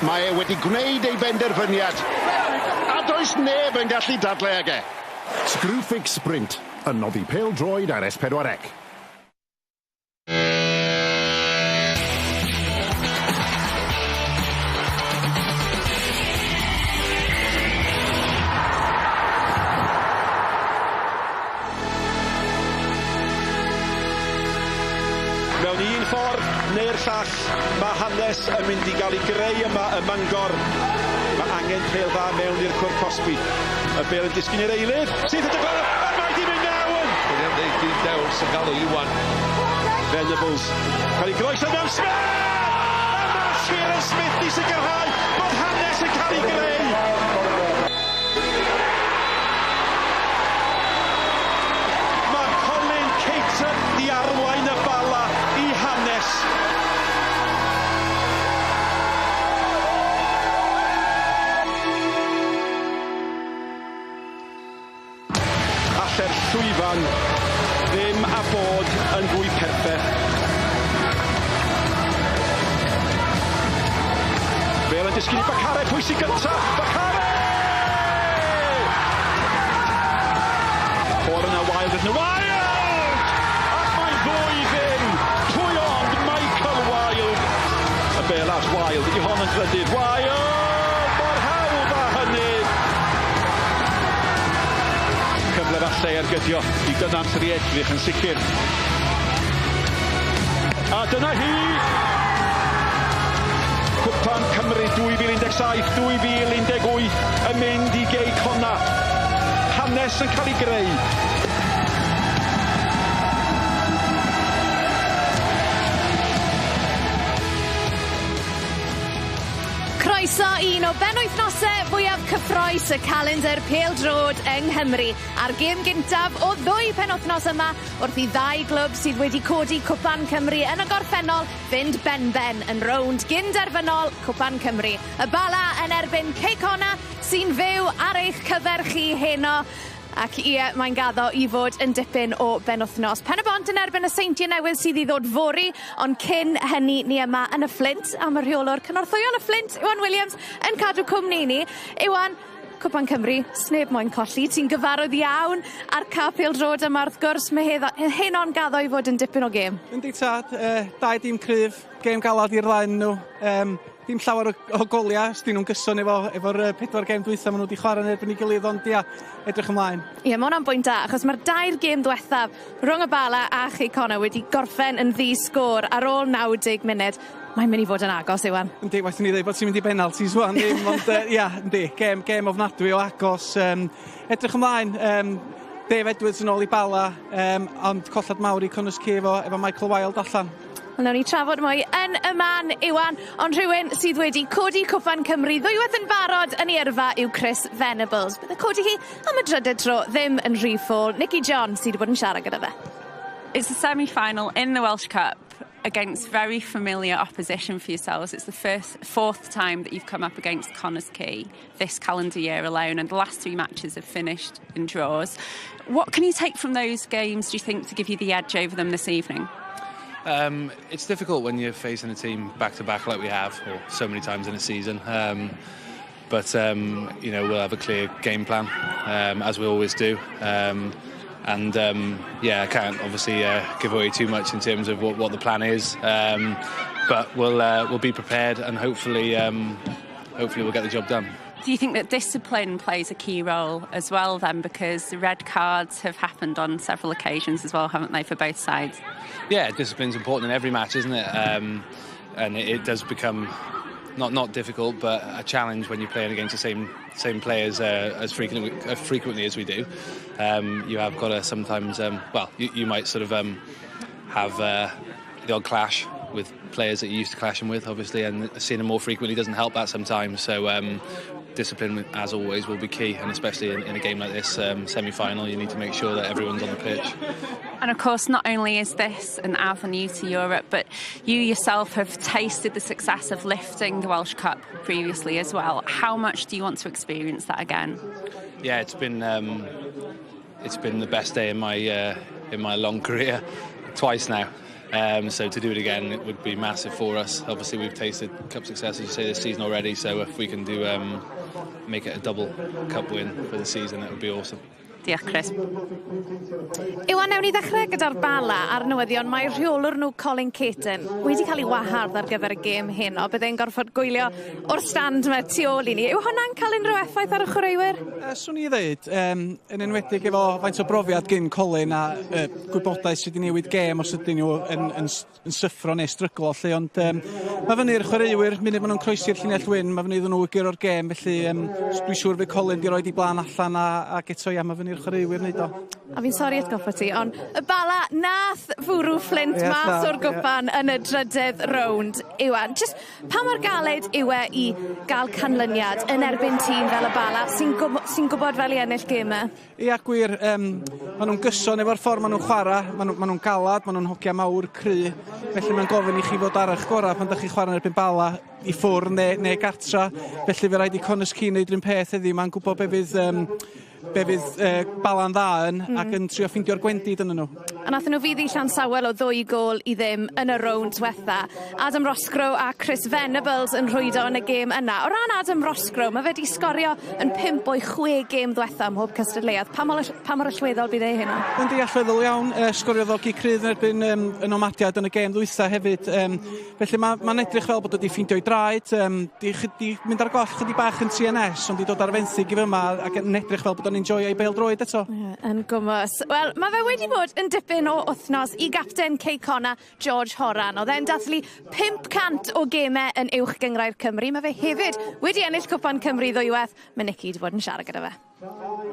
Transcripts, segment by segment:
Mae e wedi gwneud ei benderfyniad. A does neb yn gallu dadle ag e. Screwfix Sprint, yn noddi pêl-droed ar S4C. Mewn un ffordd neu'r llall, mae hanes yn mynd i gael ei greu yma ym Mangor. Mae angen pêl dda mewn i'r cwrt cosbi. Y bêl yn disgyn i'r eilydd, syth at y gôl, a mae 'di mynd mewn! William ddeud dyn dewr sy'n galw Iwan. Venables, cael ei groeso mewn Smith! A mae Shearer Smith di sicrhau bod hanes yn cael ei greu! Mae Colin Caton di arwain y Bala i hanes. Alle'r llwyfan ddim a bod yn fwy perffeth. Bale yn disgyn i Bakare, pwy sy'n gynta? Bakare! O'r yna Wilde yn y Wilde! Ac mae'n ddwy ddim! Pwy ond Michael Wilde? Y bêl at Wilde, ydy hon yn drydydd. Wilde! Mor hawdd â hynny! Cyfle falle i ergydio, digon amser i edrych yn sicr. A dyna hi! Cwpan Cymru 2017-2018 yn mynd i Gei Connah. Hanes yn cael ei greu. Croeso i un o benwythnosau fwyaf cyffrous y calendr pêl-droed yng Nghymru a'r gêm gyntaf o ddwy penwythnos yma wrth i ddau glwb sydd wedi codi Cwpan Cymru yn y gorffennol fynd benben yn rownd gyn-derfynol Cwpan Cymru. Y Bala yn erbyn Cei Connah sy'n fyw ar eich cyfer chi heno. Ac ie, mae'n gaddo i fod yn dipyn o benwythnos. Pen-y-bont yn erbyn y Seintiau Newydd sydd i ddod fory, ond cyn hynny ni yma yn y Fflint am y rheolwr cynorthwyol y Fflint, Iwan Williams, yn cadw cwmni i ni. Iwan, Cwpan Cymru, sneb moyn colli, ti'n gyfarwydd iawn â'r cae pêl-droed yma wrth gwrs, mae heddo, heno'n gaddo i fod yn dipyn o gêm. Yndi tad, dau dîm cryf, gêm galad i'r ddau nhw. Dim llawer o goliau, os dyn nhw'n gyson efo'r 4 gêm dwytha maen nhw wedi chwarae yn erbyn ei gilydd, ond ia, edrych ymlaen. Ie, mae hwnna'n bwynt da, achos mae'r dair gêm ddiwethaf rhwng y Bala a Chei Connah wedi gorffen yn ddi-sgôr ar ôl 90 munud. Mae'n mynd i fod yn agos, Iwan. Yndi, waeth i ni ddweud bod ti'n mynd i benaltis wan, ddim, ond ia, yndi, gêm ofnadwy o agos. Edrych ymlaen, Dave Edwards yn ôl i Bala, ond colled mawr i Connah's Quay efo Michael Wilde allan. Wel, nawn ni trafod mwy yn y man, Iwan, ond rhywun sydd wedi codi Cwpan Cymru ddwywaith yn barod yn ei yrfa yw Chris Venables. Bydd y codi hi am y drydedd tro ddim yn rhy ffôl. Nicky John sydd wedi bod yn siarad gyda fe. It's a semi-final in the Welsh Cup against very familiar opposition for yourselves. It's the fourth time that you've come up against Connah's Quay this calendar year alone, and the last 3 matches have finished in draws. What can you take from those games, do you think, to give you the edge over them this evening? It's difficult when you're facing a team back-to-back like we have, or so many times in a season. But you know, we'll have a clear game plan, as we always do. Yeah, I can't obviously give away too much in terms of what the plan is. But we'll be prepared, and hopefully we'll get the job done. Do you think that discipline plays a key role as well then, because the red cards have happened on several occasions as well, haven't they, for both sides? Yeah, discipline's important in every match, isn't it? And it does become not difficult, but a challenge when you're playing against the same players as frequently as we do. You have got to sometimes, well, you might sort of have the odd clash with players that you're used to clashing with, obviously, and seeing them more frequently doesn't help that sometimes. So discipline, as always, will be key, and especially in a game like this semi-final, you need to make sure that everyone's on the pitch. And of course, not only is this an avenue to Europe, but you yourself have tasted the success of lifting the Welsh Cup previously as well. How much do you want to experience that again? Yeah, it's been the best day in my long career, twice now. So to do it again, it would be massive for us. Obviously, we've tasted cup success, as you say, this season already. So if we can do make it a double cup win for the season, that would be awesome. Diolch, Chris. Iwan, newn ni ddechrau gyda'r Bala a'r newyddion. Mae rheolwr nhw Colin Caton wedi cael ei wahardd ar gyfer y gêm heno. Byddai'n gorfod gwylio o'r stand yma tu ôl i ni. Yw hwnna'n cael unrhyw effaith ar y chwaraewyr? Swn i ddeud, yn enwedig efo faint o brofiad gyn Colin a gwybodaeth sydd wedi newid gêm os ydyn nhw yn syffro neu stryglo lle, ond mae fyny i'r chwaraewyr, munud maen nhw'n croesi'r llinell wyn, mae fyny iddyn nhw gyro'r gêm, felly dwi'n siŵr fydd Colin di roid ei blaen allan ac eto ia, mae fyny i'r chwaraewyr wneud o. A fi'n sori atgoffa ti, ond y Bala nath fwrw Fflint mas o'r gwpan yn y drydedd rownd. Iwan, just pa mor galed yw e i gael canlyniad yn erbyn tîm fel y Bala sy'n sy gwybod fel i ennill gemau? Ia, gwir, maen nhw'n gyson efo'r ffordd maen nhw'n chwarae, maen nhw'n galad, maen nhw'n hogia mawr cry, felly mae'n gofyn i chi fod ar eich gorau pan ydych chi'n chwarae yn erbyn Bala i ffwrdd neu gartra, felly fe rhaid i Connah's Quay wneud yr un peth heddiw, mae'n gwybod be fydd Bala'n dda yn ac yn trio ffeindio'r gwendid yn nhw. A nathon nhw fuddu Llansawel o 2 gôl i ddim yn y rownd diwetha. Adam Roscrow a Chris Venables yn rhwydo yn y gêm yna. O ran Adam Roscrow, mae fe wedi sgorio yn 5 o'i 6 gêm ddiwetha ym mhob cystadleuaeth. Pa mor allweddol bydd e hynna? Yndi, allweddol iawn. Sgoriodd o gic rydd yn erbyn y Nomadiaid yn y gêm ddwytha hefyd. Felly mae'n ma edrych fel bod wedi ffeindio'i draed. Di mynd ar goll chydig bach yn TNS, ond di dod ar fenthyg i fyma ac yn edrych fel bod o'n enjoyo ei bêl droed eto. Yeah, yn gwmws. Wel, mae fe wedi bod yn dipyn o wythnos i gapten Cei Connah, George Horan. Oedd e'n dathlu 500 o gemau yn Uwch Gynghrair Cymru. Mae fe hefyd wedi ennill Cwpan Cymru ddwywaith. Mae Nicky wedi bod yn siarad gyda fe.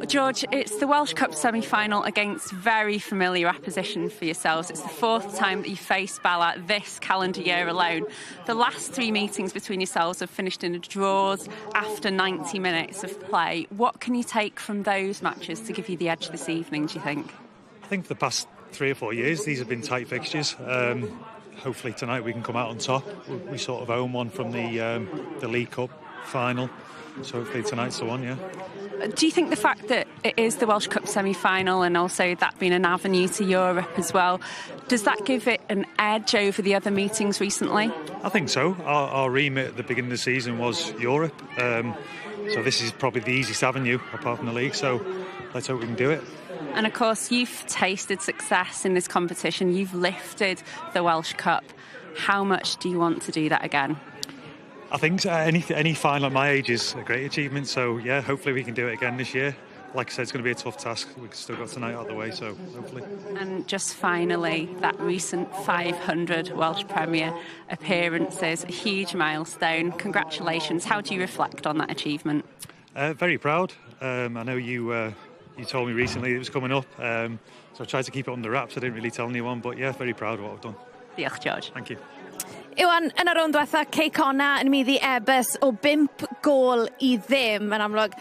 George, it's the Welsh Cup semi-final against very familiar opposition for yourselves. It's the fourth time that you faced Bala this calendar year alone. The last three meetings between yourselves have finished in draws after 90 minutes of play. What can you take from those matches to give you the edge this evening, do you think? I think for the past 3 or 4 years, these have been tight fixtures. Hopefully tonight we can come out on top. We sort of own one from the League Cup final, so hopefully tonight's the one, yeah. Do you think the fact that it is the Welsh Cup semi-final and also that being an avenue to Europe as well, does that give it an edge over the other meetings recently? I think so. Our remit at the beginning of the season was Europe, so this is probably the easiest avenue apart from the league, so let's hope we can do it. And of course, you've tasted success in this competition. You've lifted the Welsh Cup. How much do you want to do that again? I think any final at my age is a great achievement. So yeah, hopefully we can do it again this year. Like I said, it's going to be a tough task. We've still got tonight out of the way, so hopefully. And just finally, that recent 500 Welsh Premier appearances, a huge milestone. Congratulations. How do you reflect on that achievement? Very proud. I know you told me recently it was coming up, so I tried to keep it under wraps. I didn't really tell anyone, but yeah, very proud of what I've done. Diolch, George. Thank you. Iwan, yn y rownd diwetha, Cei Connah yn maeddu Airbus o 5 gôl i ddim. Yn amlwg,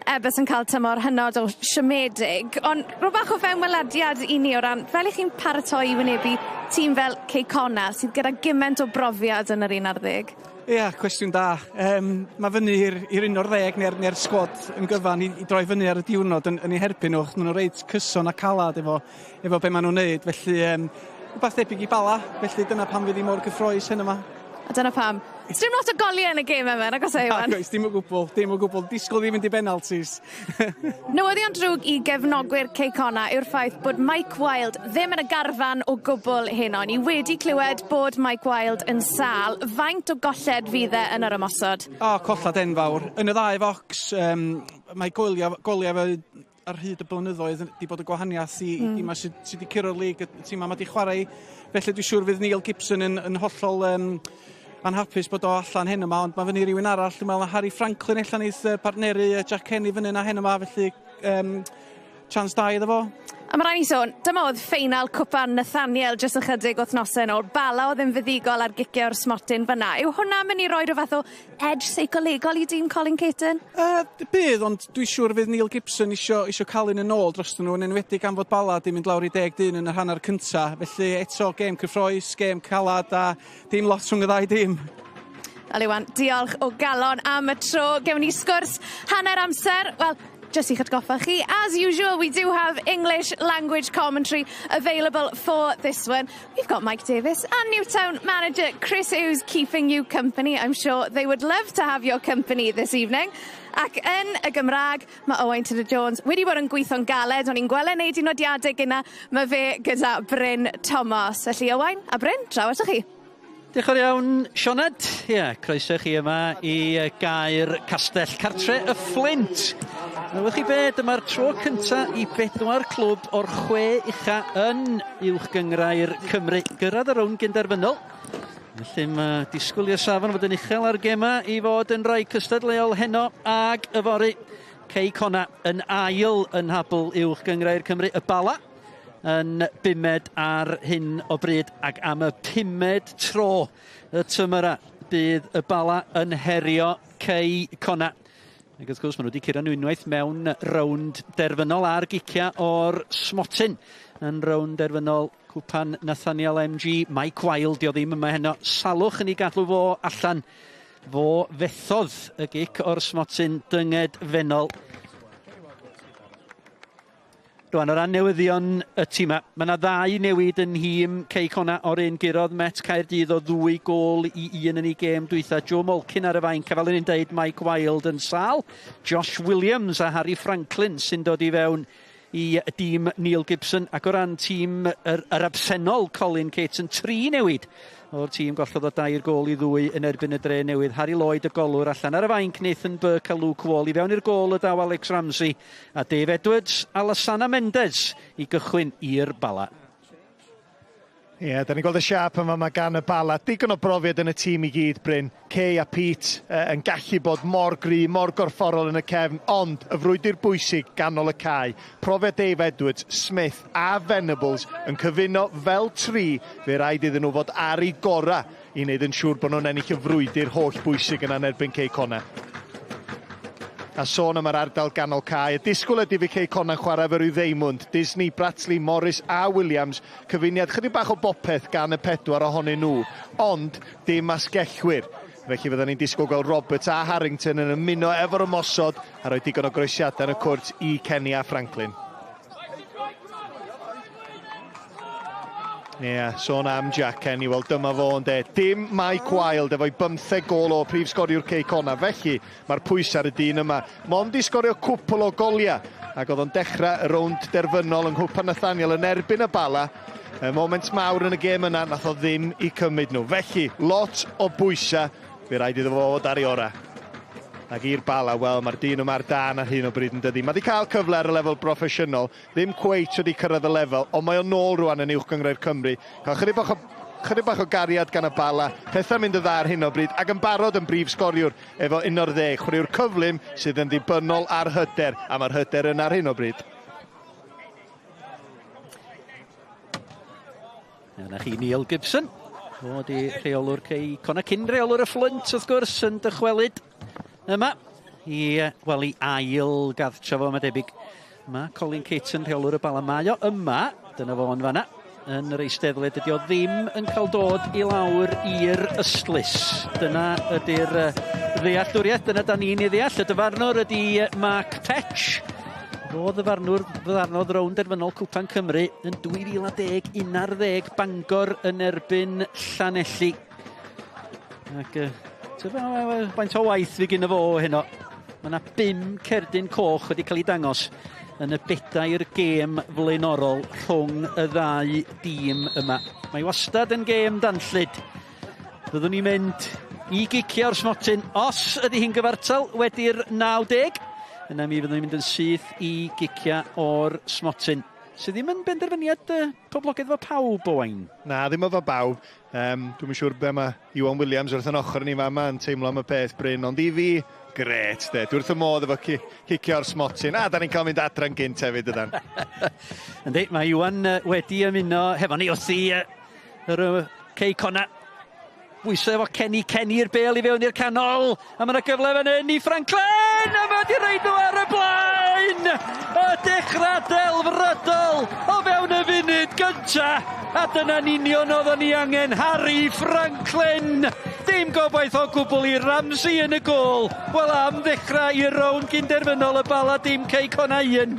Airbus yn cael tymor hynod o siomedig. Ond rhyw bach o fewnwelediad i ni o ran, fel i chi'n paratoi i wynebu tîm fel Cei Connah sydd gyda gymaint o brofiad yn yr 11? Ia, cwestiwn da. Mae fyny i'r 11 neu'r sgwad yn gyfan i droi fyny ar y diwrnod yn eu herbyn nhw. Maen nhw'n reit cyson a calad efo be maen nhw'n neud. Felly, rhywbeth debyg i Bala, felly dyna pam fydd hi mor gyffrous hyn yma. A dyna pam. Dim lot o goliau yn y gêm yma, nag oes e, Iwan? Oes, dim o gwbl, dim o gwbl. Disgwyl i fynd i benaltis. Newyddion drwg i gefnogwyr Cei Connah yw'r ffaith bod Mike Wilde ddim yn y garfan o gwbl heno. Ni wedi clywed bod Mike Wilde yn sâl. Faint o golled fydd e yn yr ymosod? O, collad enfawr. Yn y ddau focs, mae goliau fe ar hyd y blynyddoedd wedi bod y gwahaniaeth i mm. sydd sy wedi curo'r lig, y tîm yma wedi chwarae. Felly dwi'n siŵr fydd Neil Gibson yn hollol anhapus bod o allan hyn yma, ond mae fyny rhywun arall, dwi'n meddwl na Harry Franklin allan neith partneru Jack Kenny fyny na hyn yma, felly chance da iddo fo. A mae rhaid i sôn, dyma oedd ffeinal Cwpan Nathaniel jyst ychydig wythnosau yn ôl. Bala oedd yn fuddugol ar gicio o'r smotyn fyna. Yw hwnna mynd i roi rhyw fath o edge seicolegol i dîm Colin Caton? Bydd, ond dwi'n siŵr fydd Neil Gibson isio cael un yn ôl dros nhw, yn enwedig am fod Bala di mynd lawr i 10 dyn yn yr hanner cynta. Felly eto, gêm cyffrous, gêm calad a dim lot rhwng y ddau dîm. Wel Iwan, diolch o galon am y tro. Gewn ni sgwrs hanner amser. Wel, Just i'ch atgoffa chi, as usual, we do have English language commentary available for this one. We've got Mike Davis and Newtown manager Chris Hughes keeping you company. I'm sure they would love to have your company this evening. Ac yn y Gymraeg, mae Owain Tudor Jones wedi bod yn gweithio'n galed, o'n i'n gweld e'n neud i nodiadau gyna, mae fe gyda Bryn Thomas. Felly Owain a Bryn, draw atoch chi. Diolch yn iawn, Sioned. Ie, yeah, croeso chi yma i gaer Castell Cartre y Fflint. Wylwch chi be, dyma'r tro cynta i bedwar clwb o'r chwe ucha yn Uwch Gynghrair Cymru gyrraedd y rownd gynderfynol. Felly mae disgwyl i'r safon fod yn uchel ar gema i fod yn rhai cystadleuol heno ag yfory. Cei Connah yn ail yn nhabl Uwch Gynghrair Cymru, y Bala yn bumed ar hyn o bryd ac am y pumed tro y tymor bydd y Bala yn herio Cei Connah. Ac wrth gwrs maen nhw wedi curo nhw unwaith mewn rownd derfynol ar gicia o'r smotyn yn rownd derfynol Cwpan Nathaniel MG. Mike Wilde, dio ddim yma heno. Salwch yn ei gadw fo allan. Fo fethodd y gic o'r smotyn dynged fennol. Rwan, o ran newyddion y tîma, mae yna ddau newid yn nhîm Cei Connah o'r un gurodd Met Caerdydd o 2-1 yn ei gêm dwytha. Joe Malkin ar y fainc, a fel o'n i'n deud, Mike Wilde yn sâl. Josh Williams a Harry Franklin sy'n dod i fewn i dîm Neil Gibson. Ac o ran tîm yr absennol Colin Caton, tri newid o'r tîm gollodd o 3-2 yn erbyn y Dre Newydd. Harry Lloyd y golwr allan ar y fainc, Nathan Burke a Luke Wall i fewn i'r gôl y daw Alex Ramsey a Dave Edwards a Lasana Mendes i gychwyn i'r Bala. Ie, yeah, da ni'n gweld y siâp yma mae gan y Bala. Digon o brofiad yn y tîm i gyd, Bryn. Kay a Pete yn gallu bod mor gry, mor gorfforol yn y cefn, ond y frwydr bwysig ganol y cae. Profiad Dave Edwards, Smith a Venables yn cyfuno fel tri, fe rhaid iddyn nhw fod ar eu gorau i wneud yn siŵr bod nhw'n ennill y frwydr holl bwysig yna yn erbyn Cei Connah. A sôn am yr ardal ganol cae, y disgwyl ydy fi Cei Connah'n chwarae efo ryw ddeimwnd. Disney, Bratley, Morris a Williams, cyfuniad chydig bach o bopeth gan y pedwar ohonyn nhw, ond dim asgellwyr. Felly fyddwn ni'n disgwyl gweld Roberts a Harrington yn ymuno efo'r ymosod a rhoi digon o groesiadau yn y cwrt i Kenny a Franklin. Ie, yeah, sôn am Jack Kenny, wel dyma fo yn de. Dim Mike Wilde efo'i 15 gôl o prif sgoriwr Cei Connah. Felly mae'r pwysau ar y dyn yma. Mond i sgorio cwpl o goliau. Ac oedd o'n dechrau y rownd derfynol yng Nghwpan Nathaniel yn erbyn y Bala. Y moment mawr yn y gêm yna, nath o ddim i cymryd nhw. Felly, lot o bwysau, fe rhaid iddo fo fod ar ei orau. Ac i'r Bala, wel, mae'r dyn yma ar dân ar hyn o bryd yn dydi. Mae wedi cael cyfle ar y lefel broffesiynol, ddim cweit wedi cyrraedd y lefel, ond mae o nôl rwan yn Uwch Gynghrair Cymru. Cael chydig bach o gariad gan y Bala, pethau'n mynd yn dda ar hyn o bryd, ac yn barod yn brif sgoriwr efo 11, chwaraewr cyflym sydd yn ddibynnol ar hyder, a mae'r hyder yna ar hyn o bryd. Yna chi Neil Gibson, fo di rheolwr Cei Connah, cyn rheolwr y Fflint wrth gwrs, yn dychwelyd yma i, wel, i ail gartre fo, mae debyg. Mae Colin Caton, rheolwr y Bala, mae o yma, dyna fo yn fanna, yn yr eisteddle. Dydy o ddim yn cael dod i lawr i'r ystlys. Dyna ydy'r ddealltwriaeth, dyna da ni'n ei ddeall. Y dyfarnwr ydy Mark Petch. Fo ddyfarnwr ddyfarnodd rownd derfynol Cwpan Cymru yn 2010-11 Bangor yn erbyn Llanelli. Ac faint o waith fi gyda fo heno. Mae yna 5 cerdyn coch wedi cael ei dangos yn y bedair gêm flaenorol rhwng y ddau dîm yma. Mae wastad yn gêm danllyd. Fyddwn ni'n mynd i gicio'r smotyn os ydy hi'n gyfartal wedi'r 90. Yna mi fyddwn ni'n mynd yn syth i gicio o'r smotyn. Sydd ddim yn benderfyniad poblogaidd efo pawb, Owain? Na, ddim efo bawb. Dwi'm yn siŵr be mae Iwan Williams wrth yn ochr ni fama yn teimlo am y peth, Bryn, ond i fi, gret, de. Dwi wrth y modd efo cicio'r smotyn. A, da ni'n cael mynd adran gynt hefyd, ydan. Yndi, mae Iwan wedi ymuno hefo ni wrth i yr Cei Connah. Bwysau efo Kenny, Kenny i'r bel i fewn i'r canol. A mae yna gyfle fan hyn i Franklin! A mae wedi rhaid nhw ar y blaen! Y dechrau delfrydol o fewn y funud gynta. A dyna'n union oeddwn ni angen, Harry Franklin! Dim gobaith o gwbl i Ramsey yn y gôl. Wel am ddechrau i'r rownd gynderfynol y Bala dim Cei Connah 1.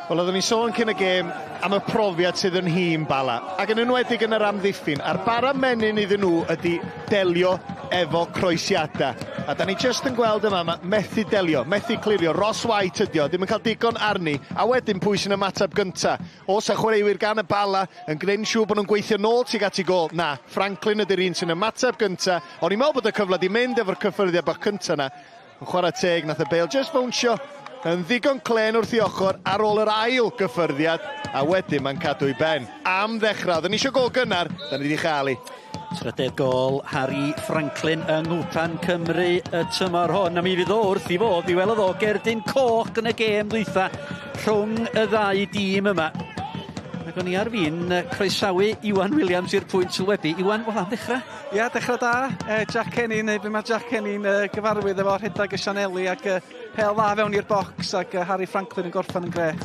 Wel, oeddwn ni'n sôn cyn y gêm am y profiad sydd yn nhîm Bala, ac yn enwedig yn yr amddiffyn, a'r bara menyn iddyn nhw ydy delio efo croesiadau. A da ni jyst yn gweld yma, ma methu delio, methu clirio, Ross White ydi o, ddim yn cael digon arni, a wedyn pwy sy'n ymateb gynta? Oes 'na chwaraewyr gan y Bala yn gwneud yn siŵr bod nhw'n gweithio nôl tuag at i gôl? Na, Franklin ydy'r un sy'n ymateb gynta. O'n i'n meddwl bod y cyfle di mynd efo'r cyffyrddiad bach cynta na. Yn chwarae teg, nath y bêl jyst fownsio yn ddigon clên wrth i ochr ar ôl yr ail gyffyrddiad, a wedyn mae'n cadw i ben. Am ddechrau, oedden ni eisiau gôl gynnar, da ni wedi chael i. Trydedd gôl Harry Franklin yng Nghwpan Cymru y tymor hwn, a mi fydd o wrth i fod, mi welodd o gerdyn coch yn y gêm ddwytha rhwng y ddau dîm yma. Ac o'n i ar fin croesawu Iwan Williams i'r pwynt sylwebu. Iwan, wel am ddechrau? Ia, dechrau da. Jack Kenny, neu be mae Jack Kenny'n gyfarwydd efo rhedeg y sianeli ac pêl dda fewn i'r bocs ac Harry Franklin yn gorffen yn grêt.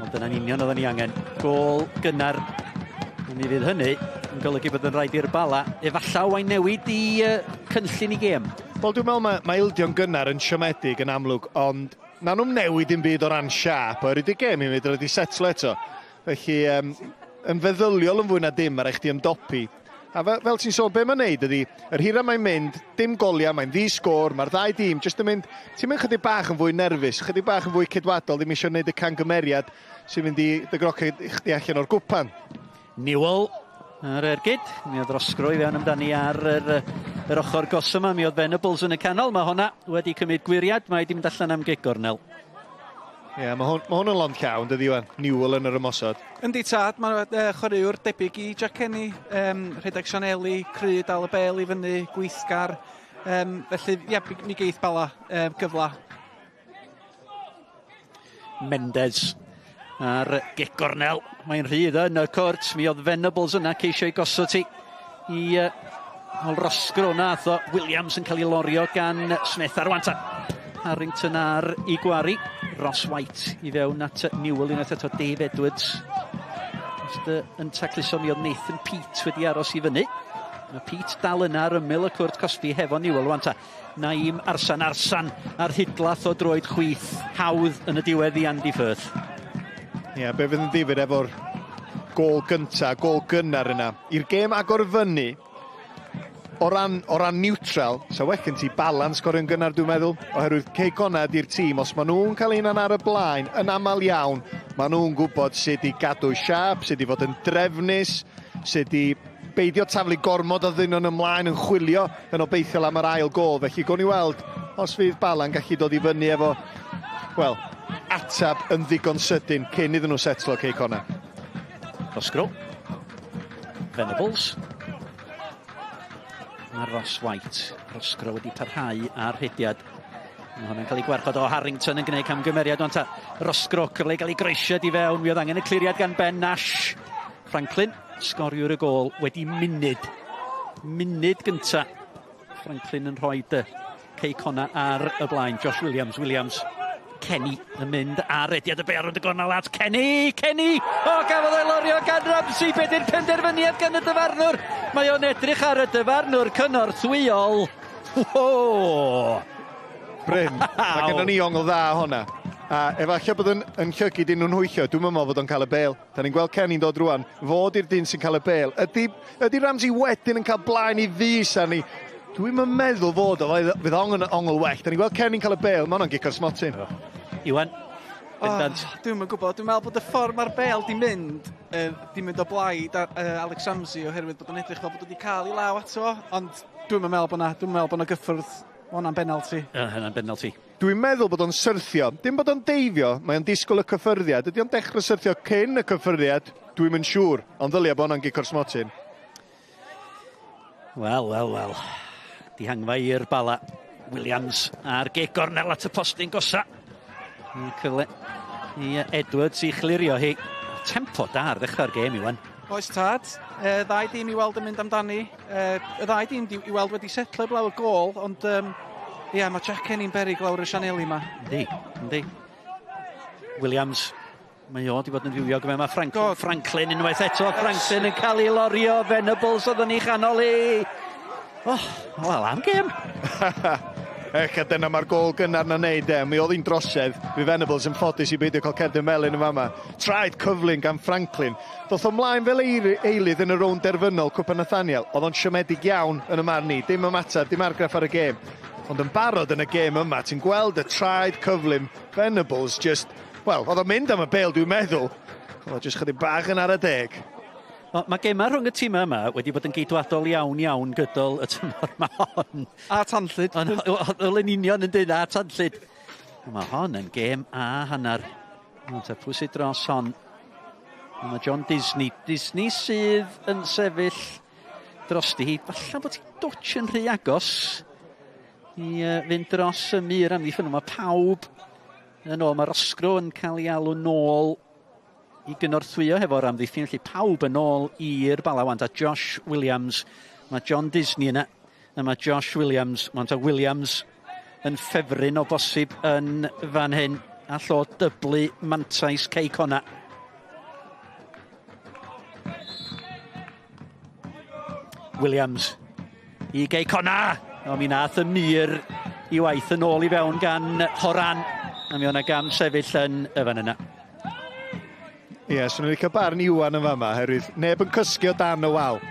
Ond dyna'n union oedden ni angen. Gôl gynnar. Mi fydd hynny yn golygu bod yn rhaid i'r Bala efallai wain newid i cynllun i gêm. Wel, dwi'n meddwl mae ildio'n gynnar yn siomedig yn amlwg, ond na nhw'n newid dim byd o ran siâp, oherwydd y gêm i mi wedi setlo eto. Felly, yn feddyliol yn fwy na dim, mae rhaid chdi ymdopi. A fel ti'n sôn, be mae'n neud ydy, yr hira mae'n mynd, dim goliau, mae'n ddi-sgôr, mae'r ddau dîm jyst yn mynd, ti'n mynd chydig bach yn fwy nerfus, chydig bach yn fwy cedwadol, ddim eisiau gwneud y cangymeriad sy'n mynd i dy grocio chdi allan o'r gwpan. Newell ar ergyd, mi oedd Roscrow i fewn amdani ar yr ochr gos yma, mi oedd Venables yn y canol, mae honna wedi cymryd gwyriad, mae wedi mynd allan am gig gornel. Ie, yeah, mae hwn yn lond llawn, dydy Iwan, Newell yn yr ymosod. Yndi tad, mae'n chwaraewr debyg i Jack Kenny, rhedeg sianeli, cry, dal y bel i fyny, gweithgar. Felly, ie, yeah, mi geith Bala gyfla. Mendes ar gic gornel, mae'n rhydd yn y cwrt, mi oedd Venables yna ceisio ei gosod ti i Roscrow nath o. Williams yn cael ei lorio gan Smith ar wanta. Harrington ar i gwari. Ross White i fewn at Newell unwaith eto Dave Edwards. Just, yn tacluso mi oedd Nathan Peate wedi aros i fyny. Mae Peate dal yna ar ymyl y cwrt cosbi hefo Newell rwan ta. Naim Arsan, Arsan ar hidlath o droed chwith. Hawdd yn y diwedd i Andy Firth. Ie, yeah, be fydd yn ddifyr efo'r gôl gynta, gôl gynnar yna. I'r gêm agor fyny, o ran neutral, so well gen ti balans sgorio'n gynnar dwi'n meddwl, oherwydd Cei Connah ydy'r tîm, os maen nhw'n cael un ar y blaen, yn aml iawn, maen nhw'n gwybod sut i gadw siâp, sut i fod yn drefnus, sut i beidio taflu gormod o ddynion ymlaen yn chwilio yn obeithiol am yr ail gôl. Felly gawn ni weld os fydd Bala'n gallu dod i fyny efo, wel, atab yn ddigon sydyn cyn iddyn nhw setlo Cei Connah. Roscrow. Venables. A Ross White. Roscrow wedi parhau ar rhediad. Mae hwnna'n cael ei gwarchod o Harrington yn gwneud camgymeriad. Ond ta, Roscrow cyfle i gael ei groesiad i fewn. Mi oedd angen y cliriad gan Ben Nash. Franklin, sgoriwr y gôl, wedi munud. Munud gynta. Franklin yn rhoi Cei Connah ar y blaen. Josh Williams, Williams. Kenny yn mynd ar rediad y bêl rownd y gornel at Kenny, Kenny! O, gafodd ei lorio gan Ramsey, be di'r penderfyniad gan y dyfarnwr? Mae o'n edrych ar y dyfarnwr cynorthwyol. Wo! Bryn, mae gennym ni ongl dda honna. A efallai bod yn llygid un nhw'n hwyllio, dwi'n meddwl bod o'n cael y bêl. Da ni'n gweld Kenny'n dod rwan, fod i'r dyn sy'n cael y bêl. Ydy Ramsey wedyn yn cael blaen i fys arni? Dwi'm yn meddwl fod o, fydd ongl well. Da ni'n gweld Kenny'n cael y bêl, mae hwnna'n gic o'r smotyn. Iwan, bendant. Oh, dwi'm yn gwybod, dwi'n meddwl bod y ffordd mae'r bêl di mynd o blaid Alex Ramsey oherwydd bod o'n edrych fel bod wedi cael ei law ato fo, ond dwi'm yn meddwl bod na, dwi'n meddwl bod na gyffwrdd, ma' hwnna'n benalti. Hwnna'n benalti. Dwi'n meddwl bod o'n syrthio, dim bod o'n deifio, mae o'n disgwyl y cyffyrddiad. Ydy o'n dechrau syrthio cyn y cyffyrddiad? Dwi'm yn siŵr, ond ddylia bod hwnna'n gic o'r smotyn. Wel, wel, wel. Dihangfa i'r Bala. Williams ar gic gornel at y postyn gosa. Cyfle i Edwards i chlirio hi. Tempo da ar ddechrau'r gêm, Iwan. Oes tad. Ddau dîm i weld yn mynd amdani. Y ddau dîm i weld wedi setlo blaw y gôl, ond ie, mae Jack Kenny'n beryg lawr y sianeli yma. Yndi, yndi. Williams. Mae o wedi bod yn fywiog yma. Mae Franklin, Franklin unwaith eto. Franklin yn cael ei lorio. Venables oedd yn ei chanol i. Oh, wel, am gêm. Ech, a dyna mae'r gol gynnar na wneud e. Mi oedd hi'n drosedd. Fi Venables yn ffodus i beidio cael cerdyn melyn yn fama. Traed cyflym gan Franklin. Doth o mlaen fel eilydd yn y rownd derfynol Cwpan Nathaniel. Oedd o'n siomedig iawn yn y marn i. Dim ymateb, dim argraff ar y gêm. Ond yn barod yn y gêm yma, ti'n gweld y traed cyflym Venables just... Wel, oedd o'n mynd am y bêl, dwi'n meddwl. Oedd o just chydig bach yn ar y deg. O, mae gemau rhwng y tîmau yma wedi bod yn geidwadol iawn iawn gydol y tymor yma hon. A tanllyd. Ond yn union yn dweud a tanllyd. Mae hon yn gêm a hanner. Ond ta pwy sydd dros hon? Mae John Disney. Disney sydd yn sefyll drosti hi. Falle bod hi dwtch yn rhy agos i fynd dros y mur amddiffyn. Mae pawb yn ôl. Mae Roscrow yn cael ei alw nôl i gynorthwyo hefo'r amddiffyn. Felly pawb yn ôl i'r Bala wan. Ta Josh Williams. Mae John Disney yna. A mae Josh Williams. Mae ta Williams yn ffefryn o bosib yn fan hyn. A llo dyblu mantais Cei Connah. Williams i Gei Connah. O, mi nath y mur i waith yn ôl i fewn gan Horan. A mi o'na gam sefyll yn y fan yna. Ie, yeah, swn i'n licio barn Iwan yn fama, herwydd neb yn cysgu o dan y wal.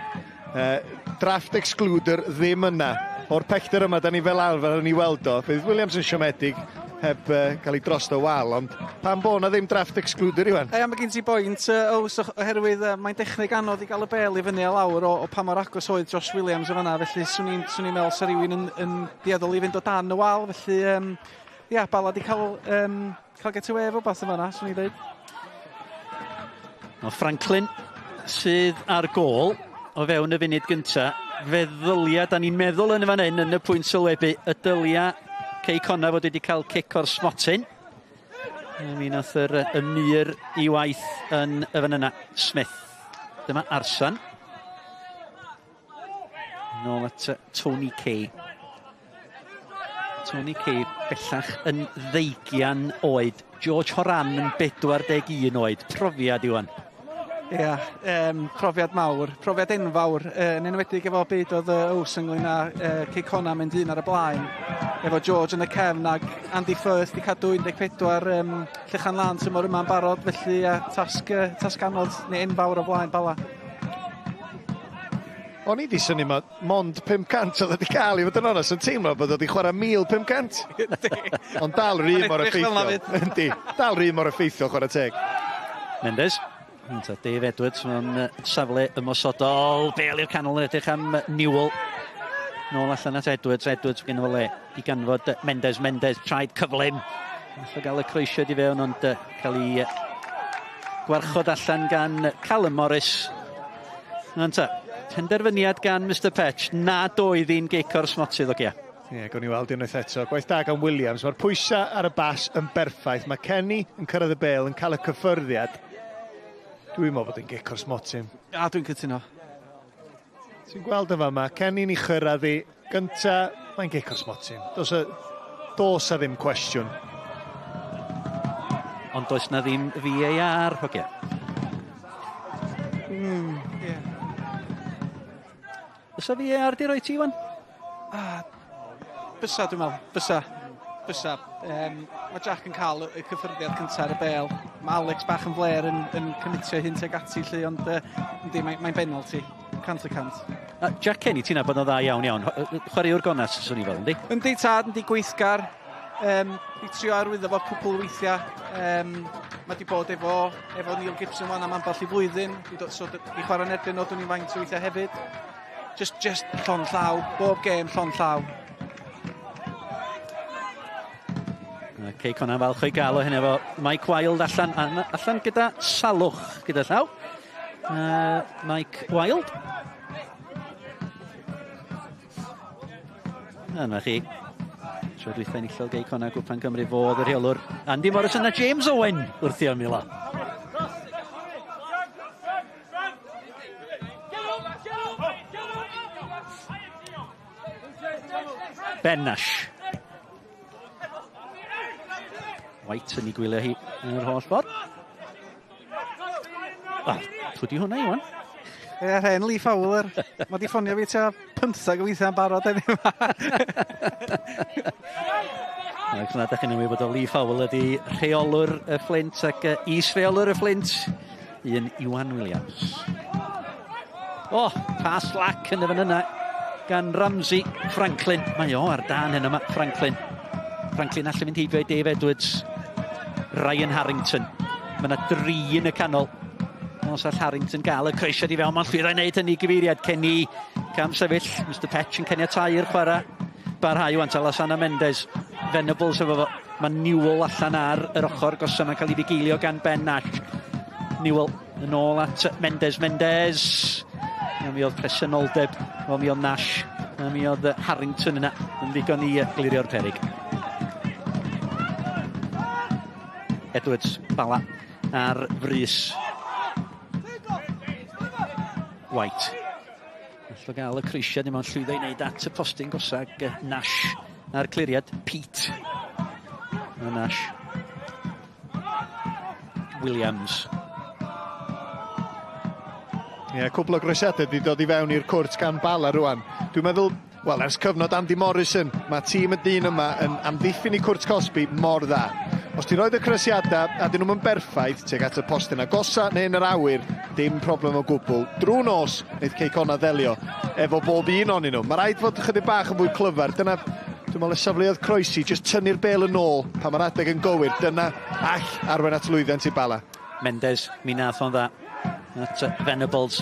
Draft excluder ddim yna. O'r pellter yma, da ni fel arfer yn ei weld o. Bydd Williams yn siomedig heb cael ei drost y wal, ond pam bo na ddim draft excluder, Iwan? Ie, mae gen ti boint, Ows, oherwydd mae'n dechneg anodd i gael y bel i fyny a lawr o pa mor agos oedd Josh Williams yn fanna, felly swn i'n meddwl sa rhywun yn dueddol i fynd o dan y wal, felly ia, Bala di cael get away efo beth yn fanna, swn i'n dweud. O Franklin sydd ar gôl o fewn y funud gynta. Fe ddylia, da ni'n meddwl yn y fan hyn, yn y pwynt sylwebu, y dylia Cei Connah fod wedi cael cic o'r smotyn. Mi nath yr y mur i waith yn y fan yna. Smith. Dyma Arsan. Nôl at Tony Kay. Tony Kay bellach yn 20 oed. George Horan yn 41 oed. Profiad, Iwan. Ia, profiad mawr, profiad enfawr, yn enwedig efo byd oedd Ows ynglyn â Cei Connah mynd un ar y blaen, efo George yn y cefn ac Andy Firth di cadw 14 Llechan Lân tymor yma'n barod, felly tasg anodd neu enfawr o flaen Bala. O'n i di synnu ma, mond 500 oedd wedi cael i fod yn onest, yn teimlo bod wedi chwarae 1500. Ond dal rhy mor effeithiol. Yndi, dal rhy mor effeithiol chwarae teg. Mendes. Ta Dave Edwards mewn safle ymosodol. Bel i'r canol yn edrych am Newell. Nôl allan at Edwards. Edwards gen fo le i ganfod Mendes. Mendes, traed cyflym. Alla gael y croesiad i fewn, ond cael ei gwarchod allan gan Callum Morris. Ynta, penderfyniad gan Mr Petch nad oedd hi'n gic o'r smotyn, ogia. Ie, gawn ni weld unwaith eto. Gwaith da gan Williams. Mae'r pwysau ar y bas yn berffaith. Mae Kenny yn cyrraedd y bel, yn cael y cyffyrddiad. Dwi'n meddwl bod hi'n gic o'r smotyn. A, dwi'n cytuno. Ti'n gweld yn fama, Kenny'n ei chyrraedd hi. Gynta, mae'n gic o'r smotyn. Does a ddim cwestiwn. Ond does na ddim VAR, hogia. Ie. Fysa VAR di roi ti, Iwan? Bysa, dwi'n meddwl. Bysa. Bysa. Mae Jack yn cael y cyffyrddiad cyntaf ar y bel. Mae Alex bach yn fler yn cymitio hyn tuag ati, lle, ond yndi, mae'n penalty. 100%. Jack Kenny, ti'n nabod o'n dda iawn iawn. Chwaraewr gonest, swn i fel, yndi? Yndi, tad, yndi gweithgar. I trio arwyddo fo cwpl o weithiau. Mae di bod efo Neil Gibson wan am ambell i flwyddyn. So, i chwarae yn erbyn o, dwi'n i faint o weithiau hefyd. Just llond llaw, bob gêm llond llaw. Cei Connah falch o'i gael o hyn efo Mike Wilde allan gyda salwch gyda llaw. Mike Wilde. Yna chi. Tro dwytha enillodd Gei Connah Gwpan Cymru fo oedd y rheolwr Andy Morrison a James Owen wrth i ymyl o. Ben Nash. White yn ei gwylio hi yn yr holl ffordd. Oh, pwy di hwnna, Iwan? Ie, hen Lee Fowler. Mae di ffonio fi tua 15 o weithiau yn barod heddiw 'ma. Ac yna, da chi'n ymwybodol o Lee Fowler ydi rheolwr y Fflint ac is-rheolwr y Fflint, un Iwan Williams. O, oh, pas slac yn y fan yna gan Ramsey Franklin. Mae o ar dan hyn yma, Franklin. Franklin allan mynd heibio i Dave Edwards. Ryan Harrington. Mae yna dri yn y canol. Os all Harrington gael y croesiad i fewn, mae'n llwyddo i wneud hynny gyfeiriad. Kenny cam sefyll, Mr Petch yn caniatáu i'r chwarae. Barhau wan, Alasana Mendes. Venables efo fo. Mae Newell allan ar yr ochr gosa, mae'n cael ei fugeilio gan Ben Nash. Newell yn ôl at Mendes. Mendes! A mi oedd presenoldeb, wel mi oedd Nash, a mi oedd Harrington yna yn ddigon i glirio'r perig. Edwards, Bala ar frys. White. All o gael y croesiad yma'n llwyddo i wneud at y postyn gosag Nash a'r cliriad Pete. A Nash. Williams. Ie, yeah, cwbl o groesiadau wedi dod i fewn i'r cwrt gan Bala rwan. Dwi'n meddwl, wel, ers cyfnod Andy Morrison, mae tîm y dyn yma yn amddiffyn i cwrt Cosby mor dda. Os ti'n rhoi y croesiadau, a dyn nhw'n berffaith, tuag at y postyn agosa neu yn yr awyr, dim problem o gwbl. Drwy nos, wneud Cei Connah ddelio efo bob un onyn nhw. Mae rhaid fod chydig bach yn fwy clyfar. Dyna, dwi'n meddwl, y safleoedd croesi, jyst tynnu'r bel yn ôl pan mae'r adeg yn gywir. Dyna all arwain at lwyddiant i Bala. Mendes, mi nath o'n dda. At Venables,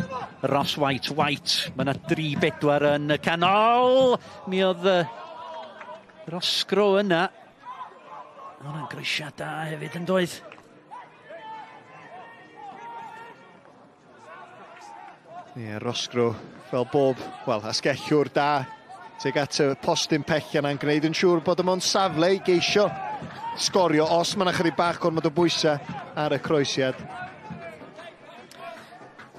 Ross White, White. Mae yna 3-4 yn y canol. Mi oedd Roscrow yna. Hwna'n groesiad da hefyd yn doedd. Ie, yeah, Roscrow fel bob, wel, asgellwr da tuag at y postyn pella yna'n gwneud yn siŵr bod yma'n safle i geisio sgorio os mae yna chydig bach gormod o bwysau ar y croesiad.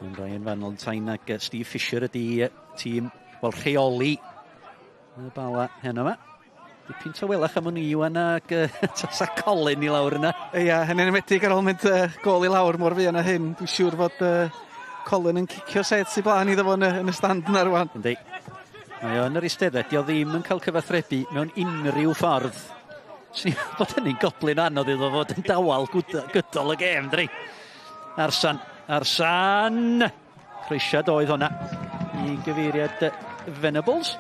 Dwi'n Ryan Valentine ac Steve Fisher ydy tîm, wel, rheoli y Bala heno yma. Dipyn tawelach am wn i wan ac tasa Colin i lawr yna. Ia, hynny'n enwedig ar ôl mynd gôl i lawr mor fuan â hyn. Dwi'n siŵr fod Colin yn cicio set i blaen iddo fo yn y stand yna rwan. Yndi. Mae o yn yr eisteddau, dio ddim yn cael cyfathrebu mewn unrhyw ffordd. Swn i'n bod hynny'n goblin anodd iddo fod yn dawel gydol y gêm, dri. Arsan, Arsan! Croesiad oedd hwnna i gyfeiriad Venables.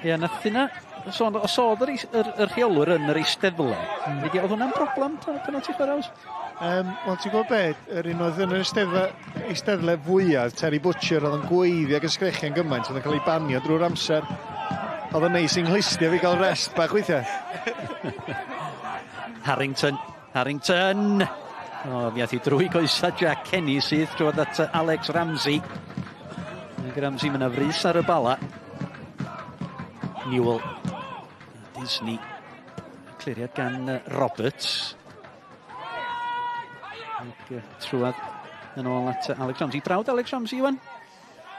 Ie, nath hynna, sôn, os oedd yr, yr, yr rheolwr yn yr eisteddle, oedd hwnna'n broblem pan oedd ti'n chwarae? Wel, ti'n gwybod beth, yr un oedd yn yr eisteddle fwyaf, Terry Butcher, oedd yn gweiddi ac yn sgrechian gymaint, oedd yn cael ei banio drwy'r amser. Oedd yn neis i'n nghlustio fi gael rest bach weithiau. Harrington, Harrington! O, mi ath hi drwy goesa Jack Kenny sydd drwodd at Alex Ramsey. Ac Ramsey mae yna frys ar y Bala. Newell. Disney. Cliriad gan Roberts. Ac trwad yn ôl at Alex Ramsey. Brawd Alex Ramsey, Iwan?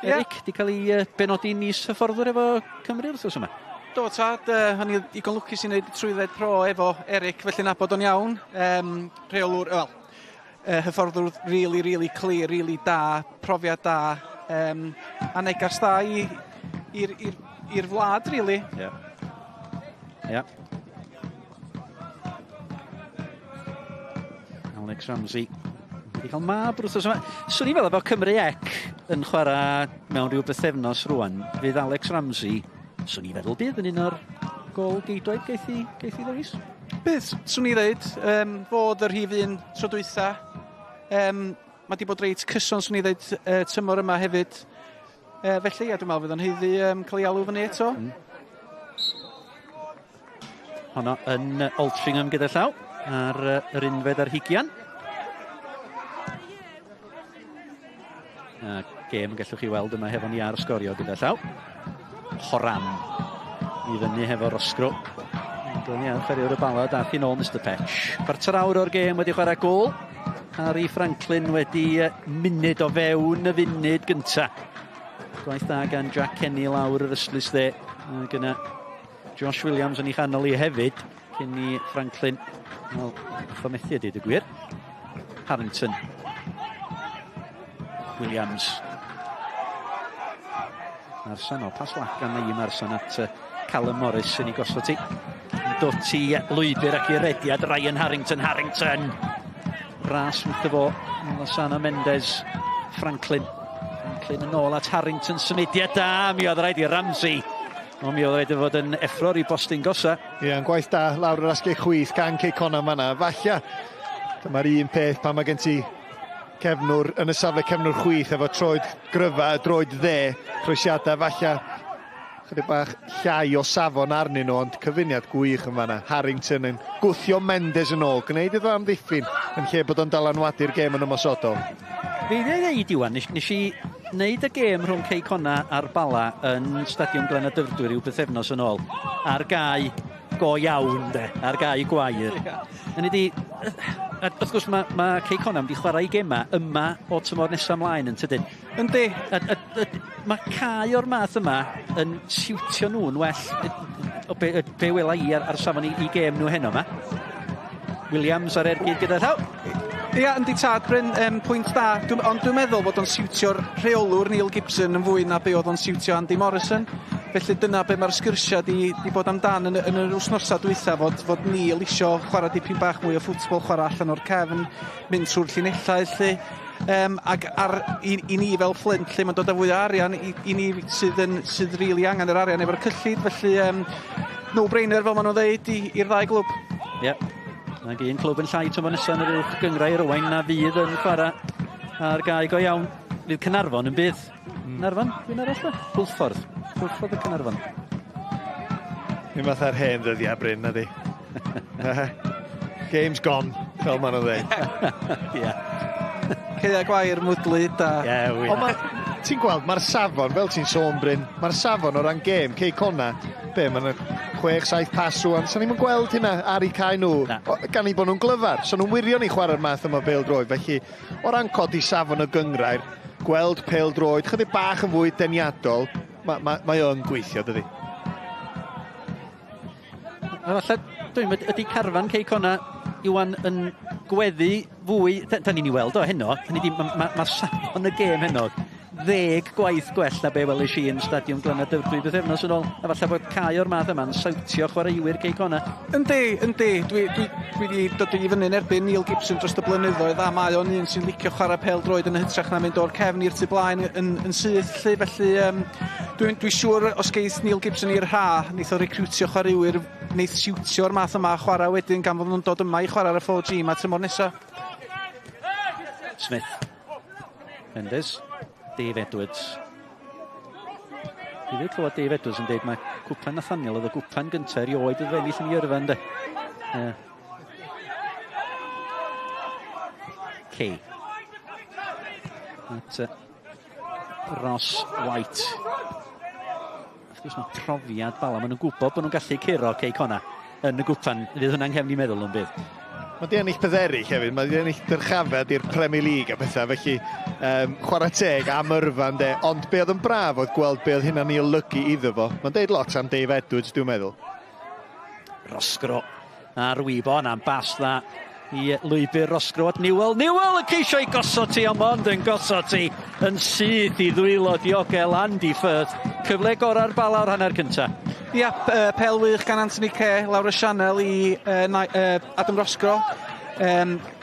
Yeah. Eric, di cael ei benodi'n is-hyfforddwr efo Cymru wrth yma? Do, tad, o'n i digon lwcus i wneud trwydded pro efo Eric, felly nabod o'n iawn. Rheolwr, wel, hyfforddwr really, really clear, really da, profiad da, a negas da i'r wlad, really. Ie. Yeah. Yeah. Alex Ramsey wedi cael mab wrth yma. Swn i'n feddwl efo Cymru Ec yn chwarae mewn rhyw bythefnos rwan, fydd Alex Ramsey, swn i'n feddwl bydd yn un o'r gol geidwaid geith i ddewis? Bydd, swn i ddeud, fod yr rhif un tro dwytha. Mae di bod reit cyson, swn i ddeud, tymor yma hefyd. Felly, ia, dwi'n meddwl fydd o'n haeddu cael ei alw fyny eto. Honno yn Altrincham gyda llaw ar yr unfed ar hugian. A gêm gallwch chi weld yma hefo ni ar sgorio gyda llaw. Horan i fyny hefo Roscrow. Dwi'n iawn, chwaraewr y Bala, dath i nôl Mr Petch. Cwarter awr o'r gêm wedi chwarae gôl. Harry Franklin wedi munud o fewn y funud gynta. Gwaith da gan Jack Kenny lawr yr ystlys dde. Ac yna Josh Williams yn ei chanol i hefyd, cyn i Franklin, wel, wrth o methu a dweud y gwir. Harrington. Williams. Marsan, o, pas lac gan i Marsan at Callum Morris yn ei gosod ti. Dot i lwybr ac i rediad Ryan Harrington. Harrington! Ras wrtho fo. Lasana Mendes. Franklin. Franklin yn ôl at Harrington. Symudiad da. Mi oedd rhaid i Ramsey. Ond mi oedd rhaid i fod yn effro'r i bostyn gosa. Ie, yn gwaith da lawr yr asgell chwith gan Cei Connah fan'na. Falle, dyma'r un peth pan mae gen ti cefnwr yn y safle cefnwr chwith efo troed gryfa, droed dde, croesiadau falle chydig bach llai o safon arnyn nhw, ond cyfuniad gwych yn fanna. Harrington yn gwthio Mendes yn ôl, gwneud iddo amddiffyn yn lle bod o'n dylanwadu'r gêm yn ymosodol. Fe i ddeud, Iwan, nes, nes i wneud y gêm rhwng Cei Connah a'r Bala yn Stadiwm Glen y Dyfrdwy rhyw bythefnos yn ôl, ar gae go iawn, de, ar gae gwair. Hynny di, a wrth gwrs mae, mae Cei Connah mynd i chwarae i gemau yma o tymor nesaf ymlaen yn tydyn. Yndi. A mae cae o'r math yma yn siwtio nhw'n well o be, be wela i ar, ar safon i, i gêm nhw heno yma. Williams ar ergyd gyda llaw. Ia, yndi tad, Bryn, pwynt da. Dwi, ond dwi'n meddwl bod o'n siwtio'r rheolwr Neil Gibson yn fwy na be oedd o'n siwtio Andy Morrison. Felly dyna be mae'r sgyrsiau di, di bod amdan yn, yn yr wythnosau dwytha, fod, fod Neil isio chwarae dipyn bach mwy o ffwtbol, chwarae allan o'r cefn, mynd trwy'r llinellau lle. Ac ar, i, i ni fel Flint, lle mae'n dod â fwy o arian, i, i ni sydd, yn, sydd really angen yr arian efo'r cyllid, felly no-brainer fel maen nhw'n dweud i'r ddau glwb. Ie. Yeah. Mae un clwb yn llai tymor nesaf yn yr uwch gynghrair Owain na fydd yn chwarae ar gae go iawn. Fydd Caernarfon yn bydd. Caernarfon? Dwi'n arall o? Hwlffordd. Hwlffordd y Caernarfon. Un fath ar hen ddyddiau, Bryn, na di. Game's gone, fel maen nhw'n dweud. Ie. Caeau gwair mwdlyd a... Ie, wir. Ond ma, ti'n gweld, mae'r safon, fel ti'n sôn, Bryn, mae'r safon o ran gêm, Cei Connah, be, mae'n 6-7 pas rwan, sa'n ni'n gweld hynna ar eu cae nhw, gan eu bod nhw'n glyfar, so nhw'n wirion i chwarae'r math yma bêl-droed, felly o ran codi safon y gynghrair, gweld pêl-droed, chydig bach yn fwy deniadol, mae ma, mae o'n gweithio, dydy. A falle, dwi'n meddwl, ydy carfan Cei Connah Iwan yn gweddu fwy, da, da ni'n ei weld o heno, hynny di, mae ma, ma safon y gêm heno 10 gwaith gwell na be welis i yn Stadiwm Glannau Dyfrdwy bythefnos yn ôl. A falle bod cae o'r math yma'n sawtio chwaraewyr Cei Connah. Yndi, yndi. Dwi, dwi, dwi wedi dod i fyny yn erbyn Neil Gibson dros y blynyddoedd a mae o'n un sy'n licio chwarae pêl droed yn hytrach na mynd o'r cefn i'r tu blaen yn, yn syth. Lle, felly dwi'n dwi siŵr os geith Neil Gibson i'r ha, neith o recrwtio chwaraewyr, neith siwtio'r math yma chwarae wedyn gan fod nhw'n dod yma i chwarae ar y 4G ma tymor nesaf. Smith. Mendes. Dave Edwards. Dwi wedi clywed Dave Edwards yn dweud mae cwpan Nathaniel oedd y cwpan gyntaf erioed iddo ennill yn ei yrfa, ynddo? Yeah. Kay. At Ross White. Wrth gwrs mae profiad Bala, maen nhw'n gwybod bod nhw'n gallu curo Cei Connah yn y gwpan. Fydd hwnna'n nghefn i meddwl yn bydd. Mae di ennill peth eraill hefyd, mae di ennill dyrchafiad i'r Premier League a pethau, felly chwarae teg am yrfa ynde, ond be oedd yn braf oedd gweld be oedd hynna'n ei olygu iddo fo. Mae'n deud lot am Dave Edwards, dwi'n meddwl. Roscrow a'r wybo yna'n bas dda i lwybr Roscrow at Newell. Newell yn ceisio i gosod ti, ond mond yn gosod ti yn syth i ddwylo diogel Andy Firth. Cyfle gorau'r Bala o'r hanner cyntaf. Ia, pel wych gan Anthony Kay lawr y sianel i Adam Roscrow.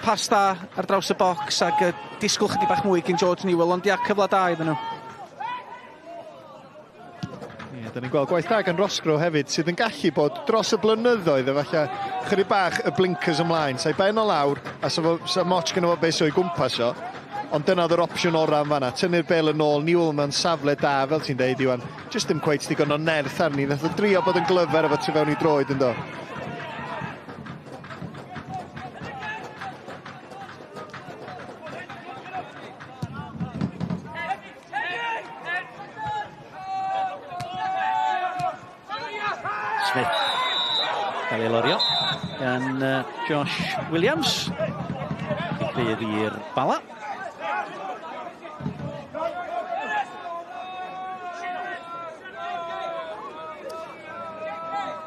Pas da ar draws y bocs ac disgwyl chydig bach mwy gan George Newell, ond ia, cyfle da iddyn nhw. Ie, da ni'n gweld gwaith da gan Roscrow hefyd, sydd yn gallu bod dros y blynyddoedd, efallai chydig bach y blinkers ymlaen. Sa'i ben o lawr, a sa, fo, sa moch gyda fo beth sy'n o'i gwmpas o. Ond dyna oedd yr opsiwn orau yn fanna. Tynnu'r bel yn ôl, Newell mewn safle da, fel ti'n deud, Iwan. Just ddim cweit digon o nerth arni. Nath o drio bod yn glyfar efo tu fewn i droed yn do. Smith. Cael ei lorio gan Josh Williams. Rhydd i'r Bala.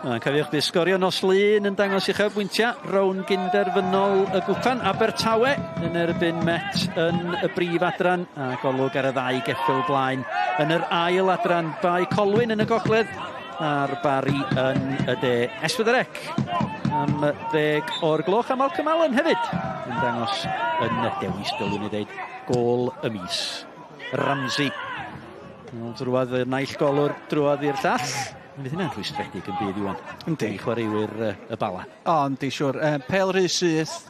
Cofiwch bydd Sgorio nos Lun yn dangos uchafbwyntiau rownd gynderfynol y gwpan. Abertawe yn erbyn Met yn y brif adran a golwg ar y ddau geffyl blaen yn yr ail adran. Bae Colwyn yn y gogledd a'r Barri yn y de. S4C am 10 o'r gloch a Malcolm Allen hefyd yn dangos yn y dewis, dylwn i ddeud, gôl y mis. Ramsey. Drwodd y naill golwr drwodd i'r llall. Mi fydd hynna'n rhwystredig yn bydd, Iwan. Yndi. I chwaraewyr y Bala. O, yndi, siwr. Pêl rhy syth,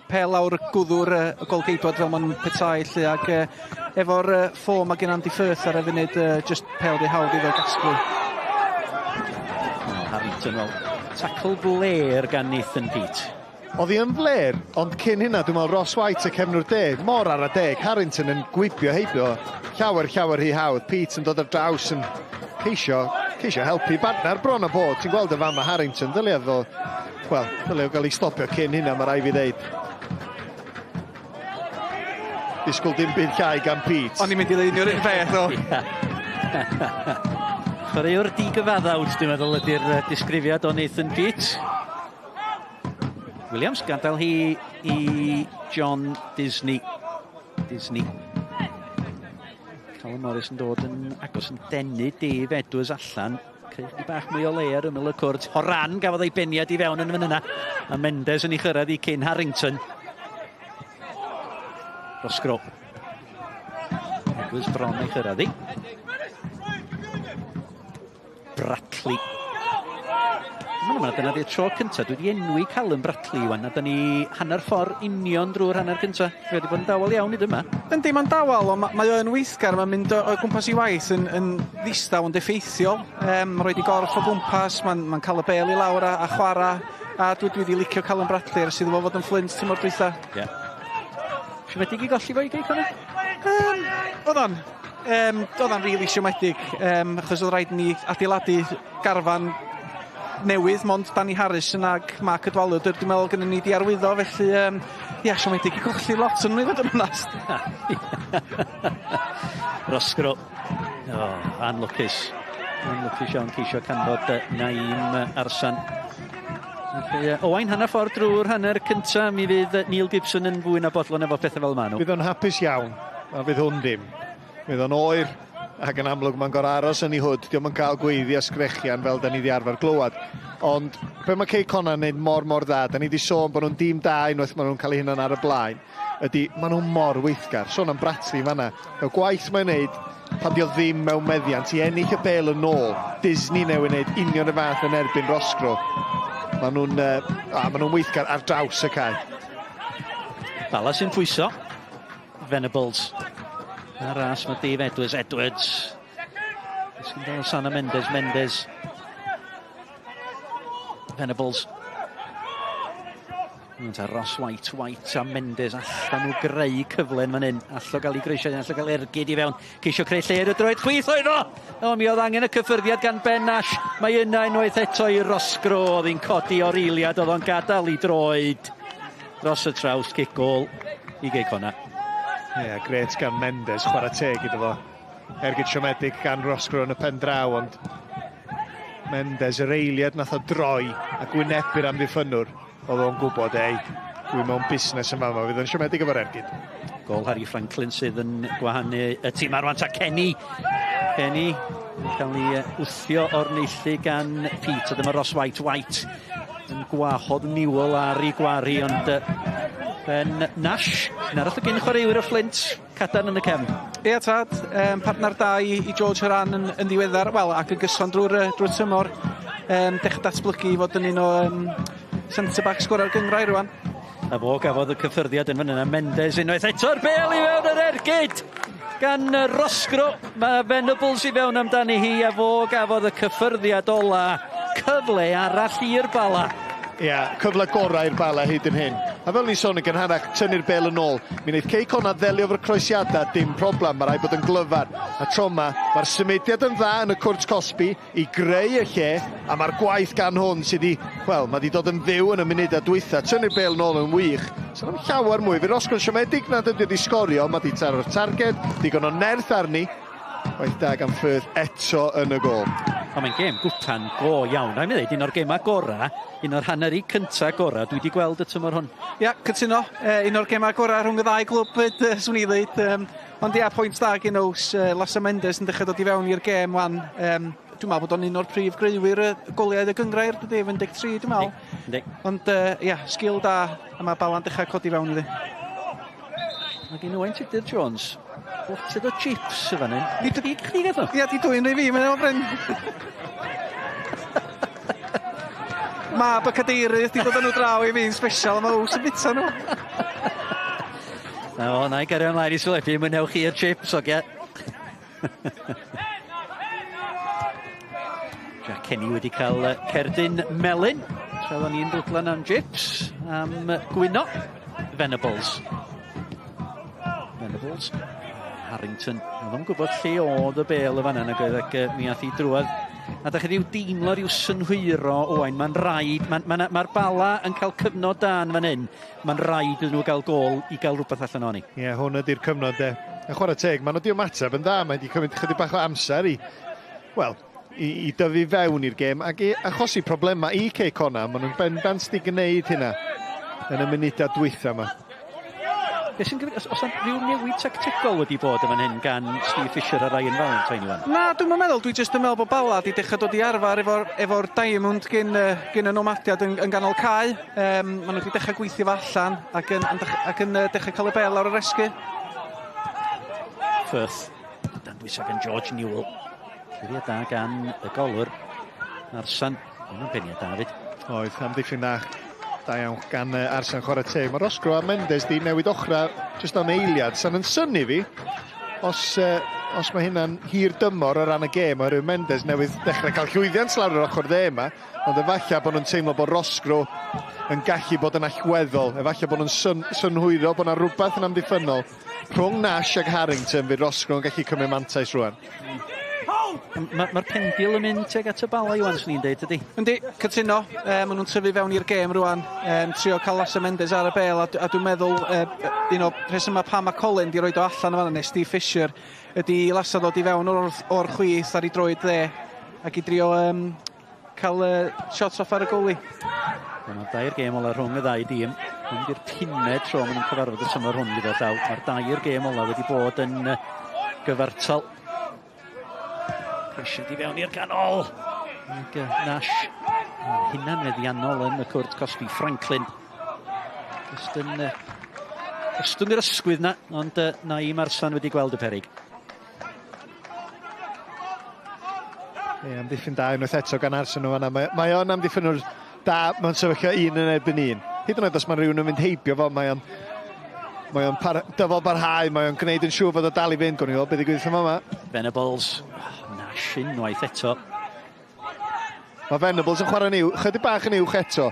pêl lawr gwddw'r y golgeidwad fel ma'n petai, lle, ac efo'r ffom mae gen Andy Firth ar y funud, just pêl rhy hawdd iddo gasglu. Oh, Harrington, wel, tackle blêr gan Nathan Peate. Oedd hi yn fler, ond cyn hynna, dwi'n meddwl Ross White y cefnwr deg, mor ar y deg, Harrington yn gwibio heibio, llawer, llawer rhy hawdd. Peate yn dod ar draws yn ceisio helpu bartner bron o bod. Ti'n gweld y fama Harrington, ddylia fo, wel, ddylia o gael ei stopio cyn hynna, mae rai fi ddeud. Disgwyl dim byd llai gan Peate. O'n i'n mynd i ddeud un peth o. Chwaraewr digyfaddawd, dwi'n meddwl, ydy'r disgrifiad o Nathan Peate. Williams gadael hi i John Disney. Disney. Callum Morris yn dod yn agos yn denu Dave Edwards allan. Creu chydig bach mwy o le ar ymyl y cwrt. Horan gafodd ei beniad i fewn yn fan yna. A Mendes yn ei chyrraedd i cyn Harrington. Roscrow. Edwards bron ei chyrraedd i. Bradley. Mae'n dyna di'r tro cyntaf. Dwi wedi enwi Callum Bradley, Iwan, a da ni hanner ffordd union drwy'r hanner cyntaf. Dwi wedi bod yn dawel iawn i dyma. Yndi, mae'n dawel, ond mae o'n weithgar, mae'n mynd o gwmpas i waith yn ddistaw, ond effeithiol. Mae'n rhoi i gorff o gwmpas, mae'n cael y bêl i lawr a chwarae. A dwi wedi licio Callum Bradley ers iddo fo fod yn Fflint tymor dwytha. Ie. Yeah. Siomedig i golli fo i Gei Connah? Oedd o'n. Oedd o'n rili siomedig, achos oedd rhaid ni adeiladu garfan newydd, mond Danny Harris yn ag Mark Cadwaladr, dwi'n meddwl gynnon ni di arwyddo, felly ia, siomedig i golli lot yn nhw i fod yn onast. Roscrow. Oh, anlwcus. Anlwcus iawn ceisio canfod Naim Arsan. Felly, Owain, hanner ffordd drwy'r hanner cynta, mi fydd Neil Gibson yn fwy na bodlon efo pethau fel maen nhw. Fydd o'n hapus iawn, a fydd hwn ddim. Fydd o'n oer, ac yn amlwg mae'n gorau aros yn ei hwd. Dio'm yn cael gweiddi a sgrechian fel da ni di arfer glywad. Ond be mae Cei Connah yn neud mor mor dda, da ni di sôn bod nhw'n dîm da unwaith maen nhw'n cael eu hunan ar y blaen, ydy maen nhw'n mor weithgar. Sôn am Bradley fanna. Y gwaith mae'n neud pan di o ddim mewn meddiant i ennill y bêl yn ôl. Disney newydd wneud union y fath yn erbyn Roscrow. Maen nhw'n weithgar ar draws y cae. Bala sy'n pwyso. Venables. Ar ras mae Dave Edwards. Edwards. Ysgyn dal Sana Mendes. Mendes. Venables. Ta Ross White, White a Mendes allan nhw greu cyfle yn fan hyn. Allo gael ei greisiau, allo gael ergyd i fewn. Ceisio creu lle ar y droed chwith oedd o! O, mi oedd angen y cyffyrddiad gan Ben Nash. Mae yna unwaith eto i Roscrow. Oedd hi'n codi o'r eiliad, oedd o'n gadael i droed. Dros y traws, cic gôl i Gei Connah. Ie, yeah, gret gan Mendes, chwarae teg iddo fo. Ergyd siomedig gan Roscrow yn y pen draw, ond Mendes, yr eiliad nath o droi a gwynebu'r amddiffynnwr, oedd o'n gwybod, ei, dwi mewn busnes yn fama, fydd o'n siomedig efo'r ergyd. Gôl Harry Franklin sydd yn gwahanu y tîm arwan ta Kenny. Kenny yn cael ei wthio o'r neilltu gan Pete, a dyma Ross White. White yn gwahodd Newell ar ei gwari, ond Ben Nash, yn arall o gyn chwaraewyr y Fflint, cadarn yn y cefn. Ie, tad, partner da i George Horan yn ddiweddar, wel, ac yn gyson drwy'r tymor. Dechrau datblygu i fod yn un o centre-backs gorau'r gynghrair rwan. A fo gafodd y cyffyrddiad yn fan yna, Mendes unwaith eto'r bêl i fewn yr ergyd gan Roscrow. Mae Venables i fewn amdani hi, a fo gafodd y cyffyrddiad ola. Cyfle arall i'r Bala. Ie, yeah, cyfle gorau i'r Bala hyd yn hyn. A fel ni'n sôn yn gynharach, tynnu'r bêl yn ôl. Mi wneith Cei Connah ddelio efo'r croesiadau, dim problem, mae rhaid bod yn glyfar. A tro yma, mae'r symudiad yn dda yn y cwrt cosbi i greu y lle, a mae'r gwaith gan hwn sydd wedi, wel, mae wedi dod yn fyw yn y munudau dwytha. Tynnu'r bêl yn ôl yn wych. So am llawer mwy. Fe Roscrow'n siomedig nad ydy wedi sgorio, mae wedi taro'r targed, digon o nerth arni. Waith da gan Firth eto yn y gol. Ond mae'n gêm gwpan go iawn. Rhaid mi ddweud, un o'r gemau gorau, un o'r haneri cyntaf gorau dwi wedi gweld y tymor hwn. Ia, cytuno. Un o'r gemau gorau rhwng y ddau glwb, swn i ddweud. Ond ia, pwynt da gen Ows. Lasa Mendes yn dechrau dod i fewn i'r gêm wan. Dwi'n meddwl bod o'n un o'r prif greuwyr y goliau y gynghrair, dydy, 13, dwi'n meddwl. Yndi. Ond ia, sgil da, a mae Bala'n dechrau codi fewn iddi. Mae gen Owain Tudur Jones boted o chips y fan hyn. I chdi gath o? Ia, di dwyn rei fi, mae'n o Bryn. Mab y cadeirydd di dod â nhw draw i fi'n special, a mae Ows yn bita nhw. Na o, na i gario ymlaen i sylwebu, mwynhewch chi'r chips, ogia. Jack Kenny wedi cael cerdyn melyn, tra o'n i'n rwdlan am chips, am gwyno. Venables. Venables. Harrington. Oedd o'n gwybod lle oedd y bel y fanna nag oedd, ac mi ath i drwad. A da chi ddim deimlo rhyw synhwyro, Owain, mae'n rhaid, mae'r ma Bala yn cael cyfnod da yn fan hyn, mae'n rhaid iddyn nhw gael gôl i gael rhywbeth allan ohoni. Ie, yeah, hwn ydy'r cyfnod de. A chwarae teg, maen nhw wedi ymateb yn dda, mae wedi cymryd chydig bach o amser i, wel, i dyfu fewn i'r gêm ac i achosi problemau i Cei Connah. Maen nhw'n bendant di gwneud hynna yn y munudau dwytha yma. Be sy'n gyfri, os yna rhyw newid tactegol wedi bod yn fan hyn gan Steve Fisher a Ryan Valentine, Iwan? Na, dwi'n meddwl, dwi jyst yn meddwl bod Bala di dechrau dod i arfer efo'r diamond gyn y nomadiad yn ganol cae. Maen nhw wedi dechrau gweithio fo allan ac yn dechrau cael y bel ar yr esgu. Firth, dan bwysau gan George Newell. Cliriad da gan y golwr. Arsan, yn peniad da hefyd. Oedd, amddiffyn da. Da iawn gan Arsan, chwarae teg. Mae Roscrow a Mendes di newid ochra jyst am eiliad. Sa'n yn synnu fi, os mae hynna'n hir dymor o ran y gêm, oherwydd Mendes newydd dechrau cael llwyddiant lawr yr ochr dde yma, ond efallai bod nhw'n teimlo bod Roscrow yn gallu bod yn allweddol. Efallai bod nhw'n synhwyro bod yna rhywbeth yn amddiffynnol rhwng Nash ac Harrington, fydd Roscrow yn gallu cymryd mantais rwan. Mae'r pendil yn mynd tuag at y Bala, Iwan, swn i'n deud, ydy? Yndi, cytuno. Maen nhw'n tyfu fewn i'r gêm rwan. Trio cael Lasa Mendes ar y bel, a dwi'n meddwl, un o rhesymau pam mae Colin di roed o allan o fan'na, neu Steve Fisher, ydy Lasa ddod i fewn o'r chwith ar ei droed dde, ac i drio cael shots off ar y goli. Mae'r dair gêm ola rhwng y ddau dîm. Hwn di'r pumed tro maen nhw'n cyfarfod y tymor hwn gyda llaw. Mae'r dair gêm ola wedi bod yn gyfartal. Presiad i fewn i'r canol. Ac Nash hunan meddiannol yn y cwrt cosbi. Franklin. Just yn ostwng yr ysgwydd na, ond Naïm Arsan wedi gweld y perig. Ie, amddiffyn da unwaith eto gan Arsan o fan'na. Mae o'n amddiffynwr da mewn sefyllfa un yn erbyn un. Hyd yn oed os mae rhywun yn mynd heibio fo, mae o'n dyfal barhau, mae o'n gwneud yn siŵr fod o dal i fynd. Gwni weld beth ddigwydd yma. Venables. Nash unwaith eto. Mae Venables yn chwarae'n uwch, chydig bach yn uwch eto.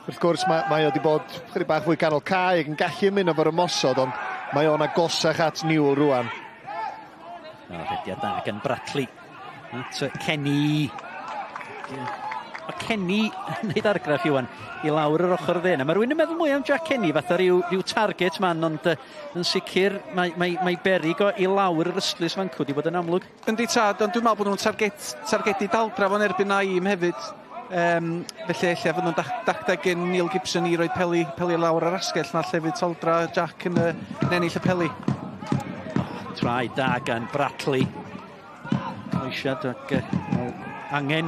Wrth gwrs mae o wedi bod chydig bach fwy ganol cae ac yn gallu ymuno fo'r ymosod, ond mae o'n agosach at Newell rwan. Rhediad da gan Bratley. At Kenny. Mae Kenny yn neud argraff, Iwan, i lawr yr ochr dde. Mae rhywun yn meddwl mwy am Jack Kenny, fatha rhyw target man, ond yn sicr mae berig o i lawr yr ystlys fancw wedi bod yn amlwg. Yndi tad, ond dwi'n meddwl bod nhw'n targedu daldra fo'n erbyn Naïm hefyd. Felly ella fod nhw'n dacteg gen Neil Gibson i roi peli lawr ar asgell na lle fydd taldra Jack yn ennill y peli. Trai da gan Bratley. Croesiad ac angen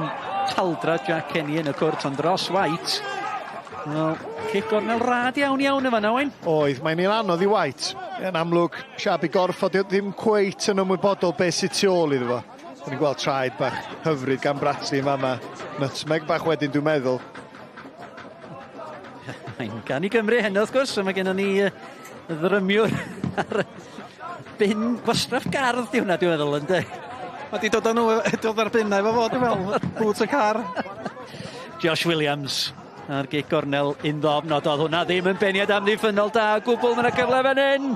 taldra Jack Kenny yn y cwrt, ond Ross White, wel, cic gornel rad iawn iawn yma, Owain. Oedd, mae'n un anodd i White. Yn amlwg, siap i gorff, o ddim cweit yn ymwybodol beth sydd tu ôl iddo fo. Da ni'n gweld traed bach hyfryd gan Bratley yn fama. Nutmeg bach wedyn, dwi'n meddwl. Mae'n gan i Gymru heno, wrth gwrs, a mae gennym ni ddrymiwr ar bin gwastraff gardd, di hwnna, dwi'n meddwl, ynddo? Mae di dod â nhw, dod ar binnau efo fo, dwi'n meddwl, bwt y car. Josh Williams ar gic gornel un ddofn, ond oedd hwnna ddim yn beniad amddiffynnol da o gwbl. Mae yna gyfle fan hyn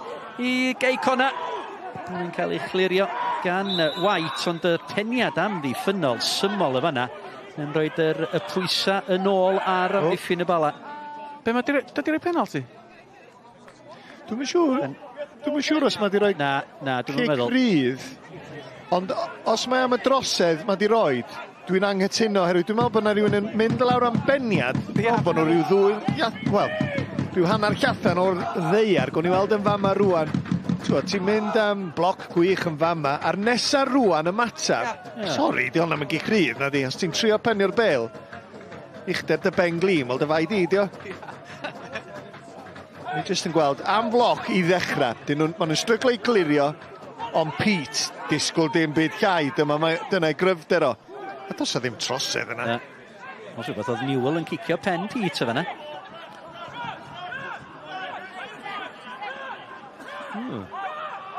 i Gei Connah. Mae'n cael ei chlirio gan White, ond y peniad amddiffynnol syml y fanna yn rhoi y pwysau yn ôl ar amddiffyn y Bala. Be mae di roi penalty? Dwi'm yn siŵr. Dwi'm yn siŵr os mae di roi na, dwi'n cic meddwl. Rydd. Ond os mae am y drosedd mae di roed, dwi'n anghytuno, oherwydd dwi'n meddwl bod yna rhywun yn mynd lawr am beniad, yeah. Bod nhw rhyw ddwy, wel, rhyw hanner llathan o'r ddeiar, gwn i weld yn fama rwan. Ti'n mynd am bloc gwych yn fama, a'r nesa rwan ymateb, yeah. Sori, di hwnna'n mynd i cryf, na di, os ti'n trio penio'r bel, uchder dy ben glin, wel dy fai di, dio. Ni jyst yn gweld am floc i ddechrau. Dyn nhw'n, maen nhw'n stryglo i glirio, ond Pete, disgwyl dim byd llai, dyma, mae, dyna ei gryfder o. A does 'na ddim trosedd yna. Yeah. Os rhywbeth oedd Newell yn cicio pen Pete o fanna.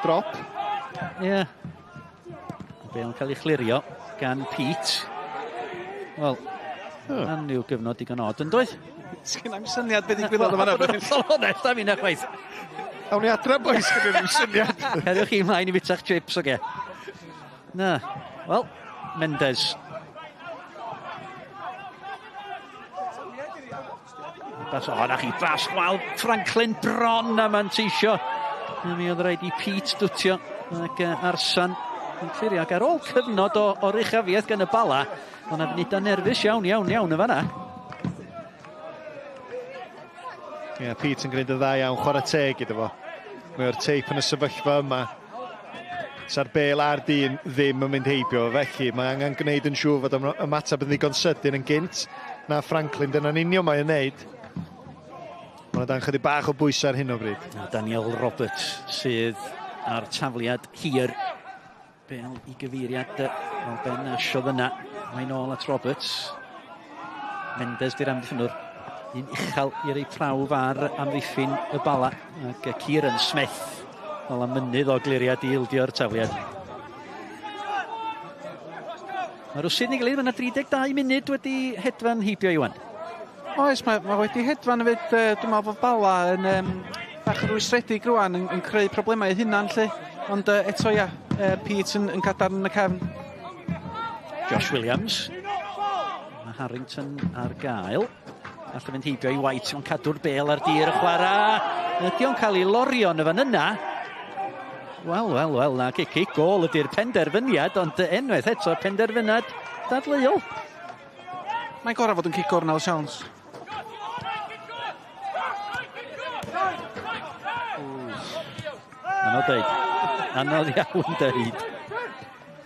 Drop. Ie. Yeah. Bale yn cael ei chlirio gan Pete. Wel, oh. Yn ryw gyfnod digon od, yn doedd? Sgyn i'm syniad beth ddigwyddodd yma. Yn hollol onest, a finna chwaith. Awn ni adra, boys, gyda ddim syniad. Cariwch chi mlaen i fita'ch chips, oce. Na, wel, Mendes. Bas, o, na chi, bas, wel, Franklin bron a manteisio. Mi oedd rhaid i Pete dwtio ac Arsan yn clirio. Ac ar ôl cyfnod o oruchafiaeth gan y Bala, oedd yna funudau nerfus iawn, iawn, iawn y fanna. Ie, yeah, Pete yn gwneud y dda iawn, chwarae teg iddo fo. Mae o'r teip yn y sefyllfa yma. Sa'r bel a'r dyn ddim yn mynd heibio, felly mae angen gwneud yn siŵr fod ymateb yn ddigon sydyn yn gynt na Franklin. Dyna'n union mae'n wneud. Mae'n dan chydig bach o bwysau ar hyn o bryd. Daniel Roberts sydd ar tafliad hir. Bel i gyfeiriad o Ben Ash oedd yna. Mae'n ôl at Roberts. Mendes di'r amddiffynnwr. Un uchel i rei prawf ar amddiffyn y Bala. Ac Kieran Smith. Fel am mynydd o gliriad i ildio'r tafliad. Mae rwsyd ni gilydd, mae yna 32 munud wedi hedfan heibio, Iwan. Oes, mae wedi hedfan hefyd. Dwi'n meddwl bod Bala yn bach yn rwystredig rwan, yn creu problemau eu hunan, lle. Ond eto, ia, Pete yn cadarn yn y cefn. Josh Williams. Mae Harrington ar gael. Alla fynd heibio i White, mae'n cadw'r bel ar dir y chwarae. Ydy o'n cael ei lorio yn y fan yna? Wel, wel, wel, na, cic gôl ydy'r penderfyniad, ond unwaith eto, penderfyniad dadleuol. Mae'n gorau fod yn cic gornel, siawns. Anodd deud. Anodd iawn deud.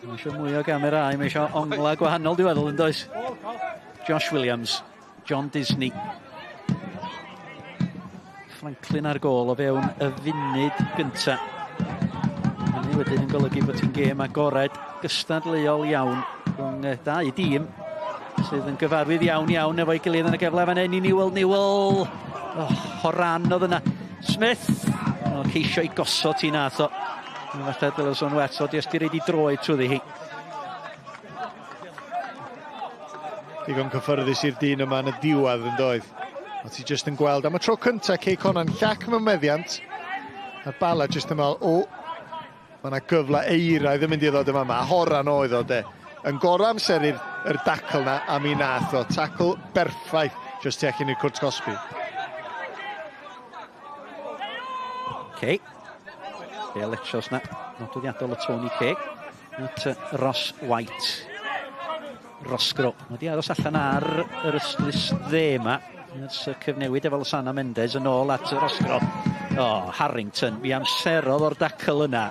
Mae eisiau mwy o gamerâu, mae eisiau ongla gwahanol, dwi'n meddwl, yn does? Josh Williams, John Disney. Franklin ar gôl o fewn y funud gynta. Hynny wedyn yn golygu bod hi'n gêm agored gystadleuol iawn rhwng dau dîm sydd yn gyfarwydd iawn iawn efo'i gilydd yn y gefle fan hyn i Newell. Newell! Oh, Horan oedd yna. Smith! O, ceisio i gosod hi nath o. Falle dylai son wet, o jyst i reid i droed trwyddi hi. Digon cyffyrddus i'r dyn yma yn y diwedd yn doedd. O ti jyst yn gweld am y tro cynta Cei Connah'n llac mewn meddiant. A'r Bala jyst yn meddwl, o, mae yna gyfle eiraidd yn mynd i ddod yma. Mae Horan oedd o de. Yn gorau amser i'r dacl na a mi nath o. Tacl berffaith jyst tu allan i'r cwrt cosbi. Cei. Bel etros na. Nodweddiadol o Tony Kay. At Ross White. Roscrow. Mae di aros allan ar yr ystlys dde yma. Ers y cyfnewid efo Losana Mendes yn ôl at Roscrow. O, Harrington. Mi amserodd o'r dacl yna.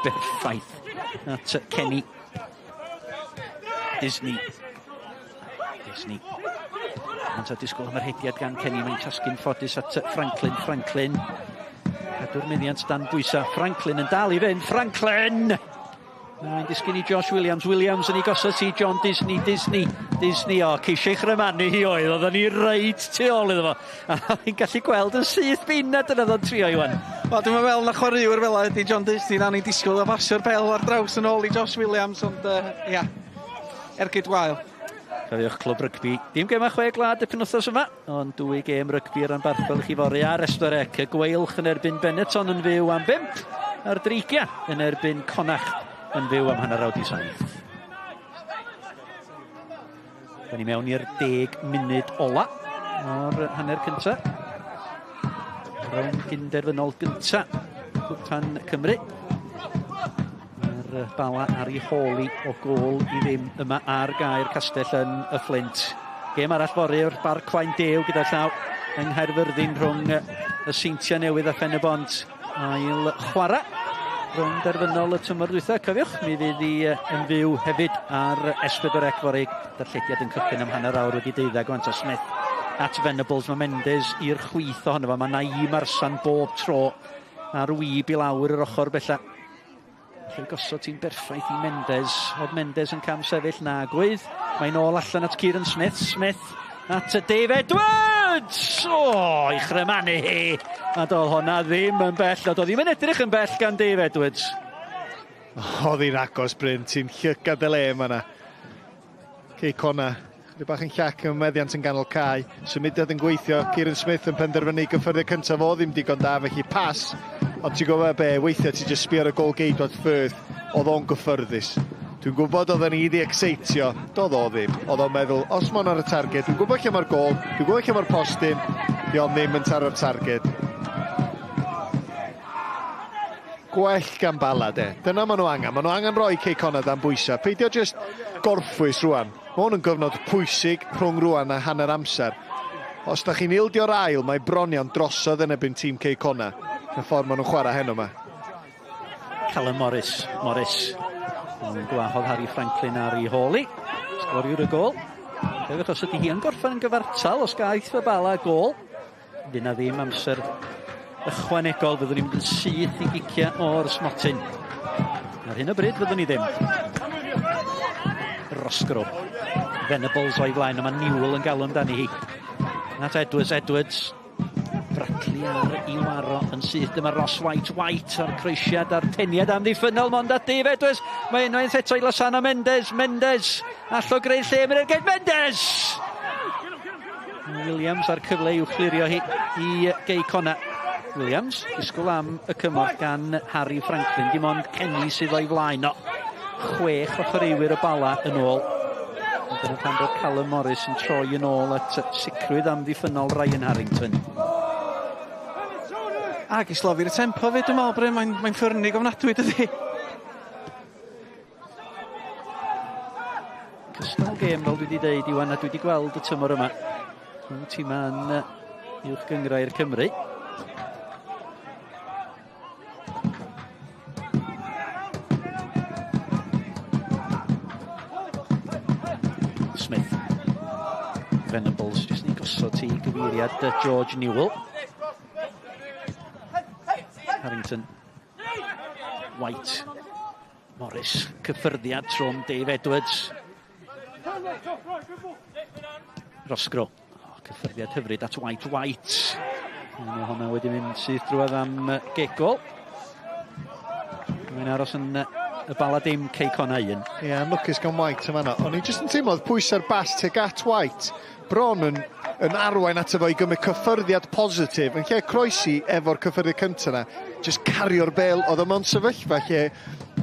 Berffaith. At Kenny. Disney. Disney. Ond disgwyl am yr hediad gan Kenny. Mae'n tasgu'n ffodus at Franklin. Franklin. Cadw'r meddiant dan bwysau. Franklin yn dal i fynd. Franklin! Mae'n disgyn i Josh Williams. Williams yn ei gosod i John Disney. Disney. Disney. O, ceisio ei chrymanu hi oedd. Oedden ni reit tu ôl iddo fo. A hi'n gallu gweld yn syth bin na dyna ddo'n trio, Iwan. Wel, dwi'n meddwl na chwaraewr fel ydy John Disney. Na ni'n disgwyl o basio'r bel ar draws yn ôl i Josh Williams. Ond, ia, ergyd wael. Cofiwch clwb rygbi. Dim gêm a 6 gwlad y penwythnos yma, ond 2 gêm rygbi ranbarthol i chi fory ar S4C. Y Gweilch yn erbyn Benetton yn fyw am 5, a'r Dreigiau yn erbyn Connacht yn fyw am 6:30. Da ni mewn i'r 10 munud ola o'r hanner cynta. Rownd gynderfynol gynta Cwpan Cymru. Mae'r Bala ar ei hôl hi o gôl i ddim yma ar gae'r Castell yn y Fflint. Gêm arall fory o'r Barc Waun Dew gyda llaw yng Nghaerfyrddin rhwng y Seintiau Newydd a Phen-y-bont. Ail chwarae rownd derfynol y tymor dwytha. Cofiwch, mi fydd hi yn fyw hefyd ar S4C fory. Darllediad yn cychwyn am 12:30. Gwanta Smith at Venables. Mae Mendes i'r chwith ohono fo. Mae Naïm Arsan bob tro ar wyb i lawr yr ochr bella. Felly gosod ti'n berffaith i Mendes. Oedd Mendes yn cam sefyll? Na gwydd. Mae'n ôl allan at Kieran Smith. Smith at Dave Edwards! O, i chrymanu hi! A doedd honna ddim yn bell. A doedd ddim yn edrych yn bell gan Dave Edwards. Oedd hi'n agos, Bryn. Ti'n llygad y le yma na. Cei Connah. Chydig bach yn llac yn meddiant yn ganol cae. Symudiad yn gweithio. Kieran Smith yn penderfynu gyffyrddiad cyntaf o ddim digon da, felly pas. Ond ti'n gwybod be, weithiau ti jyst sbio ar y gol geidwad Firth, oedd o'n gyffyrddus. Dwi'n gwybod oedden ni wedi excitio, doedd o ddim. Oedd o'n meddwl, os ma'n ar y targed, dwi'n gwybod lle mae'r gol, dwi'n gwybod lle mae'r postyn, di o'n ddim yn taro'r targed. Gwell gan Bala, de. Dyna maen nhw angen. Maen nhw angen rhoi Cei Connah dan bwysau. Peidio jyst gorffwys rwan. Mae hwn yn gyfnod pwysig rhwng rwan a hanner amser. Os da chi'n ildio'r ail, mae bronion drosodd yn erbyn tîm Cei Connah. Y ffordd maen nhw'n chwarae heno yma. Callum Morris. Morris. Yn gwahodd Harry Franklin ar ei hôl hi. Sgoriwr y gôl. Cofiwch, os ydy hi yn gorffen yn gyfartal, os gaeth y Bala gôl, fydd na ddim amser ychwanegol, fyddwn ni'n mynd yn syth i gicio o'r smotyn. Ar hyn o bryd fyddwn ni ddim. Roscrow. Venables o'i flaen, ond mae Newell yn galw amdani hi. At Edwards, Edwards. Brackley ar i waro yn syth. Dyma Ross White, White a'r croesiad a'r peniad amddiffynnol mond at Dave Edwards. Mae unwaith eto i Losana Mendes. Mendes all o greu lle mynd ergyd. Mendes! Williams a'r cyfle i'w chlirio hi i Gei Connah. Williams, disgwyl am y cymorth gan Harry Franklin. Dim ond Kenny sydd o'i flaen o. 6 o chwaraewyr y Bala yn ôl. Dyna pam bod Callum Morris yn troi yn ôl at sicrwydd amddiffynnol Ryan Harrington. Ac i slofi'r tempo fe, dwi'n meddwl, Bryn, mae'n ffyrnig ofnadwy, dydy? Cystal gêm, fel dwi wedi dweud, Iwan, a dwi wedi gweld y tymor yma. Rhwng tîmau yn Uwch Gynghrair Cymru. Smith. Venables, jyst ni'n gosod ti gyfeiriad George Newell. Harrington. White. Morris, cyffyrddiad trwm Dave Edwards. Roscrow. Oh, cyffyrddiad hyfryd at White. White. Mae hwnna wedi mynd syth drwodd am gegol. Mae'n aros yn y Bala dim, Cei Connah 1. Ie, yeah, lwcus gan White yma. O'n i jyst yn teimlo oedd pwysau'r bas tuag at White bron yn arwain ato fo i gymryd cyffyrddiad positif. Yn lle croesi efo'r cyffyrddiad cyntaf yna, jyst cario'r bel, oedd o mewn sefyllfa lle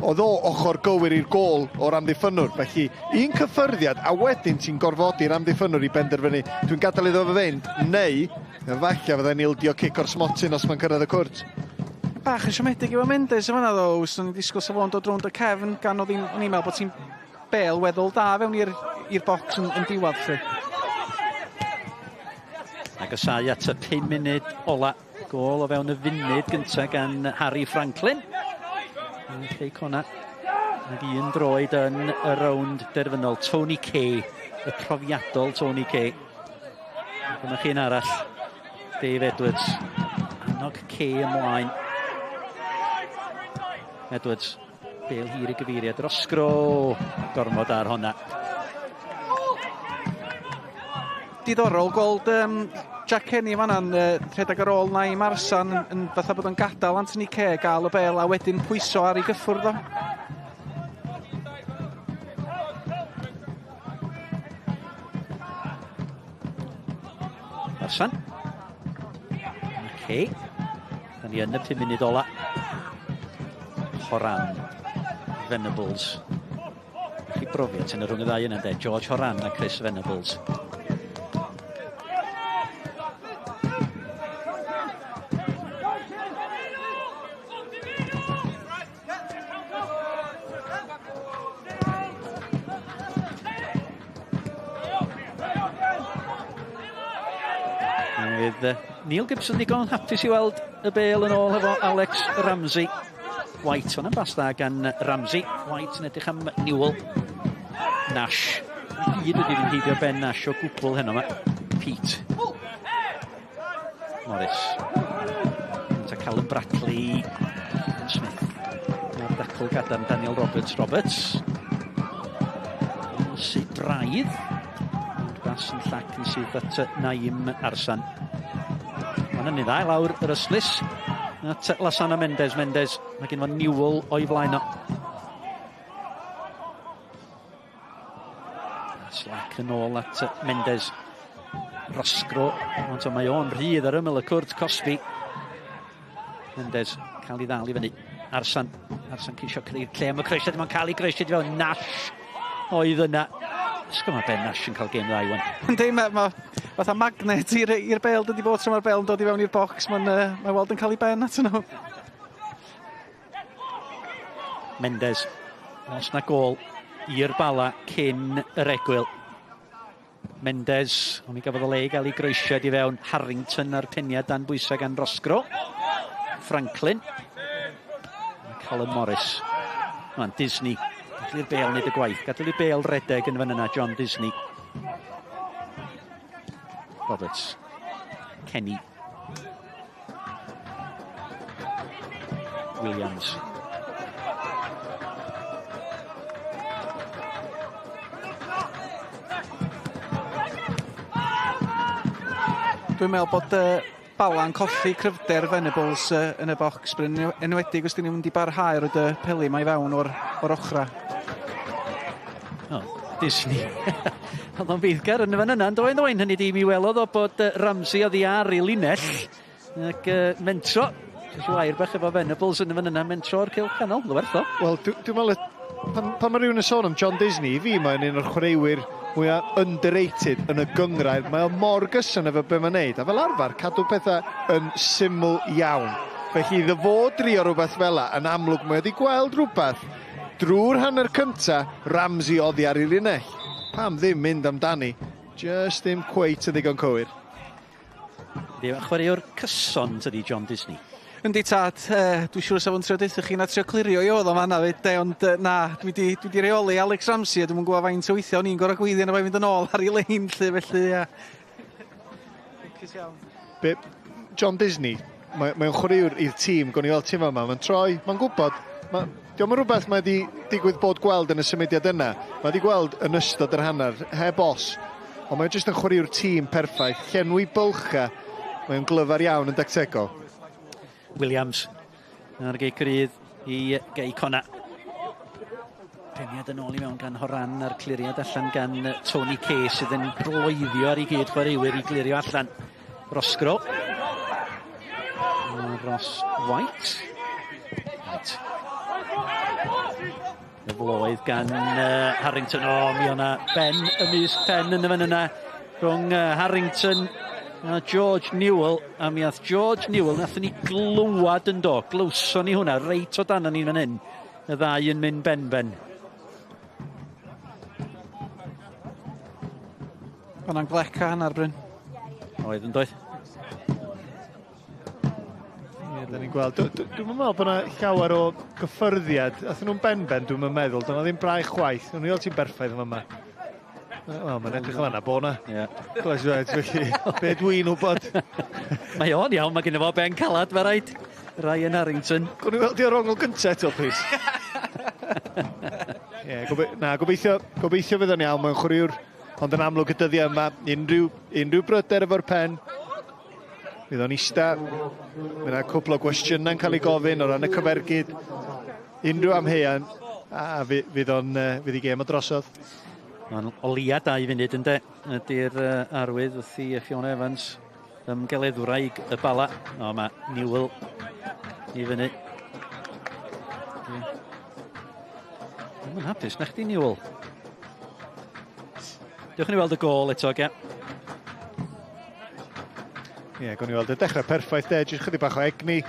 oedd o ochr gywir i'r gôl o'r amddiffynnwr. Felly, un cyffyrddiad, a wedyn ti'n gorfodi'r amddiffynnwr i benderfynu, dwi'n gadael iddo fo fynd, neu falle fyddai'n ildio cic o'r smotyn os mae'n cyrraedd y cwrt. Bach yn siomedig efo Mendes yma ddo, swn i'n disgwyl sa fo'n dod rownd y cefn, gan oedd o'n i'n meddwl bod ti'n bel weddol da fewn i'r bocs yn diwedd. Lle. Agosau at y 5 munud ola. Gôl o fewn y funud gyntaf gan Harry Franklin. Cei Connah ag un droed yn y rownd derfynol. Tony Kay, y profiadol Tony Kay. Dyma chi'n arall, Dave Edwards. Annog Kay ymlaen. Edwards, bel hir i gyfeiriad. Roscrow, gormod ar honna. Diddorol gweld Jack Kenny fanna'n rhedeg ar ôl Naim Arsan yn fatha bod o'n gadael Anthony Kay gael y bel a wedyn pwyso ar ei gyffwrdd o. Arsan. Kay. Da ni yn y 5 munud ola. Horan. Venables. Chi brofiad sy'n rhwng y ddau yna, de? George Horan a Chris Venables. Oedd Neil Gibson ddigon hapus i weld y bêl yn ôl efo Alex Ramsey. White, hwnna'n bas dda gan Ramsey. White yn edrych am Newell. Nash. I gyd wedi fynd heibio Ben Nash o gwbl heno yma. Pete. Morris. Ta Callum Brackley. Smith. Mae'r dacl gadarn Daniel Roberts. Roberts. Sydd braidd. Bas yn llac yn syth at Naim Arsan. Mae'n yn dda lawr yr ystlys. At Lasana Mendes. Mendes. Mae gen fo Newell o'i flaen o. Slack yn ôl at Mendes. Roscrow. Ond mae o'n rhydd ar ymyl y cwrt cosbi. Mendes cael ei ddal i fyny. Arsan. Arsan ceisio creu lle am y croesiad. Mae'n cael ei groesiad i fewn. Nash oedd yna. Ysgol mae Ben Nash yn cael gêm dda i wan. Yndi, mae fatha magnet i'r bêl dydi bod tro mae'r bêl yn dod i fewn i'r bocs. Mae'n mae weld yn cael ei ben at nhw. Mendes. Os na gôl i'r Bala cyn yr egwyl. Mendes, ond mi gafodd o le i gael ei groesiad i fewn. Harrington a'r peniad dan bwysau gan Roscrow. Franklin. Callum Morris. Mae'n Disney. Gadael i'r bêl wneud y gwaith. Gadael i'r bêl redeg yn fan yna, John Disney. Roberts. Kenny. Williams. Dwi'n meddwl bod Bala'n colli cryfder Venables yn y bocs, Bryn, enwedig os dyn nhw'n mynd i barhau roed y peli mae i fewn o'r ochra. Oh, Disney. Oedd o'n feiddgar yn y fan yna, yn doedd oen hynny di mi welodd o bod Ramsey oddi ar ei linell ac mentro. Jyst wair bach efo Venables yn y fan yna, mentro o'r cylch canol, werth o. Wel, dwi'n meddwl, pan mae rhywun yn sôn am John Disney, i fi mae'n un o'r chwaraewyr mwyaf underrated yn y gynghrair. Mae o mor gyson efo be mae'n neud. A fel arfer, cadw pethau yn syml iawn. Felly iddo fo drio rhywbeth fel 'a, yn amlwg mae wedi gweld rhywbeth drwy'r hanner cynta, Ramsey oddi ar ei linell. Pam ddim mynd amdani? Just ddim cweit yn ddigon cywir. Chwaraewr cyson tydi John Disney. Yndi tad, dwi'n siŵr sa fo'n trio deutha chi na trio clirio i oedd o'n fanna fyd, ond na, dwi di reoli Alex Ramsey a dwi'm yn gwybod faint o weithiau o'n i'n gorfod gweiddi arno fo i fynd yn ôl ar ei lein, lle, felly, ia. Lwcus iawn. John Disney, mae'n chwaraewr i'r tîm, gwn i weld tîm yma, mae'n troi, mae'n gwybod, dio'm yn rhywbeth mae wedi digwydd bod gweld yn y symudiad yna, mae wedi gweld yn ystod yr hanner, heb os, ond mae'n jyst yn chwaraewr tîm perffaith, llenwi bylcha, mae'n glyfar iawn yn dactegol. Williams ar geic rydd i Gei Connah. Peniad yn ôl i mewn gan Horan a'r cliriad allan gan Tony Kay sydd yn bloeddio ar ei gyd chwaraewyr i glirio allan. Roscrow. Ross White. White. Y floedd gan Harrington. O, mi o'na ben ymysg pen yn y fan yna rhwng Harrington a George Newell, a mi ath George Newell, nathon ni glywad yn do, glywson ni hwnna reit o dan ni fan hyn, y ddau yn mynd ben-ben. Hwnna'n gleca hanner, Bryn. Oedd yn doedd. Ie, da ni'n gweld. Dwi'm yn meddwl bod yna llawer o gyffyrddiad. Athyn nhw'n ben-ben, dwi'm yn meddwl. Dyna ddim braich chwaith. O'n i weld ti'n berffaith yn fama. Wel, mae'n edrych fel yna, bo na. Ie. Glais i felly, be dwi'n wybod? Mae o'n iawn, mae genno fo ben calad, mae rhaid. Ryan Harrington. Gwni weld i o'r ongl gyntaf eto, please. Ie, na, gobeithio fydd o'n iawn, mae'n chwaraewr, ond yn amlwg y dyddiau yma, unrhyw bryder efo'r pen, fydd o'n ista, mae yna cwpl o gwestiynau'n cael ei gofyn o ran y cyfergyd, unrhyw amheuon, a fydd o'n fydd ei gêm o drosodd. Mae'n o leia 2 funud ynde, ydy'r arwydd wrth i Fiona Evans, ymgeleddwraig y Bala. O, mae Newell i fyny. Mae'n hapus, na chdi Newell. Dewch ni weld y gôl eto, ge. Ie, gwn i weld y dechrau perffaith de, jyst chydig bach o egni.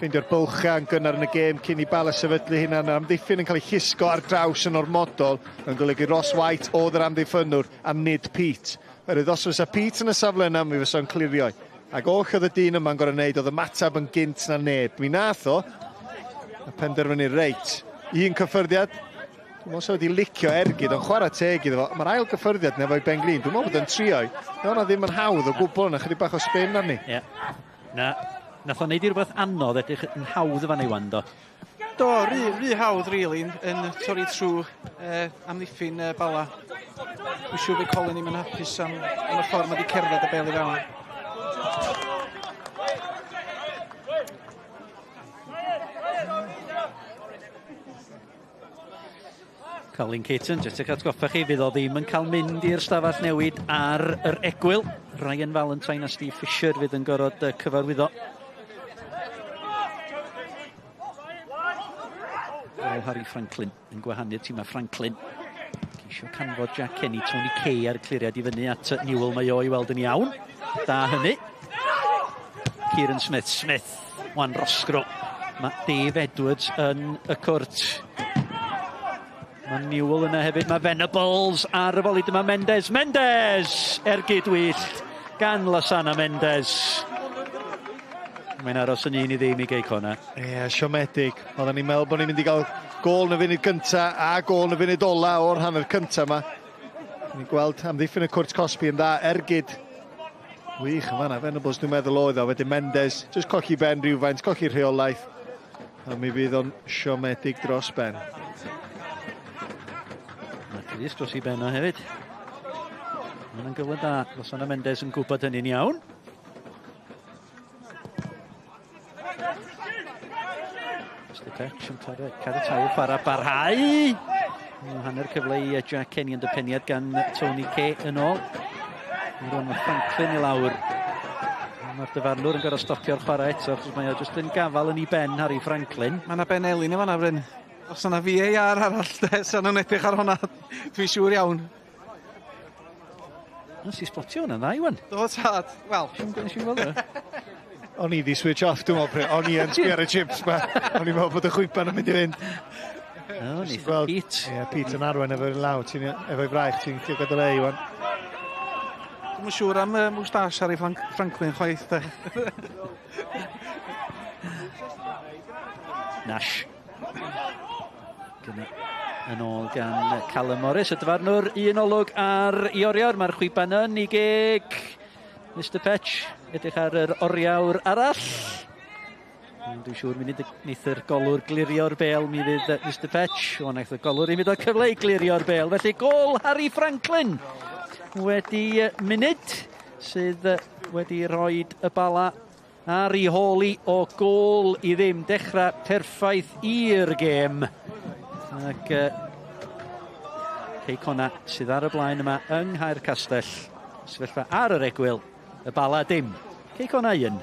Ffeindio'r bylchau yn gynnar yn y gêm cyn i Bala sefydlu hynna. Yr amddiffyn yn cael ei llusgo ar draws yn ormodol yn golygu Ross White oedd yr amddiffynnwr a nid Pete. Oherwydd os fysa Pete yn y safle yna, mi fysa'n clirio. Ac oll oedd y dyn yma'n gorau wneud oedd ymateb yn gynt na neb. Mi nath o, a penderfynu reit. Un cyffyrddiad, dwi'n meddwl wedi licio ergyd, ond chwarae teg iddo fo. Mae'r ail gyffyrddiad neu efo'i ben glin, dwi'n meddwl bod yn trio. Mae hwnna ddim yn hawdd o gwbl yna, chydig bach o spin arni. Ie. Yeah. Na, nath o'n neud i rhywbeth anodd edrych yn hawdd y fan Iwan, do. Do, rhy, rhy hawdd, really, yn torri trwy amddiffyn Bala. Dwi'n siŵr fydd Colin ddim yn hapus am, am y ffordd mae wedi cerdded y bel i fewn. Colin Caton, jyst eich atgoffa chi, fydd o ddim yn cael mynd i'r stafell newid ar yr egwyl. Ryan Valentine a Steve Fisher fydd yn gorfod cyfarwyddo. O Harry Franklin yn gwahanu'r tîm a Franklin. Ceisio canfod Jack Kenny, Tony Kay ar y cliriad i fyny at Newell, mae o i weld yn iawn. Da hynny. Kieran Smith, Smith, Wan Rosgro. Mae Dave Edwards yn y cwrt. Mae Newell yna hefyd, mae Venables ar y foli, dyma Mendes. Mendes! Ergyd wyllt gan Lasana Mendes. Mae'n aros yn 1-0 i Gei Connah. Ie, yeah, siomedig. Oedden ni'n meddwl bod ni'n mynd i gael gôl yn y funud gynta a gôl yn y funud ola o'r hanner cynta yma. Ni'n gweld amddiffyn y cwrt cosbi yn dda, ergyd. Wych yn fanna, Venables dwi'n meddwl oedd o. Wedyn Mendes, jyst colli ben rhywfaint, colli rheolaeth. A mi fydd o'n siomedig dros ben. Mae Chris dros i ben o hefyd. Mae'n gyfle da. Rosana Mendes yn gwybod hynny'n iawn. Mr Petch yn cariatáu chwarae barhau. Hanner cyfle i Jack Kenny yn dypeniad gan Tony Kay yn ôl. Rwan mae Franklin i lawr. Mae'r dyfarnwr yn gorfod stopio'r chwarae eto, achos mae o jyst yn gafal yn ei ben Harry Franklin. Mae yna ben elin i fanna, Bryn. Os yna VAR arall, de, sa nhw'n edrych ar hwnna, dwi'n siŵr iawn. Nes i spotio hwnna'n dda, Iwan. Do, tad. Wel. Nes i'n gweld o. O'n i di switch off, dwi'n meddwl, o'n i yn sbio ar y chips ma. O'n i'n meddwl bod y chwiban yn mynd i fynd. O, neith Pete. Ie, Pete yn arwain efo'i law, efo'i braich, ti'n gadael e, Iwan. Dwi'm yn siŵr am moustache Harry Franklin chwaith, de. Nash. Gyna yn ôl gan Callum Morris, y dyfarnwr un olwg ar i oriawr. Mae'r chwiban yn ei geg. Mr Petch, edrych ar yr oriawr arall. Dwi'n siŵr mi wneith yr golwr glirio'r bel, mi fydd Mr Petch. O, wnaeth y golwr i mynd o cyfle i glirio'r bel. Felly gôl Harry Franklin wedi munud sydd wedi rhoi y Bala ar ei hôl i o gôl i ddim. Dechrau perffaith i'r gêm. Ac Cei Connah sydd ar y blaen yma yng Nghaer Castell. Sefyllfa ar yr egwyl, y Bala dim. Cei Connah 1.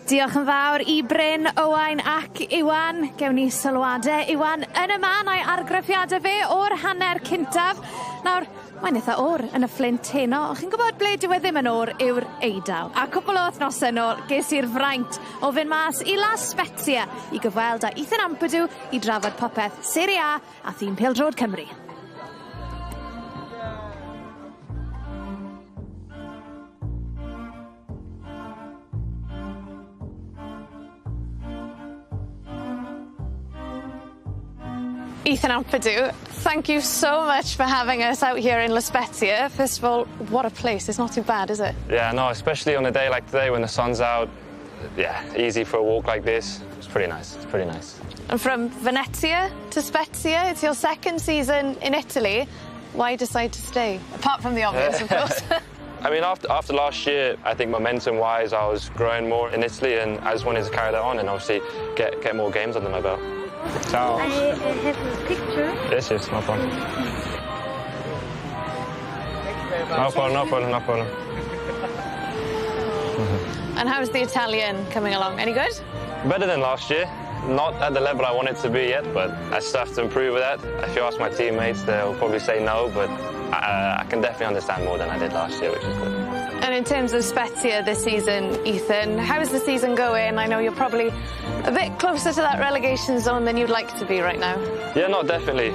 Diolch yn fawr i Bryn, Owain ac Iwan. Gewn ni sylwadau Iwan yn y man a'i argraffiadau fe o'r hanner cyntaf. Nawr, mae'n eitha oer yn y Fflint heno. Chi'n gwybod ble dyw e ddim yn oer yw'r Eidal. A cwpl o wythnosau nôl, ges i'r fraint o fynd mas i La Spezia i gyfweld â Ethan Ampadu i drafod popeth Serie A a thîm pêl-droed Cymru. Ethan Ampadu, thank you so much for having us out here in La Spezia. First of all, what a place. It's not too bad, is it? Yeah, no, especially on a day like today when the sun's out. Yeah, easy for a walk like this. It's pretty nice. It's pretty nice. And from Venezia to Spezia, it's your second season in Italy. Why decide to stay? Apart from the obvious, of course. I mean, after last year, I think momentum-wise, I was growing more in Italy, and I just wanted to carry that on and obviously get more games under my belt. Ciao. I have a picture. Yes, yes, no problem. No problem, no problem, no problem. And how's the Italian coming along? Any good? Better than last year. Not at the level I want it to be yet, but I still have to improve with that. If you ask my teammates, they'll probably say no, but I can definitely understand more than I did last year, which is good. And in terms of Spezia this season, Ethan, how's the season going? I know you're probably a bit closer to that relegation zone than you'd like to be right now. Yeah, no, definitely.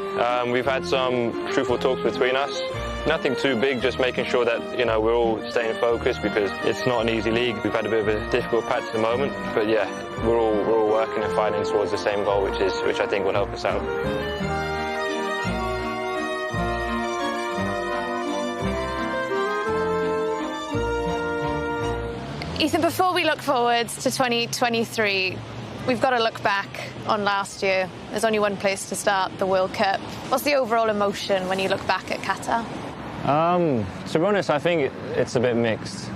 We've had some truthful talks between us. Nothing too big, just making sure that, you know, we're all staying focused because it's not an easy league. We've had a bit of a difficult patch at the moment, but yeah, we're all working and fighting towards the same goal, which I think will help us out. Ethan, before we look forward to 2023, we've got to look back on last year. There's only one place to start, the World Cup. What's the overall emotion when you look back at Qatar? To be honest, I think it's a bit mixed.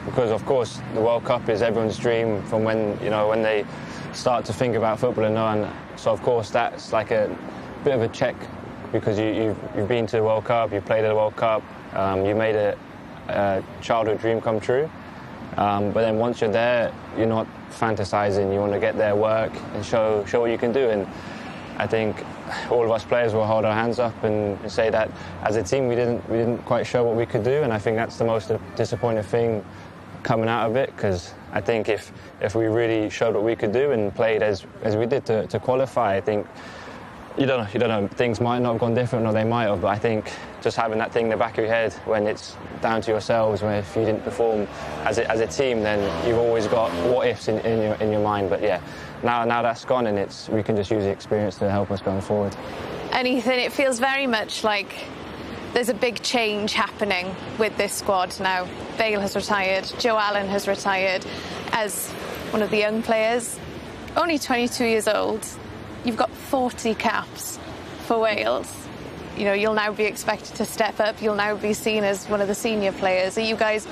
Because, of course, the World Cup is everyone's dream from when, you know, when they start to think about football and on. So, of course, that's like a bit of a check because you've been to the World Cup, you've played at the World Cup, you made a childhood dream come true, but then once you're there, you're not fantasizing. You want to get there, work, and show what you can do. And I think all of us players will hold our hands up and say that as a team we didn't quite show what we could do. And I think that's the most disappointing thing coming out of it, because I think if we really showed what we could do and played as we did to qualify, I think you don't know, things might not have gone different, or they might have, but I think just having that thing in the back of your head when it's down to yourselves, when if you didn't perform as a team, then you've always got what ifs in your mind. But yeah, now that's gone, and we can just use the experience to help us going forward. And Ethan, it feels very much like there's a big change happening with this squad now. Bale has retired, Joe Allen has retired as one of the young players, only 22 years old. You've got 40 caps for Wales. You know, you'll now be expected to step up. You'll now be seen as one of the senior players. Are you guys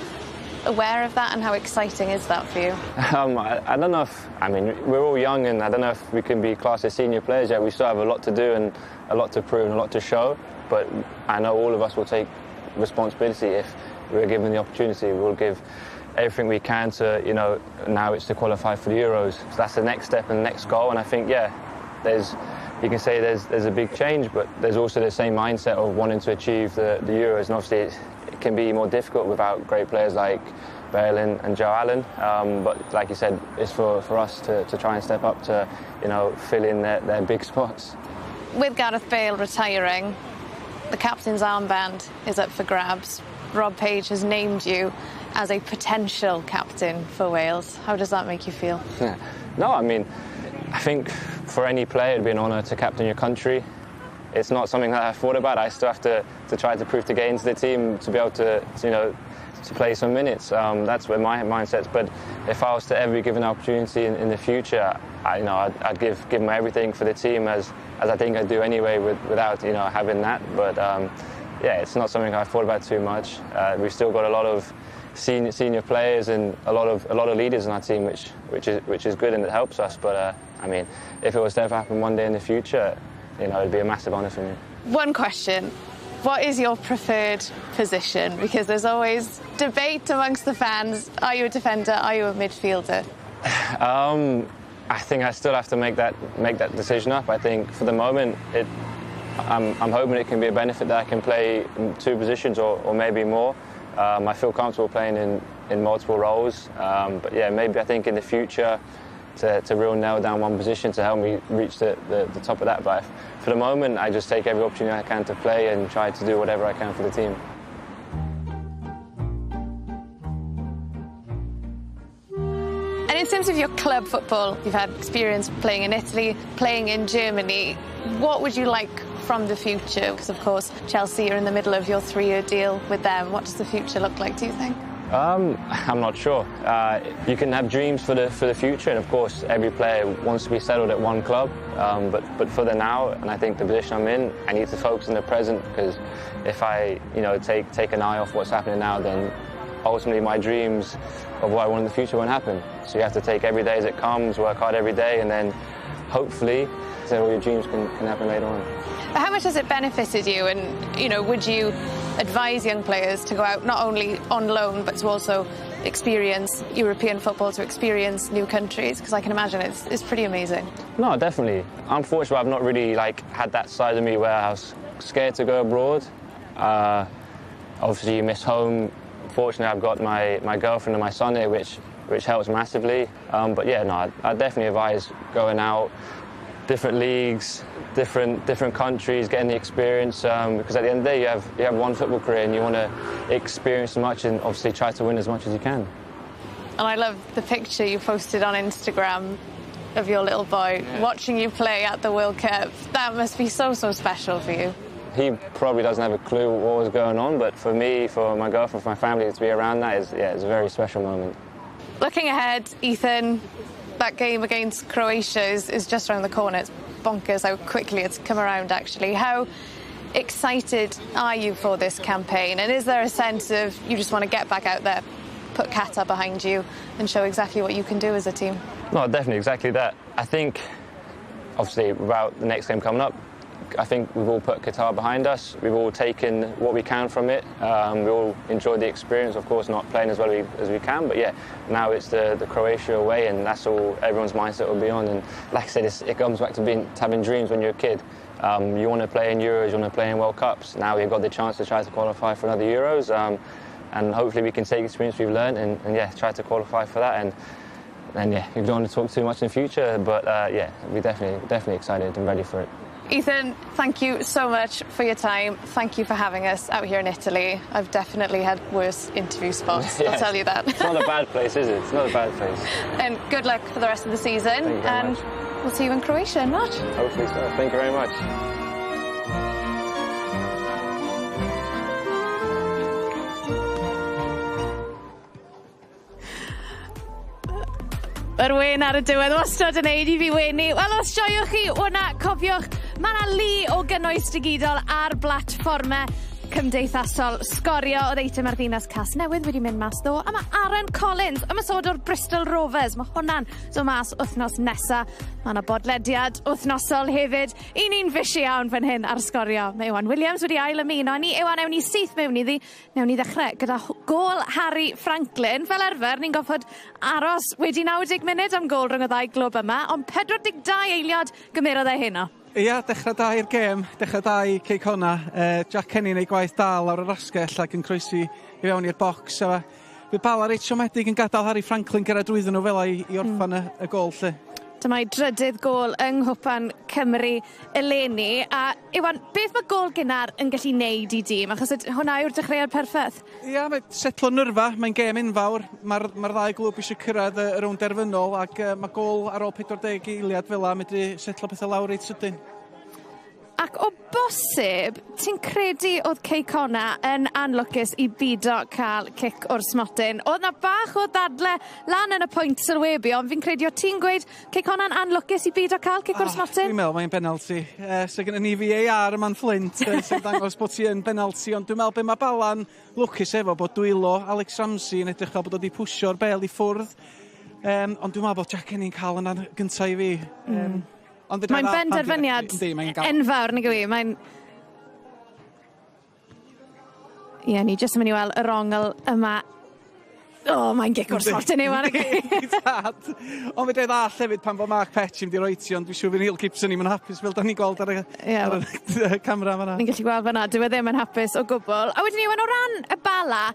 aware of that, and how exciting is that for you? I don't know if, I mean, we're all young, and I don't know if we can be classed as senior players yet. We still have a lot to do and a lot to prove and a lot to show. But I know all of us will take responsibility if we're given the opportunity. We'll give everything we can to, you know, now it's to qualify for the Euros. So that's the next step and the next goal. And I think, yeah, you can say there's a big change, but there's also the same mindset of wanting to achieve the Euros. And obviously it can be more difficult without great players like Bale and Joe Allen. But like you said, it's for us to try and step up to, you know, fill in their big spots. With Gareth Bale retiring, the captain's armband is up for grabs. Rob Page has named you as a potential captain for Wales. How does that make you feel? Yeah. No, I mean, I think for any player it'd be an honour to captain your country. It's not something that I've thought about. I still have to try to prove to get into the team to be able to, you know, to play some minutes. That's where my mindset's. But if I was to ever be given an opportunity in the future, I'd give my everything for the team, as I think I do anyway, without, you know, having that. But yeah, it's not something I've thought about too much. We've still got a lot of senior players and a lot of leaders in our team, which is good, and it helps us. But I mean, if it was to ever happen one day in the future, you know, it'd be a massive honour for me. One question. What is your preferred position? Because there's always debate amongst the fans. Are you a defender? Are you a midfielder? I think I still have to make that decision up. I think for the moment, I'm hoping it can be a benefit that I can play in two positions or maybe more. I feel comfortable playing in multiple roles. But yeah, maybe I think in the future to real nail down one position to help me reach the top of that. But for the moment, I just take every opportunity I can to play and try to do whatever I can for the team. And in terms of your club football, you've had experience playing in Italy, playing in Germany. What would you like from the future? Because, of course, Chelsea are in the middle of your 3-year deal with them. What does the future look like, do you think? I'm not sure. You can have dreams for the future, and of course every player wants to be settled at one club. But for the now, and I think the position I'm in, I need to focus on the present, because if I, you know, take an eye off what's happening now, then ultimately my dreams of what I want in the future won't happen. So you have to take every day as it comes, work hard every day, and then hopefully all your dreams can happen later on. But how much has it benefited you, and, you know, would you advise young players to go out not only on loan but to also experience European football, to experience new countries? Because I can imagine it's pretty amazing. No, definitely. Unfortunately, I've not really had that side of me where I was scared to go abroad. Obviously, you miss home. Fortunately, I've got my girlfriend and my son here, which helps massively. But yeah, no, I definitely advise going out, different leagues, different countries, getting the experience, because at the end of the day, you have one football career and you want to experience as much and obviously try to win as much as you can. And I love the picture you posted on Instagram of your little boy watching you play at the World Cup. That must be so, so special for you. He probably doesn't have a clue what was going on, but for me, for my girlfriend, for my family, to be around that is, yeah, it's a very special moment. Looking ahead, Ethan, that game against Croatia is just around the corner. It's bonkers how quickly it's come around, actually. How excited are you for this campaign? And is there a sense of you just want to get back out there, put Qatar behind you and show exactly what you can do as a team? No, definitely, exactly that. I think, obviously, about the next game coming up, I think we've all put Qatar behind us. We've all taken what we can from it. We all enjoyed the experience, of course, not playing as well as we can, but yeah, now it's the Croatia away, and that's all everyone's mindset will be on. And like I said, it comes back to having dreams when you're a kid. You want to play in Euros, you want to play in World Cups. Now we've got the chance to try to qualify for another Euros, and hopefully we can take the experience we've learned and yeah, try to qualify for that. And yeah, we don't want to talk too much in the future, but yeah, we're definitely excited and ready for it. Ethan, thank you so much for your time. Thank you for having us out here in Italy. I've definitely had worse interview spots, I'll tell you that. It's not a bad place, is it? It's not a bad place. And good luck for the rest of the season. Thank you very and much. We'll see you in Croatia in March. Hopefully so. Thank you very much. Yr wên ar y diwedd wastad yn neud i fi wenu. Wel, os joiwch chi hwnna, cofiwch, mae 'na lu o gynnwys digidol ar blatfformau cymdeithasol. Sgorio oedd eitem ar ddinas Casnewydd wedi mynd mas ddo, a mae Aaron Collins, ymosodwr Bristol Rovers, mae hwnna'n dod mas wythnos nesa. Mae yna bodlediad wythnosol hefyd. I ni'n fysi iawn fan hyn ar Sgorio. Mae Iwan Williams wedi ail ymuno ni. Iwan, ewn ni syth mewn iddi. Newn ni ddechrau gyda gôl Harry Franklin. Fel arfer, ni'n goffod aros wedi 90 munud am gôl rhwng y ddau glwb yma, ond 42 eiliad gymerodd e heno. Ia, dechrau da i'r gêm, dechrau da i Cei Connah. Jack Kenny yn ei gwaith da lawr yr asgell ac yn croesi i fewn i'r bocs. A fydd Bala reit siomedig yn gadael Harry Franklin gyrraedd drwyddyn nhw fel i orffan y gôl, lle. Dyma'i drydydd gôl yng Nghwpan Cymru eleni. A Iwan, beth mae gôl gynnar yn gallu neud i dîm? Achos hwnna yw'r dechreuad perffaith. Ia, mae setlo nyrfa, mae'n gêm enfawr. Mae'r ddau glwb eisiau cyrraedd y rownd derfynol ac mae gôl ar ôl 40 eiliad fel 'a medru setlo pethau lawr reit sydyn. Ac o bosib, ti'n credu oedd Cei Connah yn anlwcus i bido cael cic o'r smotyn? Oedd na bach o ddadle lan yn y pwynt sylwebu, ond fi'n credu o ti'n gweud Cei Connah'n anlwcus i bido cael cic o'r smotyn? Dwi'n meddwl mae'n penalti. So gyda ni VAR yma'n Flint, sy'n dangos bod ti yn penalti, ond dwi'n meddwl be mae Bala'n lwcus efo bod dwylo Alex Ramsey yn edrych fel bod o wedi pwsio'r bel i ffwrdd. Ond dwi'n meddwl bod Jack Kenny'n cael yna gyntaf i fi. Ond fedra Mae'n i ddal pan benderfyniad yndi, mae'n gael. enfawr, nag yw i? Mae'n Ie, ni jyst yn mynd i weld yr ongl yma. O, mae'n gic o'r smotyn Iwan, nag yw i? Tad. Ond fedra i ddall hefyd pan fo Mark Petch yn mynd i roi ti, ond dwi'n siŵr fydd Neil Gibson ddim yn hapus fel da ni'n gweld ar y, ar y camera fan'na. Ni'n gallu gweld fan'na, dyw e ddim yn hapus o gwbl. A wedyn Iwan, o ran y Bala,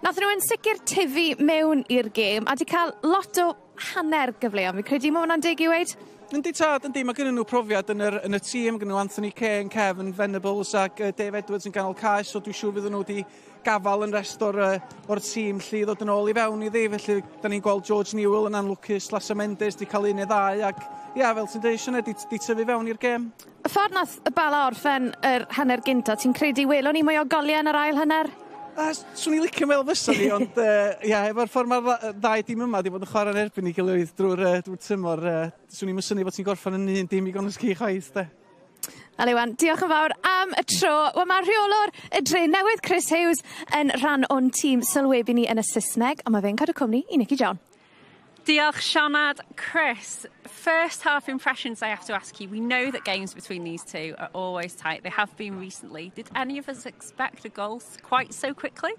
nath nhw yn sicr tyfu mewn i'r gêm a di cael lot o hanner gyfleoedd. Fi'n credu mae hwnna'n deg i weud? Yndi tad, yndi, mae gynnu nhw profiad yn y tîm, gynnu nhw Anthony Kay yn cefn, Venables ac Dave Edwards yn ganol cae, so dwi'n siŵr fydden nhw wedi gafal yn rest o'r tîm lle i ddod yn ôl i fewn iddi, felly da ni'n gweld George Newell yn anlwcus, Lasa Mendes di cael un neu ddau, ac ia, fel ti'n dweud, Sioned, di tyfu fewn i'r gêm. Y ffordd nath y Bala orffen yr hanner gynta, ti'n credu welon ni mwy o goliau yn yr ail hanner? Swn i'n licio meddwl fysa ni, ond ia, efo'r ffordd mae'r ddau dîm yma wedi bod yn chwarae'n erbyn ei gilydd drwy'r tymor, swn i'n synnu bod ti'n gorffen yn 1-0 i Connah's Quay chwaith, de. Wel, Iwan, diolch yn fawr am y tro. Wel, mae rheolwr y Drenewydd, Chris Hughes, yn rhan o'n tîm sylwebu ni yn y Saesneg, ond mae fe'n cadw cwmni i Nicky John. Diolch, Sioned. Chris, first half impressions I have to ask you. We know that games between these two are always tight. They have been recently. Did any of us expect a goal quite so quickly?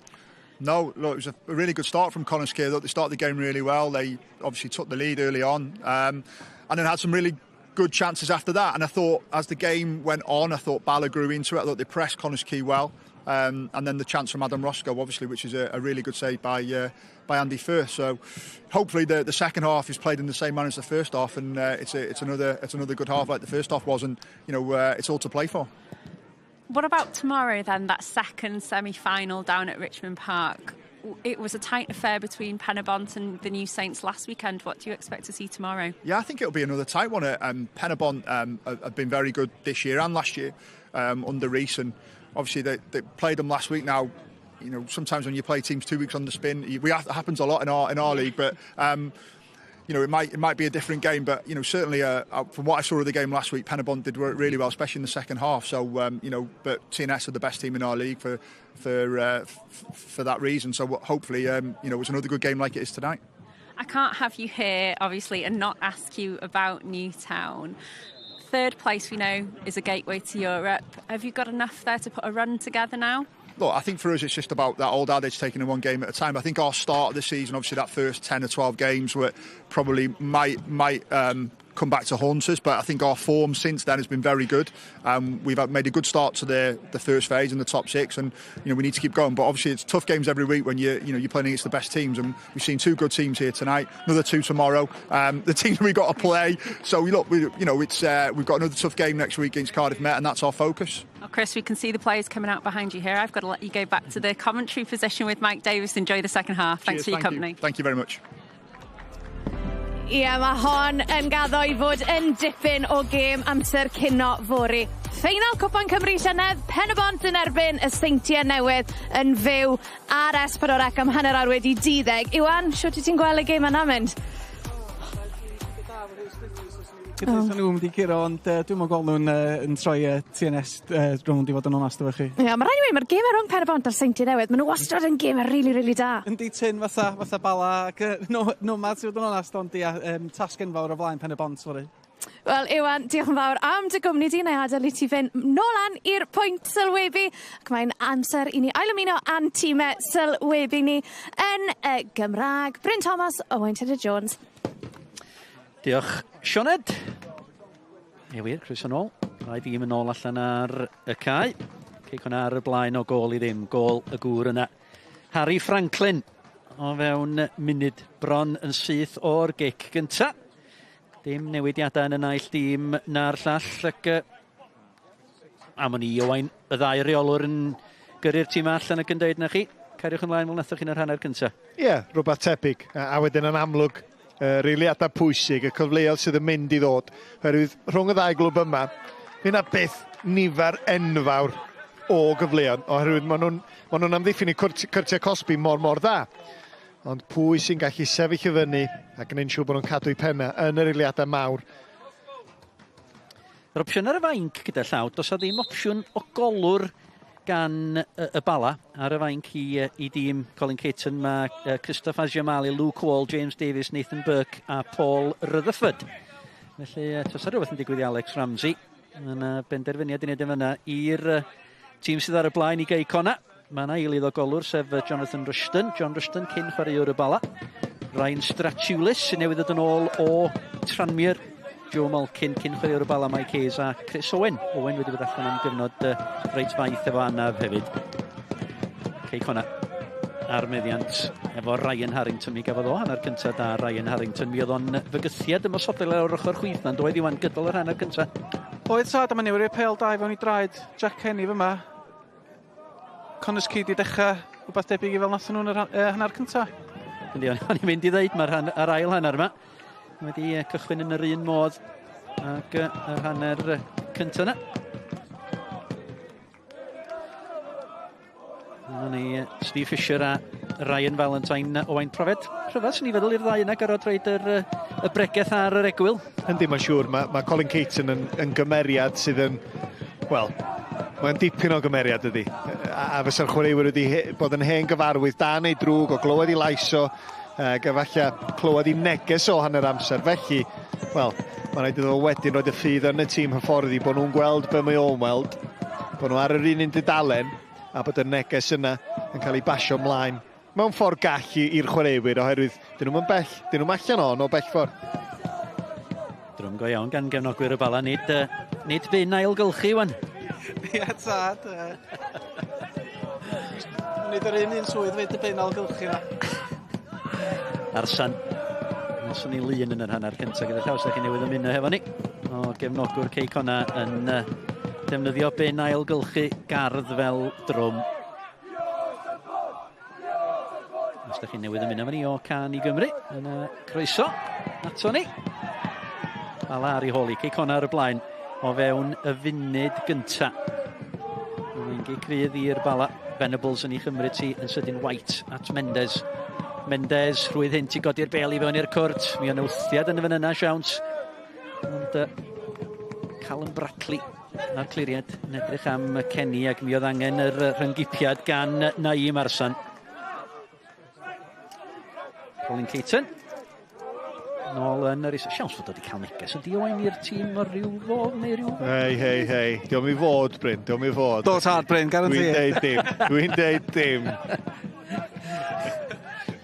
No, look, it was a really good start from Connah's Quay. They started the game really well. They obviously took the lead early on, and then had some really good chances after that. And I thought as the game went on, I thought Bala grew into it. I thought they pressed Connah's Quay well. And then the chance from Adam Roscoe, obviously, which is a really good save by Andy Firth. So hopefully the second half is played in the same manner as the first half, and it's another good half like the first half was, and you know, it's all to play for. What about tomorrow then, that second semi-final down at Richmond Park? It was a tight affair between Penybont and the New Saints last weekend. What do you expect to see tomorrow? Yeah, I think it'll be another tight one. Penybont have been very good this year and last year under Rees, and obviously they played them last week. Now, you know, sometimes when you play teams 2 weeks on the spin, it happens a lot in our league, but you know, it might be a different game, but you know, certainly from what I saw of the game last week, Penybont did work really well, especially in the second half. So you know, but TNS are the best team in our league for that reason. So hopefully, you know, it's another good game like it is tonight. I can't have you here, obviously, and not ask you about Newtown. Third place, we know, is a gateway to Europe. Have you got enough there to put a run together now? Look, I think for us it's just about that old adage, taking one game at a time. I think our start of the season, obviously that first 10 or 12 games were probably might come back to haunt us, but I think our form since then has been very good. We've made a good start to the first phase in the top six, and you know, we need to keep going. But obviously it's tough games every week when you're playing against the best teams, and we've seen two good teams here tonight, another two tomorrow. The teams we've got to play. So look, we've got another tough game next week against Cardiff Met, and that's our focus. Well, Chris, we can see the players coming out behind you here. I've got to let you go back to the commentary position with Mike Davis. Enjoy the second half. Thanks. Cheers, for your company. Thank you very much. Ie, mae hon yn gaddo i fod yn dipyn o gêm amser cino fory. Ffeinal Cwpan Cymru llynedd, Pen-y-bont yn erbyn y Seintiau Newydd yn fyw ar S4C am 12:30. Iwan, siwt wyt ti'n gweld y gêm yna mynd? Gobeithio nhw'n mynd i guro, ond dwi'm yn gweld nhw'n yn troi TNS rownd i fod yn onast efo chi. Ie, yeah, mae rhaid i weud, mae'r gemau rhwng Pen-y-bont a'r Seintiau Newydd, maen nhw wastad yn gemau really, really da. Yndi, tyn fatha Bala ac Nomads i fod yn onast, ond ia, tasg enfawr o flaen Pen-y-bont, sori. Wel, Iwan, diolch yn fawr am dy gwmni di. Na i adael i ti fynd nôl lan i'r pwynt sylwebu, ac mae'n amser i ni ailymuno â'n tîmau sylwebu ni yn y Gymraeg. Bryn Thomas, Owain Tudur Jones. Diolch, Sioned. Ie wir, croeso nôl. Rhaid i yn ôl allan ar y cae. Cei Connah ar y blaen o gôl i ddim. Gôl y gŵr yna. Harry Franklin o fewn munud bron yn syth o'r gic gynta. Dim newidiadau yn y naill dîm na'r llall. Ac am o'n i, Owain, y ddau reolwr yn gyrru'r tîm allan ac yn dweud na chi, cariwch ymlaen fel nathoch chi'n yr hanner cynta. Ie, yeah, rhywbeth tebyg. A wedyn yn amlwg, reiliadau pwysig, y cyfleoedd sydd yn mynd i ddod. Oherwydd rhwng y ddau glwb yma, fydd yna byth nifer enfawr o gyfleoedd, oherwydd maen nhw'n amddiffyn i cyrtiau cosbi mor dda. Ond pwy sy'n gallu sefyll i fyny ac yn siŵr bod nhw'n cadw eu pennau yn yr eiliadau mawr. Yr opsiwn ar y fainc gyda llaw, does 'na ddim opsiwn o golwr gan y Bala ar y fainc i dîm Colin Caton. Mae Christophe Aziamali, Luke Wall, James Davies, Nathan Burke a Paul Rutherford. Felly, tasa rhywbeth yn digwydd i Alex Ramsey, mae yna benderfyniad i wneud yn fanna i'r tîm sydd ar y blaen i Gei Connah. Mae yna eilydd o golwr, sef Jonathan Rushton. John Rushton, cyn chwaraewr y Bala. Ryan Stratulis, sy'n newydd ddod yn ôl o Tranmere. Joe Malkin, cyn chwaraewr y Bala, Mike Hayes a Chris Owen. Owen wedi bod allan am gyfnod reit faith efo anaf hefyd. Cei Connah ar meddiant efo Ryan Harrington. Mi gafodd o hanner cyntaf da Ryan Harrington. Mi oedd o'n fygythiad ymosodol ar ochr chwith na'n doedd Iwan gydol yr hanner cyntaf. Oedd sad, a mae'n newid pêl da i fewn i draed Jack Kenny fyma. Connah's Quay di dechrau rhywbeth debyg i fel nathon nhw'n yr hanner cyntaf. Yndi, o'n i'n mynd i ddeud, mae'r ail hanner yma wedi cychwyn yn yr un modd ag yr hanner cyntaf yna. Dyna ni Steve Fisher a Ryan Valentine, Owain Profed. Rhyfedd, swn i feddwl i'r ddau yna gorfod rhoid y bregeth ar yr egwyl. Yndi, mae'n siŵr. Mae Colin Caton yn gymeriad sydd yn, wel, mae'n dipyn o gymeriad ydi. A fysa'r chwaraewyr wedi bod yn hen gyfarwydd, da neu drwg, o glywed i lais o, ac efallai clywed i neges o hanner amser. Felly, wel, mae'n rhaid iddo fo wedyn roed y ffydd yn y tîm hyfforddi, bod nhw'n gweld be mae o'n weld, bod nhw ar yr un dudalen, a bod y neges yna yn cael ei basio ymlaen. Mewn ffordd gall i'r chwaraewyr, oherwydd dyn nhw'n bell, dyn nhw'n allan o'n o bell ffordd. Drwm go iawn gan gefnogwyr y Bala, nid, uh, nid bin ailgylchu, wan. Ia, tad. Nid yr un un swydd fyd y bin ailgylchu na. Arsan. Welson ni lun yn yr hanner cyntaf gyda llaw, os chi newydd ymuno hefo ni. O gefnogwr Cei Conna yn uh, defnyddio bin ailgylchu gardd fel drwm. Os ydych chi'n newydd ymuno efo ni o Can i Gymru, yna croeso ato ni. Bala ar ei hôl i, Cei Connah ar y blaen o fewn y funud gynta. Mae'n gic rydd i'r Bala. Venables yn ei chymryd ti yn sydyn White at Mendes. Mendes, rhwydd hyn ti godi'r bel i fewn i'r cwrt. Mi o'n wthiad yn y fan yna, siawns. Ond uh, Callum Brackley a'r cliriad yn edrych am Kenny ac mi oedd angen yr rhyngipiad gan Naeem Arsan. Colin Caton. Nôl yn yr is... Siawns fod wedi cael neges ydi Owain i'r tîm o ryw fodd neu ryw... Hei, hei, hei. Diolch i fod, Bryn. Diolch i fod. Dos hard, Bryn, guarantee. Dwi'n deud dim. Dwi'n deud dim.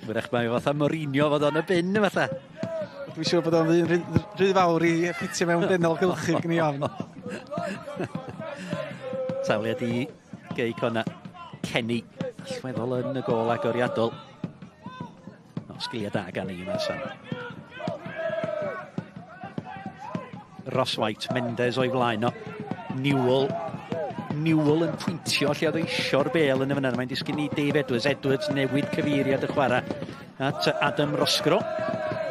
Wyrach mae fatha Mourinho fod o'n y bin fatha. Dwi'n siŵr bod o'n ddyn rhy, rhy fawr i ffitio mewn bin gylchu gen i ofn. Tafliad i Gei Conna. Kenny, allweddol yn y gôl agoriadol. O, sgiliau da gan ei Marsan. Ross White, Mendes o'i flaen o. Newell. Newell yn pwyntio lle oedd eisio'r bel yn y fyna. Mae'n disgyn i Dave Edwards. Edwards newid cyfeiriad y chwarae at Adam Roscrow.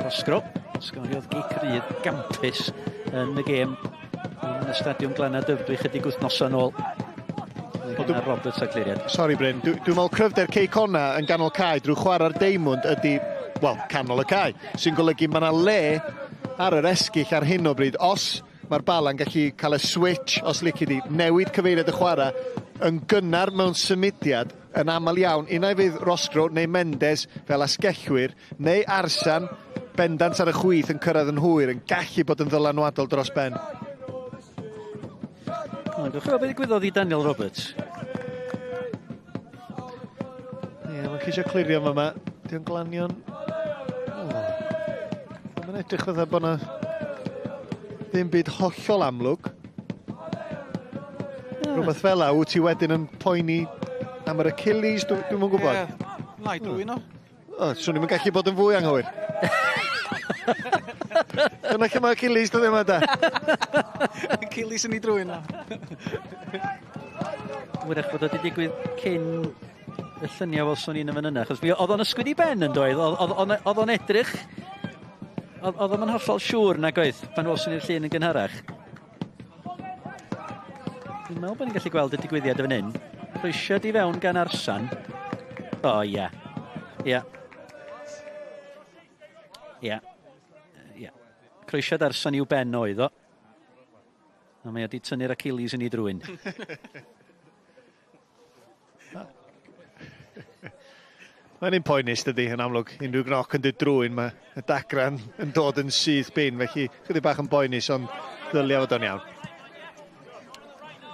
Roscrow sgoriodd gic rydd gampus yn y gêm yn y stadiwm Glannau Dyfrdwy chydig wythnosau nôl. Mae Roberts a cliriad. Sori Bryn, dwi'n dwi meddwl cryfder Cei Connah yn ganol cae drwy chwarae'r deimwnd ydy, wel, canol y cae, sy'n golygu mae yna le ar yr esgyll ar hyn o bryd. Os mae'r Bala'n gallu cael y switch, os lici di, newid cyfeiriad y chwarae yn gynnar mewn symudiad yn aml iawn. Unai fydd Roscrow neu Mendes fel asgellwyr, neu Arsan bendant ar y chwith yn cyrraedd yn hwyr, yn gallu bod yn ddylanwadol dros ben. Wel, gewch chi weld beth ddigwyddodd i Daniel Roberts. Ie, yeah, mae'n ceisio clirio yma. Di'n glanio'n... Oh. Mae'n edrych fatha bod yna ddim byd hollol amlwg. Yeah. Rhywbeth fel la, wyt ti wedyn yn poeni am yr Achilles, dwi'n dwi gwybod. Ie, yeah. na i drwy no. O, swn i'm yn gallu bod yn fwy anghywir. Dyna lle mae Achilles dod yma da. Achilles yn ei drwy no. Wyrach bod o wedi digwydd cyn y lluniau welson ni yn y fan yna, achos mi oedd o'n ysgwyd i ben yn doedd, oedd o'n edrych, oedd o'n hollol siŵr nag oedd pan welson ni'r llun yn gynharach. Dwi'n meddwl bod ni'n gallu gweld y digwyddiad yn fan hyn. Croesiad i fewn gan Arsan. O, ie. Ie. Ie. Ie. Croesiad Arsan i'w ben oedd o. A mae o wedi tynnu'r Achilles yn ei drwyn. Mae'n un poenus dydy, yn amlwg. Unrhyw gnoc yn dod drwy'n, mae y dagran yn dod yn syth bin, felly chydig bach yn boenus, ond ddylia fod o'n iawn.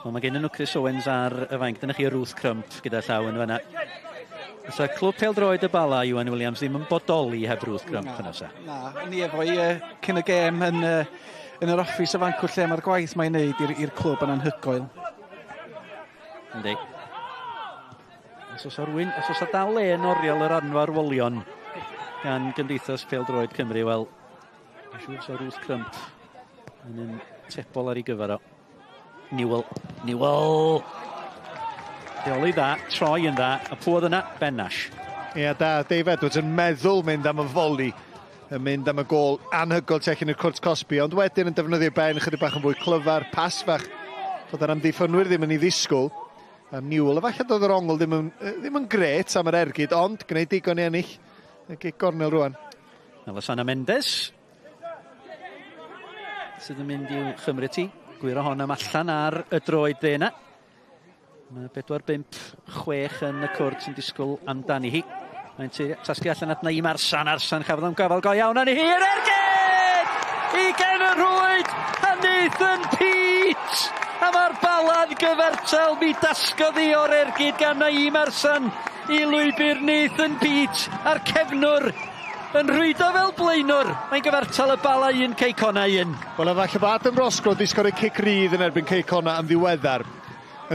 Wel, mae gen nhw Chris Owens ar y fainc. Dyna chi Ruth Crump gyda llaw yn fanna. Fysa clwb pêl-droed y Bala, Iwan Williams, ddim yn bodoli heb Ruth Crump yna, sa? Na, ni efo i uh, cyn y gêm yn, uh, yn yr offis y fancw lle mae'r gwaith mae'n neud i'r clwb yn anhygoel. Yndi. Os oes rhywun, os oes dal le yn oriel yr anfarwolion gan Gymdeithas Pêl-droed Cymru, wel, dwi'n siŵr sa Ruth Crump yn un tebol ar ei gyfer o. Newell, Newell! Rheoli dda, troi yn dda, a pwy oedd yna? Ben Nash. Ie, da, Dave Edwards yn meddwl mynd am y foli, yn mynd am y gôl anhygoel tu allan i'r cwrt cosbi, ond wedyn yn defnyddio Ben chydig bach yn fwy clyfar, pas fach, fod yr amddiffynwyr ddim yn ei ddisgwyl. A Newell, efallai doedd yr ongl ddim yn, ddim yn gret am yr ergyd, ond gwneud digon i ennill y gic gornel rwan. Alessandro Mendes sydd yn mynd i'w chymryd ti. Gwyro hon am allan ar y droed dde yna. Mae 4, 5, 6 yn y cwrt yn disgwyl amdani hi. Mae'n tasgu allan at Naïm Arsan. Arsan chafodd am gafel go iawn arni hi. Yr ergyd! I gen y rhwyd! A Nathan Peat! A mae'r bala'n gyfartal. Mi dasgodd hi o'r ergyd gan Naïm Arsan i lwybr Nathan Peat a'r cefnwr Yn rhwydo fel blaenwr. Mae'n gyfartal y Bala 1, Cei Connah 1. Wel, efallai bod Adam Roscrow wedi sgorio cic rydd yn erbyn Cei Connah yn ddiweddar.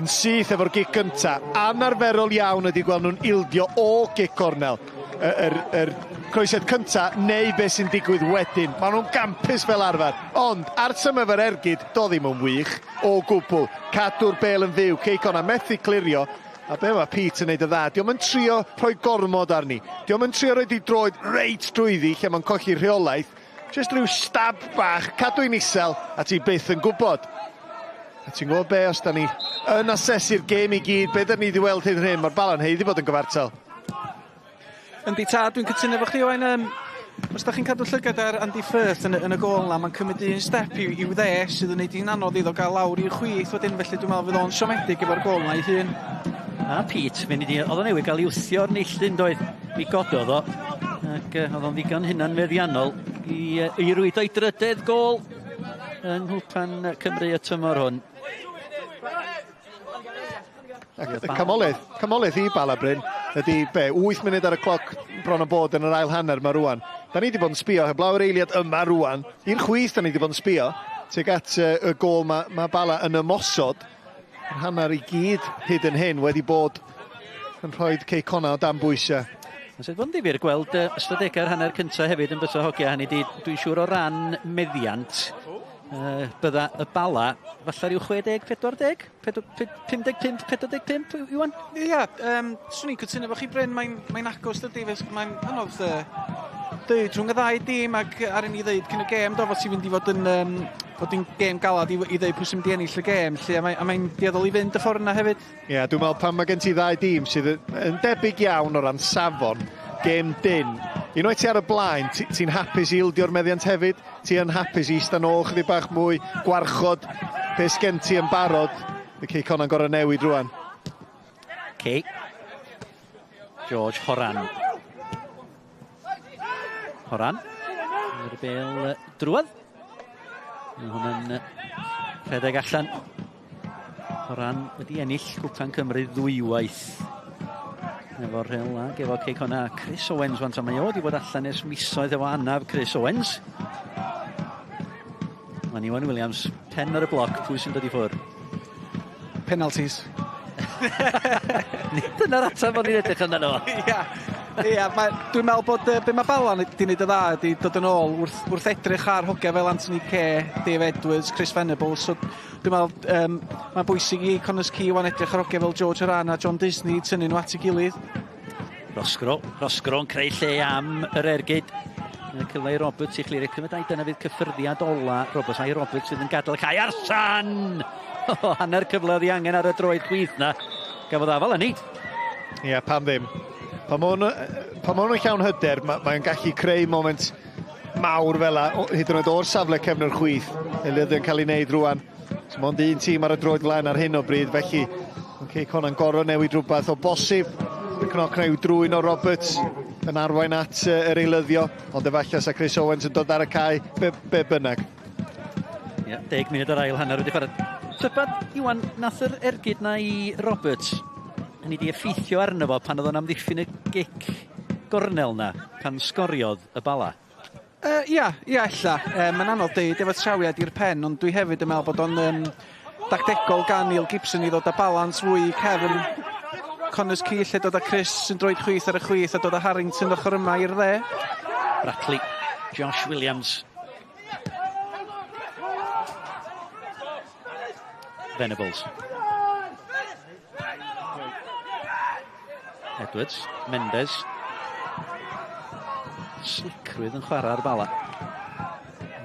Yn syth efo'r gic gynta. Anarferol iawn ydy gweld nhw'n ildio o gic cornel. Yr croesiad cynta neu beth sy'n digwydd wedyn. Maen nhw'n gampus fel arfer. Ond ar symud efo'r ergyd, do ddim yn wych o gwbl. Cadw'r bêl yn fyw. Cei Connah methu clirio. A be mae Pete yn neud y dda, dio'm yn trio rhoi gormod arni. Dio'm yn trio rhoi di droed reit drwyddi lle mae'n colli rheolaeth. Just rhyw stab bach, cadw i'n isel, a ti byth yn gwybod. A ti'n gwybod be, os da ni yn asesu'r gêm i gyd, be da ni wedi weld hyd yn hyn, mae'r Bala'n haeddu bod yn gyfartal. Yndi ta, dwi'n cytuno efo chdi Owain. Os da chi'n cadw llygad ar Andy Firth yn y gôl yna, mae'n cymryd un step i'w dde sydd yn neud hi'n anodd iddo gael lawr i'w chwith wedyn, felly dwi'n meddwl fydd o'n siomedig efo'r gôl yna ei hun. A Pete, mynd i, oedd o'n newydd gael ei wthio'r neilltu'n doedd, mi gododd o, ac oedd o'n ddigon hunanfeddiannol i rwydo ei drydedd gôl yng Nghwpan Cymru y tymor hwn. Camolaeth i Bala Bryn ydy be, 8 munud ar y cloc bron o bod yn yr ail hanner yma rwan. Da ni wedi bod yn sbio, heblaw yr eiliad yma rwan, i'r chwith da ni wedi bod yn sbio, tuag at y gôl mae Bala yn ymosod. Yr hanner i gyd hyd yn hyn wedi bod yn rhoi Cei Connah o dan bwysau. Mae'n bod yn ddifyr gweld ystadegau'r hanner cyntaf hefyd yn bysa hogia, hynny di, dwi'n siŵr o ran meddiant, bydda y Bala falle rhyw 60, 40, 55, 45, Iwan? Ia, swn i'n cytuno efo chi Bryn, mae'n agos dydy, mae'n anodd dweud rhwng y ddau dîm ac ar i ddeud cyn y gêm, do, fod ti'n mynd i fod yn fod yn gêm galad i ddeud pwy sy'n mynd i ennill y gêm, lle, a mae'n dueddol i fynd y ffordd yna hefyd. Ie, yeah, dwi'n meddwl pan mae gen ti ddau dîm sydd yn debyg iawn o ran safon, gêm dyn. Unwaith ti ar y blaen, ti'n hapus i ildio'r meddiant hefyd, ti yn hapus i ista nôl chydig bach mwy, gwarchod be sgen ti yn barod. Y Cei Connah'n gorau newid rwan. Cei. George Horan. Horan. Yr bêl drwodd. Mae hwnna'n rhedeg allan. Horan wedi ennill Cwpan Cymru ddwywaith. Efo'r Rhyl ag efo Cei Connah. Chris Owens wan, mae o wedi bod allan ers misoedd efo anaf Chris Owens. Mae'n Iwan Williams, pen ar y bloc, pwy sy'n dod i ffwrdd? Penalties. Nid dyna'r ateb o'n i'n edrych amdano fo. Ia, dwi'n meddwl bod be mae Bala wedi wneud y dda ydy dod yn ôl wrth edrych ar hogia fel Anthony Kay, Dave Edwards, Chris Venables. So, dwi'n meddwl mae'n bwysig i Connah's Quay wan edrych ar hogia fel George Horan a John Disney, tynnu nhw at ei gilydd. Roscrow yn creu lle am yr ergyd. Cyfle i Roberts i chlirio cymryd, dyna fydd cyffyrddiad ola Roberts. Ai Roberts sydd yn gadael y cae Arsan! Hanner cyfle oedd ei angen ar y droed chwith na. Gafodd afal hynny. Ie, pam ddim. Pan ma' hwn yn llawn hyder, mae'n gallu creu moment mawr fel la, hyd yn oed o'r safle cefn o'r chwith. Eilyddion cael ei wneud rwan. So, mond un tîm ar y droed flaen ar hyn o bryd, felly Cei Connah'n gorfod newid rhywbeth o bosib. Y cnoc na i'w drwyn o Roberts yn arwain at yr eilyddio, ond efallai sa Chris Owens yn dod ar y cae, be bynnag. Ie, 10 munud ar ail hanner wedi chwarae. Tybad, Iwan, nath yr ergyd na i Roberts, hynny di effeithio arno fo pan oedd o'n amddiffyn y gic gornel na, pan sgoriodd y Bala? Ia, ella. Mae'n anodd deud efo trawiad i'r pen, ond dwi hefyd yn meddwl bod o'n dactegol gan Neil Gibson i ddod â balans fwy i cefn Connah's Quay, lle dod â Chris yn droed chwith ar y chwith a dod â Harrington ochr yma i'r dde. Bratley, Josh Williams. Venables. Edwards, Mendes. Slicrwydd yn chwarae ar Bala.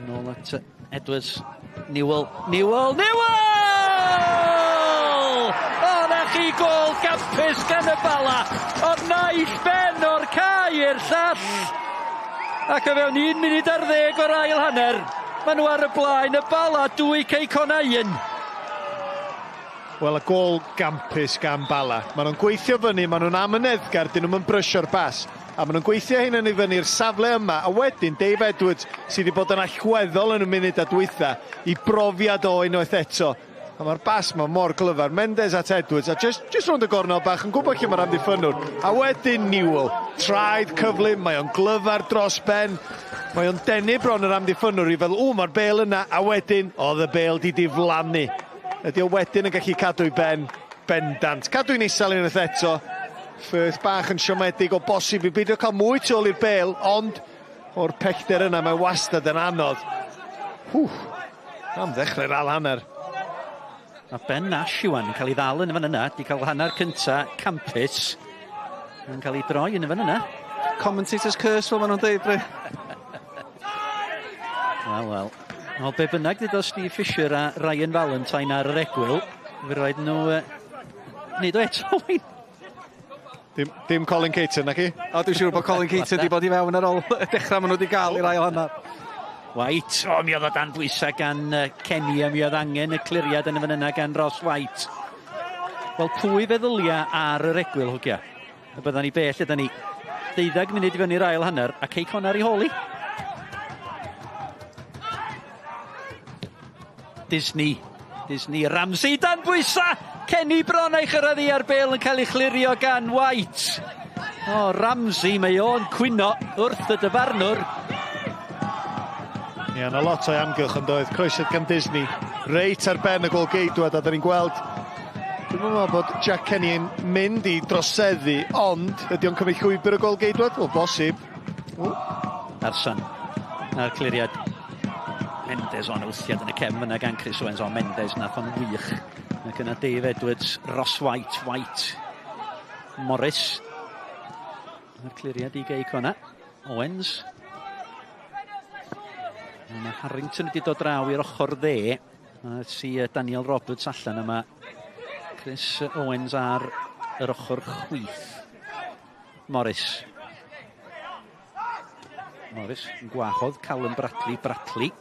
Nôl at Edwards. Newell, Newell, Newell! O, na chi gôl gampus gan y Bala! O'r naill ben o'r cae i'r llall! Ac o fewn 1 munud ar 10 o'r ail hanner, maen nhw ar y blaen, y Bala 2, Cei Connah 1. Wel, y gôl gampus gan Bala. Maen nhw'n gweithio fyny, maen nhw'n amyneddgar, dyn nhw'n brysio'r bas. A maen nhw'n gweithio hynny i fyny'r safle yma. A wedyn, Dave Edwards, sydd wedi bod yn allweddol yn y munud a dwytha, i brofiad o unwaith eto. A mae'r bas ma mor glyfar. Mendes at Edwards, a just rownd y gornel bach, yn gwybod lle mae'r amddiffynnwr. A wedyn Newell, Traed cyflym, mae o'n glyfar dros ben. Mae o'n denu bron yr amddiffynnwr i fel, o, mae'r bêl yna, a wedyn, oedd y bêl di diflannu. Ydy o wedyn yn gallu cadw i ben bendant. Cadw'n isel unwaith eto. Firth bach yn siomedig o bosib i beidio cael mwy tu ôl i'r bêl, ond o'r pellter yna mae wastad yn anodd. Hw, am ddechrau'r ail hanner. Mae Ben Nash Iwan yn cael ei ddal yn y fan yna, di cael hanner cynta campus, yn cael ei droi yn y fan yna. Commentator's curse, fel maen nhw'n dweud, Bryn. Wel, wel. Wel, be bynnag ddudodd Steve Fisher a Ryan Valentine ar yr egwyl, fe roed nhw wneud o eto, Wayne. Dim Colin Caton, nac i? O, dwi'n siŵr bod Colin Caton wedi bod i fewn ar ôl y dechrau maen nhw wedi gael i'r ail hanner. White, o, mi oedd o dan bwysau gan Kenny, a mi oedd angen y cliriad yn y fan yna gan Ross White. Wel, pwy feddylia ar yr egwyl, hogia? Y byddan ni bell, ydan ni 12 munud i fyny'r ail hanner, a Cei Connah ar ei hôl hi. Disney, Disney, Ramsey dan bwysa! Kenny bron a'i chyrraedd hi a'r bêl yn cael ei chlirio gan White. O, Ramsey, mae o'n cwyno wrth y dyfarnwr. Ie, yna lot o'i amgylch yn doedd. Croesiad gan Disney, reit ar ben y golgeidwad, a da ni'n gweld, dwi'n meddwl bod Jack Kenny yn mynd i droseddu, ond ydy o'n cymryd llwybr y golgeidwad? O, bosib. O. Arsan, a'r cliriad. Mendes o'n wthiad yn y cefn yna gan Chris Owens. O, Mendes, nath o'n wych. Ac yna Dave Edwards, Ross White, White, Morris. A'r cliriad i Gei Connah. Owens. Mae Harrington wedi dod draw i'r ochr dde. Mae si Daniel Roberts allan yma. Chris Owens ar yr ochr chwith. Morris. Morris yn gwahodd Callum Bradley. Bradley.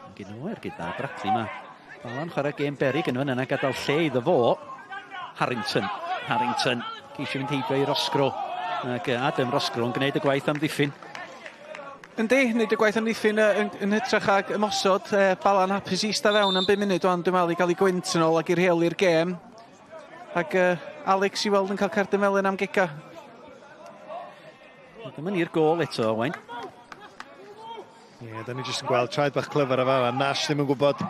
Yn gyn oer gyda Bradley yma. Bala'n chwarae gêm berig yn fan yna, gadael lle iddo fo. Harrington. Harrington. Ceisio fynd heibio i Roscrow. Ac Adam Roscrow yn gwneud y gwaith amddiffyn. Yndi, wneud y gwaith amddiffyn yn hytrach ag ymosod. Bala'n hapus i ista fewn am 5 munud wan, dwi'n meddwl, i gael ei gwynt yn ôl ac i rheoli'r gêm. Ac Alex i weld yn cael cerdyn melyn am gega. Dyma ni'r gôl eto, Owain. Ie, da ni jyst yn gweld traed bach clyfar a fan'na. Nash ddim yn gwybod,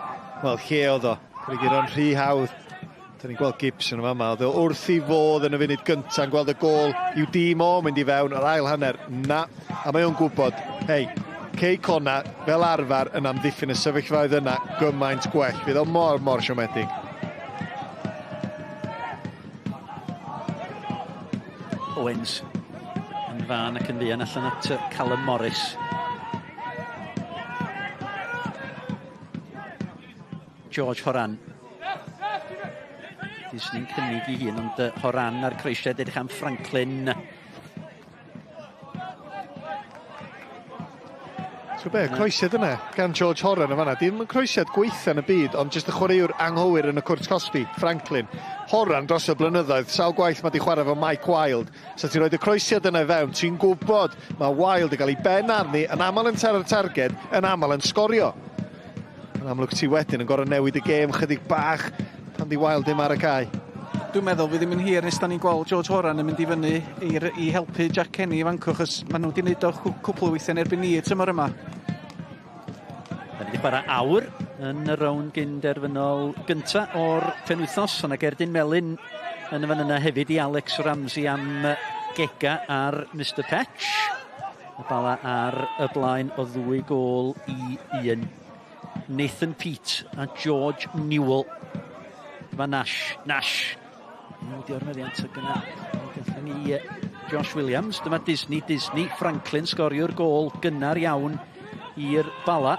wel, lle oedd o. Cael ei guro'n rhy hawdd. Da ni'n gweld Gibson yma, oedd o wrth i fodd yn y funud gyntaf yn gweld y gôl i'w dîm o mynd i fewn yr ail hanner. Na, a mae o'n gwybod, hei, Cei Connah fel arfer yn amddiffyn y sefyllfaoedd yna gymaint gwell. Fydd o mor, mor siomedig. Owens yn fan ac yn fuan allan at Callum Morris. George Horan. Disney'n cynnig i hun, ond Horan a'r croesiad edrych am Franklin. So be, croesiad yna gan George Horan yn fan'na. Dim yn croesiad gweitha yn y byd, ond jyst y chwaraewr anghywir yn y cwrt cosbi, Franklin. Horan dros y blynyddoedd, sawl gwaith mae di chwarae efo Mike Wilde. So ti'n rhoi y croesiad yna i fewn, ti'n gwybod mae Wilde yn cael ei ben arni, yn aml yn taro'r targed, yn aml yn sgorio. Yn amlwg ti wedyn yn gorfod newid y gêm chydig bach pan di Wilde ddim ar y cae. Dwi'n meddwl fydd ddim yn hir nes da ni'n gweld George Horan yn mynd i fyny i helpu Jack Kenny i fanco, achos maen nhw wedi gwneud o cwpl o weithiau yn erbyn ni y tymor yma. Da ni wedi chwarae awr yn y rownd gynderfynol gynta o'r penwythnos. Yna gerdyn melyn yn y fan yna hefyd i Alex Ramsey am gega ar Mr Petch. Y Bala ar y blaen o 2 gôl i 1. Nathan Peate a George Newell. Mae Nash, Nash. Wedi o'r meddiant ac yna gallan ni Josh Williams. Dyma Disney, Disney, Franklin sgorio'r gôl gynnar iawn i'r Bala.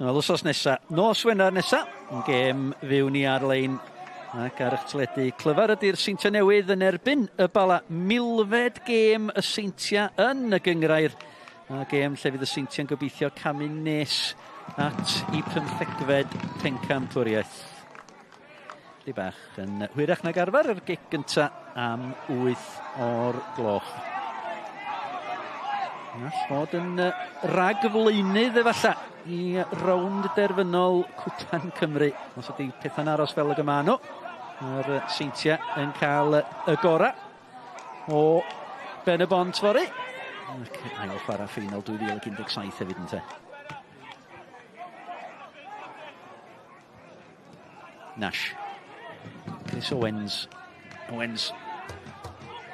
Wel, wsos nesa, nos Wener nesa, yn gêm fyw ni ar-lein ac ar eich teledu. Clyfar ydy'r Seintiau Newydd yn erbyn y Bala. 1000fed gêm y Seintiau yn y gynghrair. A gêm lle fydd y Seintiau'n gobeithio camu nes at i 15fed pencampwriaeth. Di bach yn hwyrach nag arfer yr gic gynta am 8 o'r gloch. All fod yn ragflaenydd efallai. i rownd derfynol Cwpan Cymru. Os ydy pethau'n aros fel y gyma nhw. Mae'r Seintiau yn cael y gorau o Ben y Bont fory. Ac ail chwarae ffeinal 2017 hefyd ynte. Nash. Chris Owens. Owens.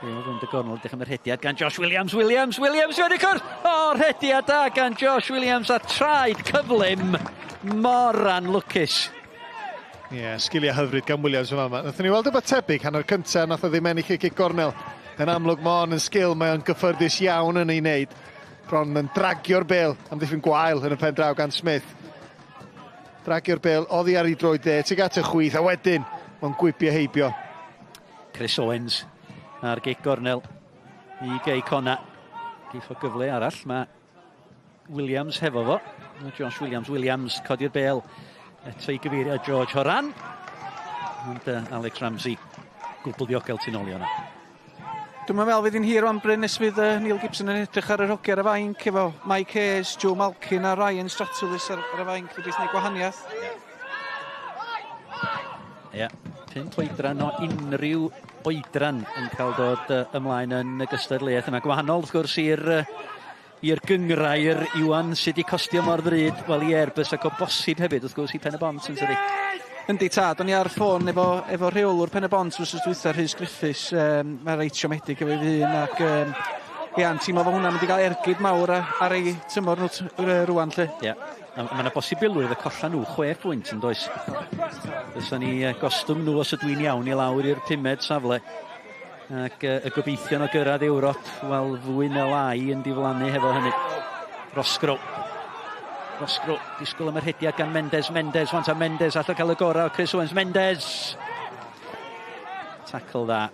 Bêl rownd y gornel, dechrau mae'r rhediad gan Josh Williams, Williams, Williams, fewn i cwrs! O, rhediad da gan Josh Williams a traed cyflym mor anlwcus. Ie, yeah, sgiliau hyfryd gan Williams yma. Nathon ni weld rhywbeth tebyg hanner cyntaf, nath o ddim ennill y gic gornel. Yn amlwg mae hon yn sgil, mae o'n gyffyrddus iawn yn ei wneud. Bron yn dragio'r bêl, amddiffyn gwael yn y pen draw gan Smith. Dragio'r bêl oddi ar ei droed dde, tuag at y chwith, a wedyn mae'n gwibio heibio. Chris Owens ar gic gornel i Gei Connah. Geiff o gyfle arall, mae Williams hefo fo. Josh Williams, Williams codi'r bêl eto i gyfeiriad George Horan. Ond Alex Ramsey gwbl ddiogel tu nôl i hwnna. Dwi'n meddwl fydd hi'n hir o'n Bryn nes fydd Neil Gibson yn edrych ar yr hogia ar y fainc efo Mike Hayes, Joe Malkin a Ryan Stratulis ar y fainc wedi gwneud gwahaniaeth. Ie, yeah. 5 oedran o unrhyw oedran yn cael dod ymlaen yn y gystadleuaeth yma. Gwahanol wrth gwrs i'r gynghrair Iwan sydd wedi costio mor ddrud, wel i Airbus ac o bosib hefyd wrth gwrs i Pen y Bont yn tydi. Yndi tad, o'n i ar ffôn efo rheolwr Pen y Bont wrth dwytha, Rhys Griffiths, mae'n reit siomedig efo'i hun ac ia, yn teimlo fo hwnna'n mynd i gael ergyd mawr ar ei tymor nhw rwan lle. Ie, yeah. Mae yna bosibilrwydd y colla nhw 6 pwynt yn does. Fysa ni gostwng nhw os ydw i'n iawn i lawr i'r 5med safle. Ac y gobeithion o gyrraedd Ewrop, wel fwy na lai yn diflannu hefo hynny. Roscrow. Roscrow, disgwyl am yr rhediad gan Mendes. Mendes, wan ta Mendes, allai cael y gorau o Chris Owens. Mendes! Tackle dda.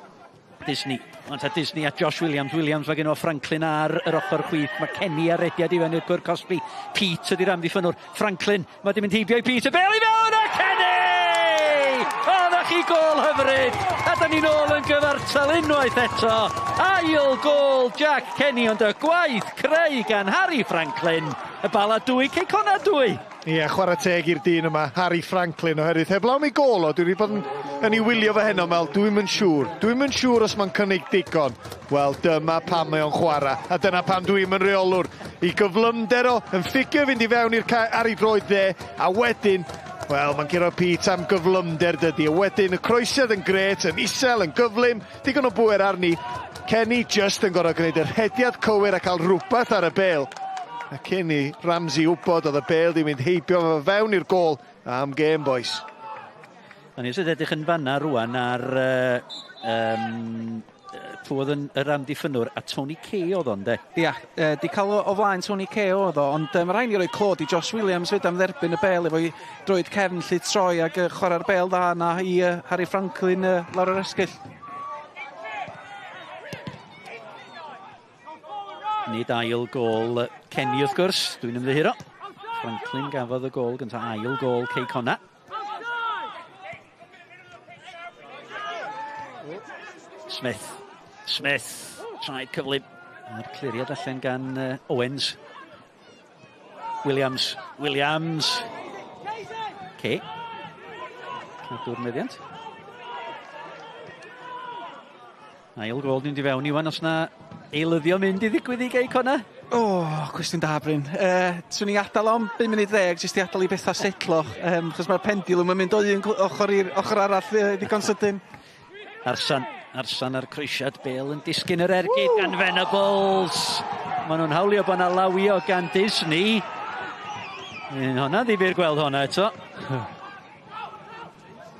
Disney, wan ta Disney a Josh Williams. Williams mae gen o Franklin ar yr ochr chwith. Mae Kenny ar rediad i fewn i'r cwr cosbi. Pete ydy'r amddiffynwr. Franklin, mae di mynd heibio i Pete. Y bel i fewn a Kenny! O, na chi gôl hyfryd! A da ni'n ôl yn gyfartal unwaith eto. Ail gôl Jack Kenny, ond y gwaith creu gan Harry Franklin. Y Bala 2, Cei Connah 2. Ie, chwarae teg i'r dyn yma, Harry Franklin, oherwydd heblaw mi gôl o, dwi wedi bod yn ei wylio fe heno, mel, dwi'm yn siŵr. Dwi'm yn siŵr os mae'n cynnig digon. Wel, dyma pam mae o'n chwarae, a dyna pam dwi'm yn reolwr. I gyflymder o, yn ffugio fynd i fewn i'r ar ei droed dde, a wedyn, wel, mae'n curo Pete am gyflymder dydy. A wedyn, y croesiad yn grêt, yn isel, yn gyflym, digon o bwer arni. Kenny just yn gorfod gwneud y rhediad cywir a cael rhywbeth ar y bêl. A cyn i Ramsey wybod oedd y bêl di mynd heibio fo fewn i'r gôl am gêm, boys. O'n i eisiau edrych yn fanna rwan ar pwy oedd yn yr amddiffynwr, a Tony Kay oedd o'n de? Ia, di cael o flaen Tony Kay oedd o, ond mae rhaid ni roi clod i Josh Williams fyd am dderbyn y bêl efo'i droed cefn lle troi ac chwarae'r bêl dda yna i Harry Franklin lawr yr esgyll. Nid ail gôl Kenny wrth gwrs, dwi'n ymddiheuro. Franklin gafodd y gôl gyntaf, ail gôl Cei Connah. Smith, Smith, traed cyflym. A'r cliriad allan gan Owens. Williams, Williams. Kay. Cadw'r meddiant. Ail gôl ni'n di fewn Iwan, os na eilyddio mynd i ddigwydd i Gei Connah? O, cwestiwn da, Bryn. Swn i'n adael am 5 munud 10, jyst i adael i bethau setlo, chos mae'r pendulum yn mynd o un ochr i'r ochr arall ddigon sydyn. Arsan, Arsan ar croesiad, Bale yn disgyn yr ergyd gan Venables. Maen nhw'n hawlio bod yna lawio gan Disney. Honna ddifyr gweld honna eto.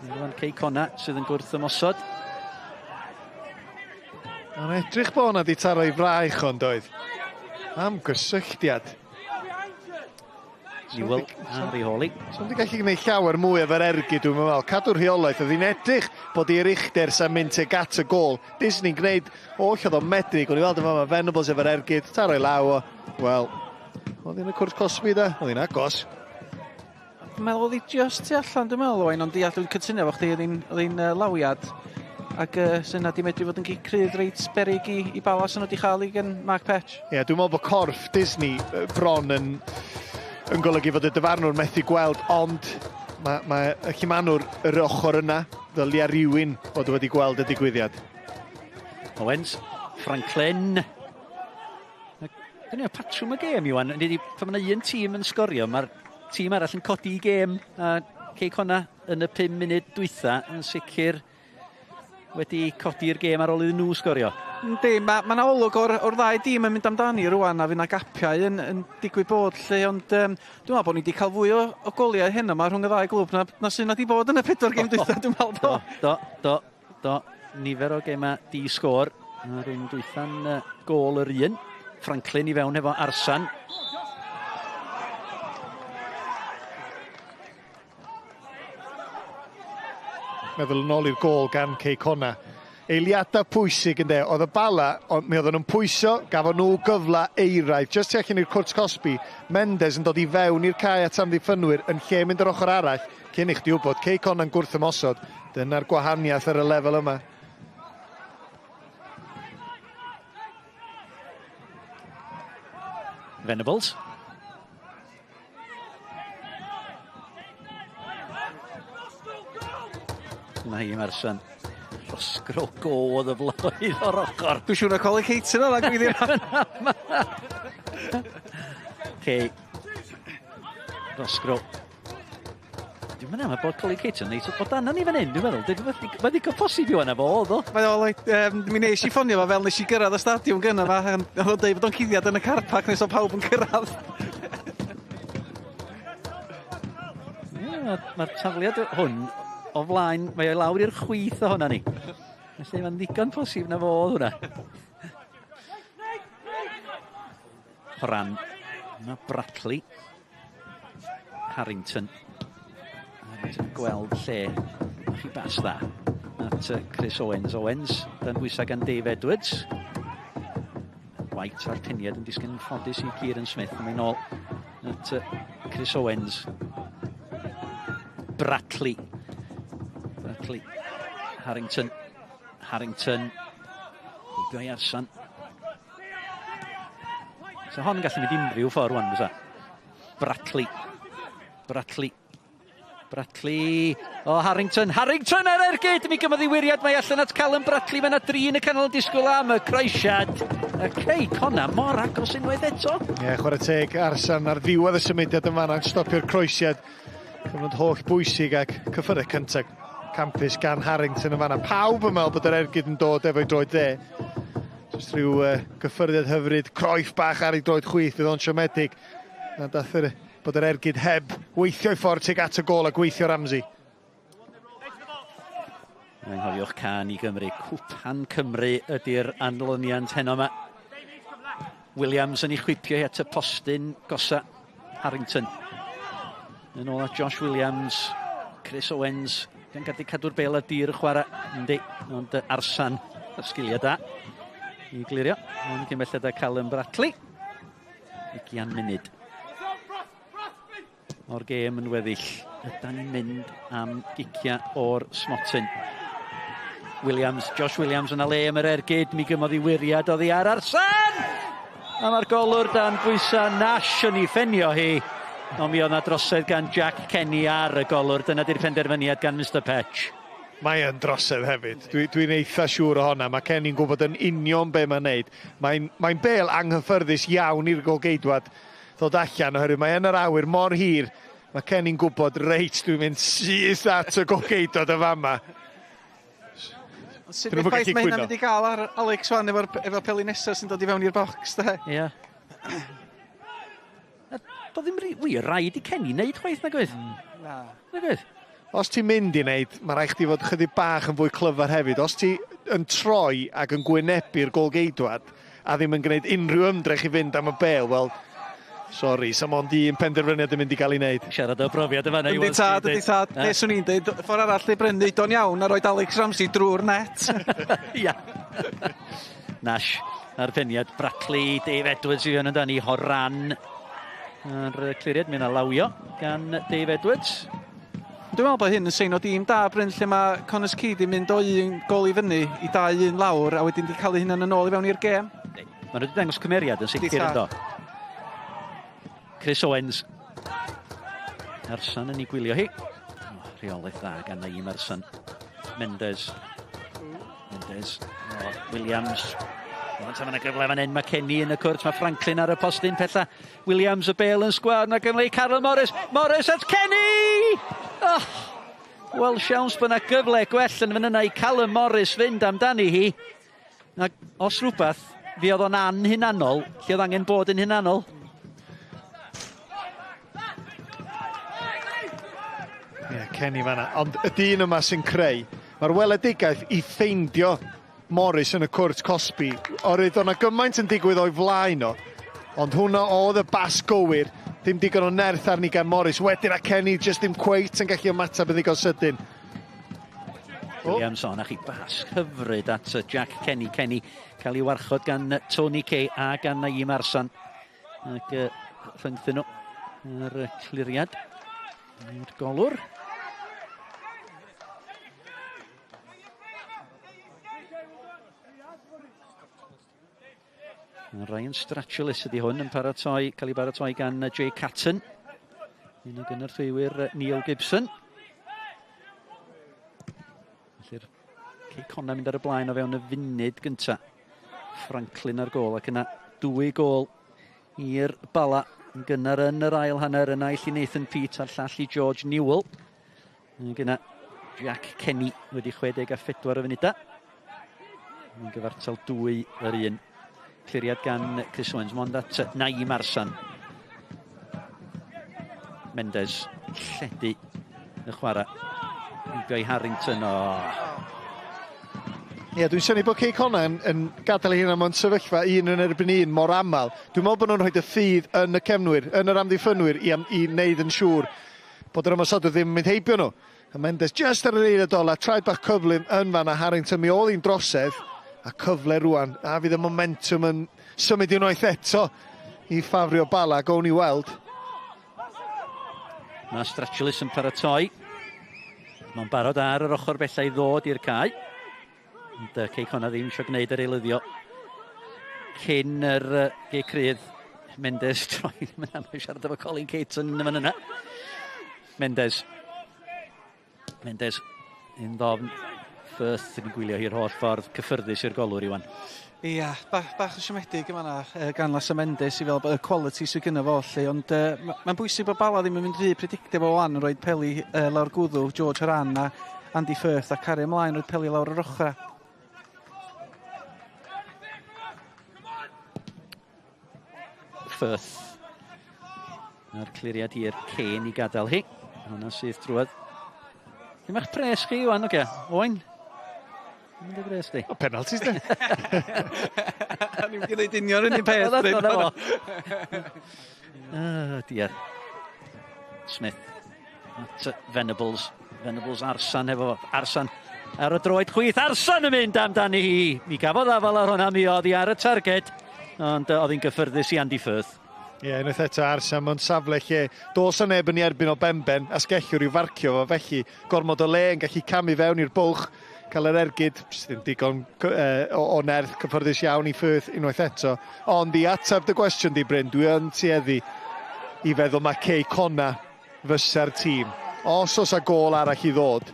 Rwan Cei Connah sydd yn gwrth ymosod. Mae'n edrych bod hwnna di taro i fraich ond oedd. Am gysylltiad. Newell ar ei hôl hi. So wedi gallu gwneud llawer mwy efo'r ergyd, dwi'n meddwl. Cadw'r rheolaeth, oedd hi'n edrych bod i'r uchder sa'n mynd tuag at y gôl. Disney'n gwneud oll oedd o'n medru. Gwni weld yn fama Venables efo'r ergyd, taro i law o. Wel, oedd hi'n y cwrt cosbi da, oedd hi'n agos. Dwi'n meddwl oedd hi just tu allan, dwi'n meddwl, Owain, ond deall dwi'n cytuno efo chdi, oedd hi'n lawiad. Ac sy'n na di medru fod yn gic rhydd reit beryg i Bala sy'n nhw wedi chael i gan Mark Petch. Ie, yeah, dwi'n meddwl bod corff Disney bron yn yn golygu fod y dyfarnwr methu gweld, ond mae y llumanwr yr ochr yna, ddylia rhywun fod wedi gweld y digwyddiad. Owens, Franklin. Dyna patrwm y gêm, Iwan. Pan mae yna un tîm yn sgorio, mae'r tîm arall yn codi i gêm. A Cei Connah yn y 5 munud dwytha yn sicr wedi codi'r gêm ar ôl iddyn nhw sgorio. Yndi, mae yna olwg o'r ddau dîm yn mynd amdani rwan a fydd yna gapiau yn digwydd bod lle, ond dwi'n meddwl bod ni wedi cael fwy o goliau heno yma rhwng y ddau glwb na sy'n nad i bod yn y 4 gêm dwytha, dwi'n meddwl. Do. Nifer o gemau di sgôr. Mae'r un dwytha'n gôl yr un. Franklin i fewn efo Arsan. Meddwl yn ôl i'r gôl gan Cei Connah. Eiliadau pwysig ynde, oedd y Bala, mi oedden nhw'n pwyso, gafon nhw gyfle eiraidd. Just tu allan i'r cwrt cosbi, Mendes yn dod i fewn i'r cae at amddiffynwyr yn lle mynd yr ochr arall, cyn i chdi wybod, Cei Connah'n gwrth ymosod. Dyna'r gwahaniaeth ar y lefel yma. Venables. Na hi, Marsan. Rosgro go oedd y floedd o'r ochr. Dwi'n siŵr na Colin Caton o'na gwyddi. Cei. Rosgro. Dwi'n meddwl mae bod Colin Caton neis o dan ni fan hyn, dwi'n meddwl. Mae ddigon posib i wan efo oedd o. Mae o, mi nes i ffonio fo fel nes i gyrraedd y stadiwm gynna fa. Oedd o'n deud bod o'n cuddiad yn y car park nes o pawb yn cyrraedd. Mae'r tafliad hwn o flaen, mae o'i lawr i'r chwith ohona ni. Felly mae'n ddigon posib na fo oedd hwnna. Horan. Mae Bradley. Harrington. Harrington gweld lle. Chi bas dda at Chris Owens. Owens dan bwysau gan Dave Edwards. White a'r peniad yn disgyn yn ffodus i Kieran Smith. Mae'n ôl at Chris Owens. Bradley. Bradley. Harrington. Harrington. Heibio i Arsan. So hon yn gallu mynd unrhyw ffordd rwan, fysa. Bradley. Bradley. Bradley. O, Harrington. Harrington ar ergyd! Mi gymodd i wiriad. Mae allan at Callum Bradley. Mae yna dri yn y canol yn disgwyl am y croesiad. Y Cei Connah mor agos unwaith eto. Ie, chwarae teg Arsan ar ddiwedd y symudiad yn fan'na, stopio'r croesiad. Cyfnod holl bwysig ac cyffyrdd cyntaf campus gan Harrington yn fan'na. Pawb yn meddwl bod yr ergyd yn dod efo'i droed dde. Just rhyw gyffyrddiad hyfryd, croef bach ar ei droed chwith, fydd o'n siomedig. Na dath bod yr ergyd heb weithio'i ffordd tuag at y gôl a gweithio Ramsey. Anghofiwch can i Gymru. Cwpan Cymru ydy'r anlyniant heno yma. Williams yn ei chwipio hi at y postyn gosa Harrington. Yn ôl at Josh Williams, Chris Owens, gan gadw cadw'r bel a dir y chwarae. Yndi, ond Arsan, y sgiliau da i glirio. Ond cyn belled â Callum Bradley. 20 munud o'r gêm yn weddill. Ydan ni'n mynd am gicia o'r smotyn. Williams, Josh Williams yn ale am yr ergyd. Mi gymodd i wiriad oddi ar Arsan! A mae'r golwr dan bwysau Nash yn ei ffenio hi. Ond mi oedd 'na drosedd gan Jack Kenny ar y golwr. Dyna di'r penderfyniad gan Mr Petch. Mae yn drosedd hefyd. Dwi'n eitha siŵr o honna. Mae Kenny'n gwybod yn union be mae'n neud. Mae'n bel anghyffyrddus iawn i'r golgeidwad ddod allan oherwydd mae yn yr awyr mor hir. Mae Kenny'n gwybod, reit, dwi'n mynd syth at y golgeidwad y fama. Sut effaith mae hynna'n mynd i gael ar Alex wan efo'r peli nesaf sy'n dod i fewn i'r bocs, de? Ie. Doedd ddim wir rhaid i Kenny wneud chwaith, nag oedd? Na. Nag oedd? Os ti'n mynd i wneud, mae rhaid chdi fod chydig bach yn fwy clyfar hefyd. Os ti yn troi ac yn gwynebu'r golgeidwad a ddim yn gwneud unrhyw ymdrech i fynd am y bel, wel, sori, sa mond un penderfyniad yn mynd i gael ei wneud. Siarad o brofiad yma. Yndi tad, yndi tad. Ne, swn i'n deud, ffordd arall i brynu, do'n iawn a roed Alex Ramsey drwy'r net. Ia. Nash ar peniad Bradley, Dave Edwards i fewn amdani, Horan ar cliriad, mi yna lawio gan Dave Edwards. Dwi'n meddwl bod hyn yn sein o dîm da, Bryn, lle mae Connah's Quay di mynd o 1 gol i fyny i 2-1 lawr a wedyn di cael eu hunan yn ôl i fewn i'r gêm. Maen nhw wedi dangos cymeriad yn sicr ynddo. Chris Owens. Arsan yn ei gwylio hi. Oh, rheolaeth dda gan Naim Arsan. Mendes. Mendes. Oh, Williams. Ond mae yna gyfle fan hyn, mae Kenny yn y cwrt, mae Franklin ar y postyn pella. Williams y bêl yn sgwâr, mae gyfle i Carl Morris. Morris at Kenny! Oh, wel, siawns bod yna gyfle gwell yn fan yna i Callum Morris fynd amdani hi. Ac os rhywbeth, fi oedd o'n anhunanol, lle oedd angen bod yn hunanol. Ie, yeah, Kenny fanna. Ond y dyn yma sy'n creu, mae'r weledigaeth i ffeindio Morris yn y cwrt cosbi. Oherwydd o'na gymaint yn digwydd o'i flaen o, ond hwnna oedd y bas gywir, ddim digon o nerth arni gan Morris. Wedyn a Kenny just ddim cweit yn gallu ymateb yn ddigon sydyn. Williams, o, na chi bas hyfryd at Jack Kenny. Kenny cael ei warchod gan Tony Kay a gan Naim Arsan. Ac rhyngthyn nhw yr cliriad. I'r golwr. Ryan Stratulus ydy hwn yn paratoi, cael ei baratoi gan Jay Catton. Un o gynorthwywyr Neil Gibson. Felly'r Cei Connah mynd ar y blaen o fewn y funud gynta. Franklin ar gôl ac yna 2 gôl i'r Bala yn gynnar yn yr ail hanner, y naill i Nathan Peate a'r llall i George Newell. Ac yna Jack Kenny wedi 64 o funudau. Yn gyfartal 2-1. Cliriad gan Chris Owens, mond at Naim Arsan. Mendes, lledu y chwarae. Guy Harrington, o. Ie, dwi'n synnu bod Cei Connah yn gadael ei hunan mewn sefyllfa un yn erbyn un mor aml. Dwi'n meddwl bod nhw'n rhoi y ffydd yn y cefnwyr, yn yr amddiffynwyr i wneud yn siŵr bod yr ymosodwr ddim yn mynd heibio nhw. A Mendes just ar yr eiliad ola, traed bach cyflym yn fan a Harrington mi oedd hi'n drosedd, a cyfle rwan, a fydd y momentum yn symud unwaith eto i ffafrio Bala, gawn ni weld. Mae Stratulus yn paratoi. Mae'n barod ar yr ochr bellau i ddod i'r cae. Ond Cei Connah ddim eisiau gwneud yr eilyddio cyn yr gê crydd. Mendes troi ddim yn aml siarad efo Colin Caton yn fan yna. Mendes. Mendes yn ddofn. Firth yn gwylio hi'r holl ffordd cyffyrddus i'r golwr, Iwan. Ia, bach o siomedig yma yna gan Lasa Mendes i fel y quality sydd gynno fo, lle, ond mae'n bwysig bod Bala ddim yn mynd rhy predictable o wan yn rhoi peli lawr gwddw George Haran a Andy Firth a cario ymlaen rhoi peli lawr yr ochr. Firth. A'r cliriad i'r Kane i gadael hi. Hwna sydd drwad. Ddim eich pres chi, Iwan, oce? Owain? Mynd o bres di. O, penalties, de. Ni'n mynd i wneud union yr un peth. Oh, dear. Smith. At Venables. Venables Arsan efo. Arsan ar y droed chwith. Arsan yn mynd amdani hi. Mi gafodd afal ar hwnna, mi oedd hi ar y targed. Ond oedd hi'n gyffyrddus i Andy Firth. Ie, yeah, unwaith eto Arsan mewn safle lle dos o neb yn ei erbyn o benben, asgellwr i'w farcio fo, felly gormod o le yn gallu camu fewn i'r bwlch, cael yr ergyd, jyst ddim digon o nerth cyffyrddus iawn i Firth unwaith eto. Ond i ateb dy gwestiwn di, Bryn, dwi yn tueddu i feddwl mae Cei Connah fysa'r tîm. Os oes a gôl arall i ddod,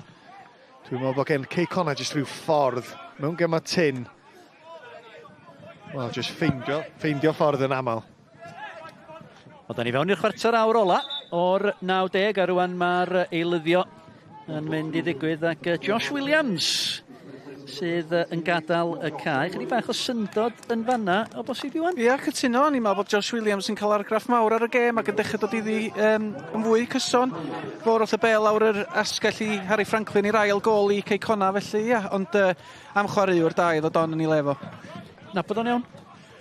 dwi'n meddwl bod gen Cei Connah jyst rhyw ffordd mewn gema tynn. Wel, jyst ffeindio ffordd yn aml. Wel, da ni fewn i'r chwarter awr ola o'r 90 a rwan mae'r eilyddio yn mynd i ddigwydd ac Josh Williams sydd yn gadael y cae. Chydig bach o syndod yn fanna o bosib, Iwan? Ia, cytuno. O'n i'n meddwl bod Josh Williams yn cael argraff mawr ar y gêm ac yn dechrau dod iddi yn fwy cyson. Fo roth y bel lawr yr asgell i Harry Franklin i'r ail gôl i Cei Connah, felly ia, ond am chwaraewr da i ddod on yn ei le fo. Nabod o'n iawn?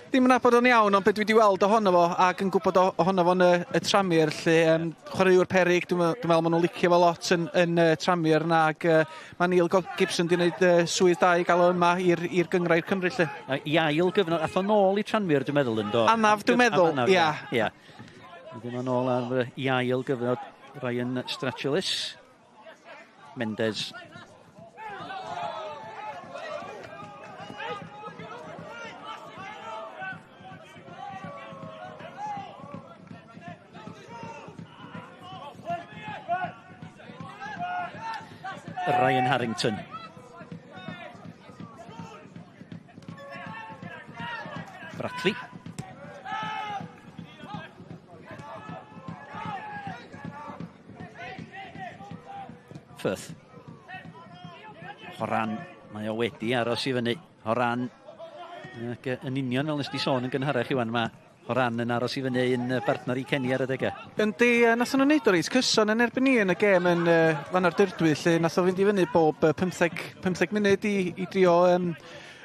Ddim yn nabod o'n iawn, ond beth dwi wedi weld ohono fo ac yn gwybod ohono fo'n y Tranmere, lle chwaraewr peryg, dwi'n meddwl maen nhw'n licio fo lot yn Tranmere yna, ac mae Neil Gibson wedi gwneud swydd da i gael o yma i'r gynghrair Cymru, lle. I ail gyfnod, ath o nôl i Tranmere, dwi'n meddwl, yn do? Anaf, dwi'n meddwl, ia. Ia. Wedyn o'n ôl ar i ail gyfnod Ryan Stratulus. Mendes. Ryan Harrington. Bratley. Firth. Horan, mae o wedi aros i fyny. Horan, ac yn union fel nes di sôn yn gynharach Iwan, mae Horan yn aros i fyny yn bartner i Kenny ar adegau. Yndi, nath nhw'n neud o reit cyson yn erbyn ni yn y gêm yn fan ar Dyrdwy, lle nath o fynd i fyny bob 15 munud i drio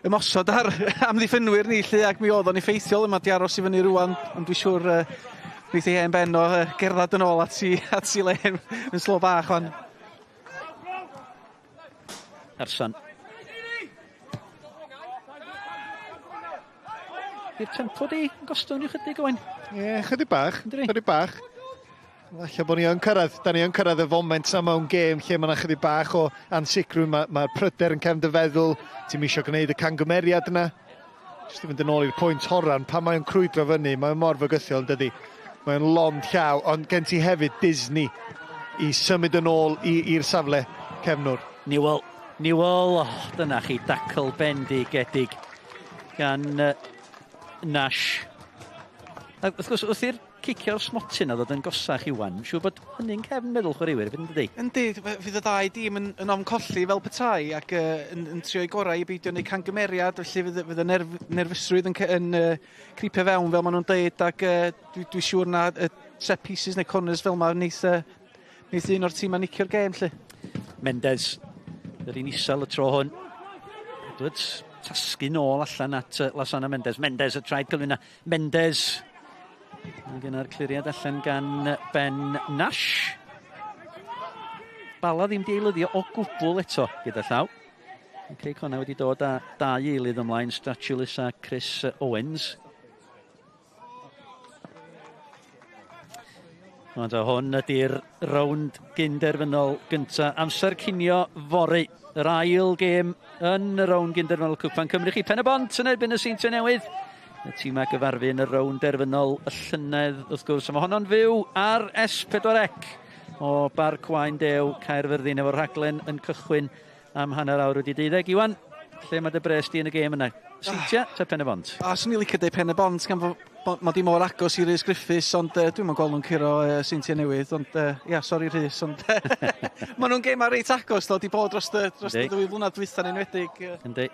ymosod ar amddiffynwyr ni, lle, ac mi oedd o'n effeithiol yma di aros i fyny rwan, ond dwi'n siŵr wneith ei hen ben o gerdded yn ôl at i le yn slo bach wan. Arsan. Di'r tempo di gostwng rhyw chydig, Owain? Ie, chydig bach, chydig bach. Falle bod ni yn cyrraedd, da ni yn cyrraedd y foment yma mewn gêm lle mae yna chydig bach o ansicrwydd, mae'r pryder yn cefn dy feddwl, ti'n isio gwneud y cangymeriad yna. Jyst i fynd yn ôl i'r pwynt Horan, pan mae'n crwydro fyny, mae'n mor fygythiol, dydy. Mae'n lond llaw, ond gen ti hefyd Disney i symud yn ôl i'r safle cefnwr. Newell, Newell, oh, dyna chi, dacl bendigedig gan Nash. A wrth gwrs, wrth i'r cicio'r smotyn a ddod yn gosach Iwan, siŵr bod hynny'n cefn meddwl chwaraewyr, fydd yn dydi? Yndi, fydd y ddau dîm yn ofn colli fel petai ac yn trio'i gorau i beidio wneud cangymeriad, felly fydd y nerfusrwydd yn creepio fewn fel maen nhw'n deud, ac dwi'n siŵr na set pieces neu corners fel yma wneith un o'r tîm a nicio'r gêm, lle. Mendes, yr un isel y tro hwn. Edwards, tasgu nôl allan at Lasana Mendes. Mendes y traed cyflwyno. Mendes. Mae gyda'r cliriad allan gan Ben Nash. Bala ddim di eilyddio o gwbl eto gyda llaw. Cei Connah wedi dod â dau eilydd ymlaen, Stratulis a Chris Owens. Ond hwn ydy'r rownd gynderfynol gynta. Amser cinio fory. Yr ail gêm yn y rownd gynderfynol Cwpan Cymru. Chi Pen-y-bont yn erbyn y Seintiau Newydd. Y tîm a gyfarfu yn y rownd derfynol y llynedd, wrth gwrs. A mae honno'n fyw ar S4C o Barc Waun Dew, Caerfyrddin, efo'r rhaglen yn cychwyn am 12:30. Iwan, lle mae dy bres di yn y gêm yna? Seintiau ta Pen-y-bont? Swn i'n licio deud Pen-y-bont, gan fod mod i mor agos i Rhys Griffiths, ond dwi'm yn gweld nhw'n curo Seintiau Newydd, ond ia, sori Rhys, ond maen nhw'n gêm reit agos, ddo, di bod dros y ddwy flynedd dwytha'n enwedig. Yndi,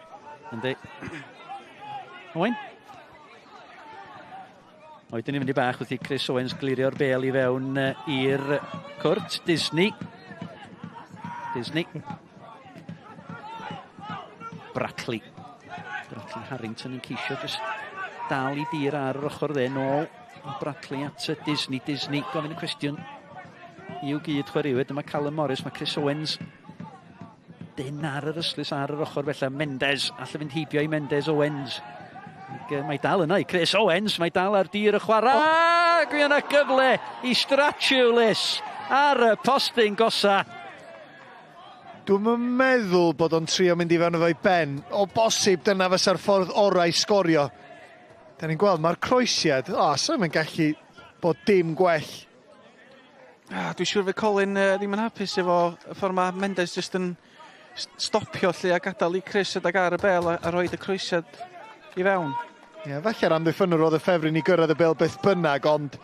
yndi. Owain? Oedden ni'n mynd i bach wrth i Chris Owens glirio'r bêl i fewn i'r cwrt. Disney. Disney. Brackley. Brackley Harrington yn ceisio jyst dal i dir ar yr ochr dde nôl. Brackley at Disney. Disney gofyn y cwestiwn i'w gyd chwaraewyr. Dyma Callum Morris, mae Chris Owens dyn ar yr ystlys ar yr ochr felly. Mendes, allan fynd heibio i Mendes Owens. Mae dal yna i Chris Owens, mae dal ar dir y chwarae. Oh. Ac yna gyfle i Stratulis ar y postyn gosa. Dwi'm yn meddwl bod o'n trio mynd i fewn efo'i ben. O bosib dyna fysa'r ffordd orau i sgorio. Da ni'n gweld mae'r croesiad, sa'm yn gallu bod dim gwell. Dwi'n siŵr fydd Colin ddim yn hapus efo y ffordd mae Mendes jyst yn stopio lle a gadael i Chris ydag ar y bel a roed y croesiad i fewn. Ie, falle'r amddiffynnwr oedd y ffefryn i gyrraedd y bel beth bynnag, ond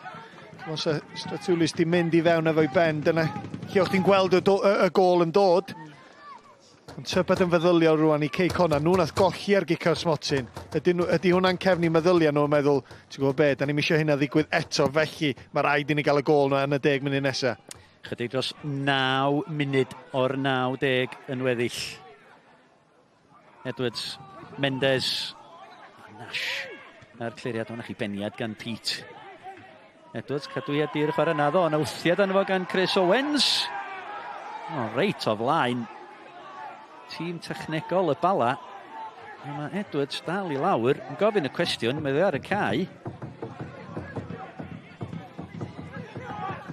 os y Stratulis di mynd i fewn efo'i ben, dyna lle o'ch ti'n gweld y gôl yn dod. Ond tybed yn feddyliol rwan i Cei Connah, nhw nath golli ar gicio'r smotyn. Ydy hwnna'n cefnu meddyliau nhw'n meddwl, ti'n gwybod be, da ni'm eisiau hynna ddigwydd eto, felly mae rhaid i ni gael y gôl yna yn y 10 munud nesaf. Chydig dros 9 munud o'r 90 yn weddill. Edwards, Mendes, Nash a'r cliriad hwnna chi beniad gan Pete. Edwards, cadwiad i'r chwarae naddo, ond wthiad arno fo gan Chris Owens. O, reit o flaen. Tîm technegol y Bala. A mae Edwards dal i lawr yn gofyn y cwestiwn, mae ar y cae.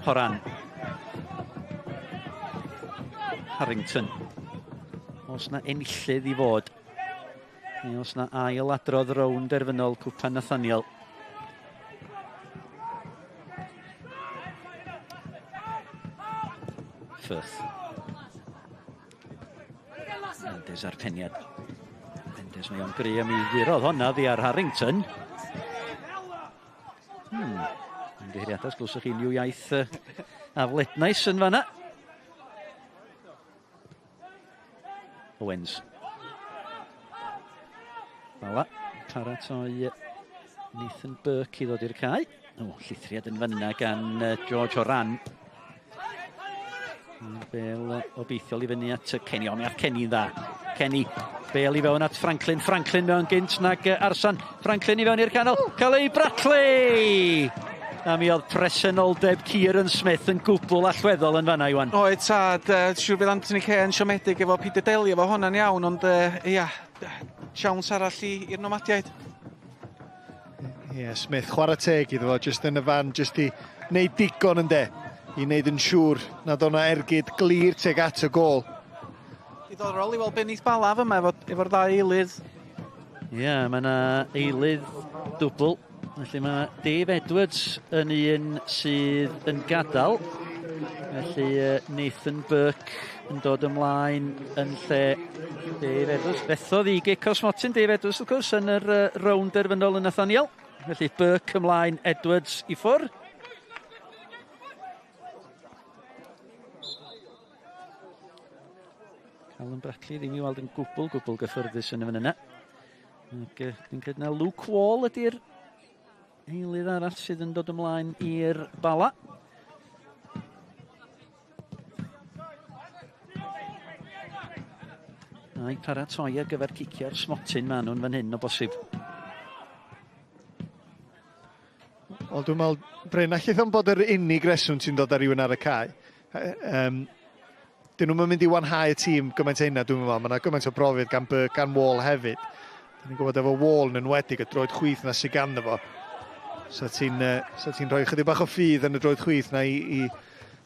Horan. Harrington. Os na enillydd i fod. Neu os na ail adrodd rownd derfynol Cwpan Nathaniel. Firth. Mendes ar peniad. Mendes mae o'n gry am ei ddirodd honna ddi ar Harrington. Ymddiheuriadau, os glywsoch chi unrhyw iaith aflednais yn fanna. Owens. Bala, paratoi Nathan Burke i ddod i'r cae. O, llithriad yn fanna gan George Horan. Bel obeithiol i fyny at Kenny, ond mi ath Kenny'n dda. Kenny, bel i fewn at Franklin. Franklin mewn gynt nag Arsan. Franklin i fewn i'r canol. Cael ei Brackley! A mi oedd presenoldeb Kieran Smith yn gwbl allweddol yn fanna, Iwan. Oedd tad, siŵr bydd Anthony Kay yn siomedig efo Peter Daly efo hwnna'n iawn, ond ia, siawns arall i'r Nomadiaid. Ie, yeah, Smith, chwarae teg iddo fo, jyst yn y fan, jyst i wneud digon yn de, i wneud yn siŵr nad o'na ergyd glir tuag at y gôl. Diddorol i weld Benith Balaf yma efo'r ddau eilydd. Ie, yeah, mae yna eilydd dwbl. Felly mae Dave Edwards yn un sydd yn gadael. Felly Nathan Burke yn dod ymlaen yn lle Dave Edwards. Fethodd i gic o'r smotyn Dave Edwards, wrth gwrs, yn yr rownd derfynol yn Nathaniel. Felly Burke ymlaen, Edwards i ffwrdd. Callum Brackley ddim i weld yn gwbl gyffyrddus yn y fan yna. Ac dwi'n credu na Luke Wall ydy'r eilydd arall sydd yn dod ymlaen i'r Bala. A'i paratoi ar gyfer cicio'r smotyn maen nhw'n fan hyn o bosib. Wel, dwi'n meddwl, Bryn, allith o'n bod yr unig reswm ti'n dod ar rywun ar y cae. Dyn nhw'n mynd i wanhau y tîm gymaint hynna, dwi'n meddwl. Mae yna gymaint o brofiad gan Burke, gan Wall hefyd. Dyn ni'n gwybod efo Wall yn enwedig y droed chwith na sydd ganddo fo. So ti'n rhoi chydig bach o ffydd yn y droed chwith na i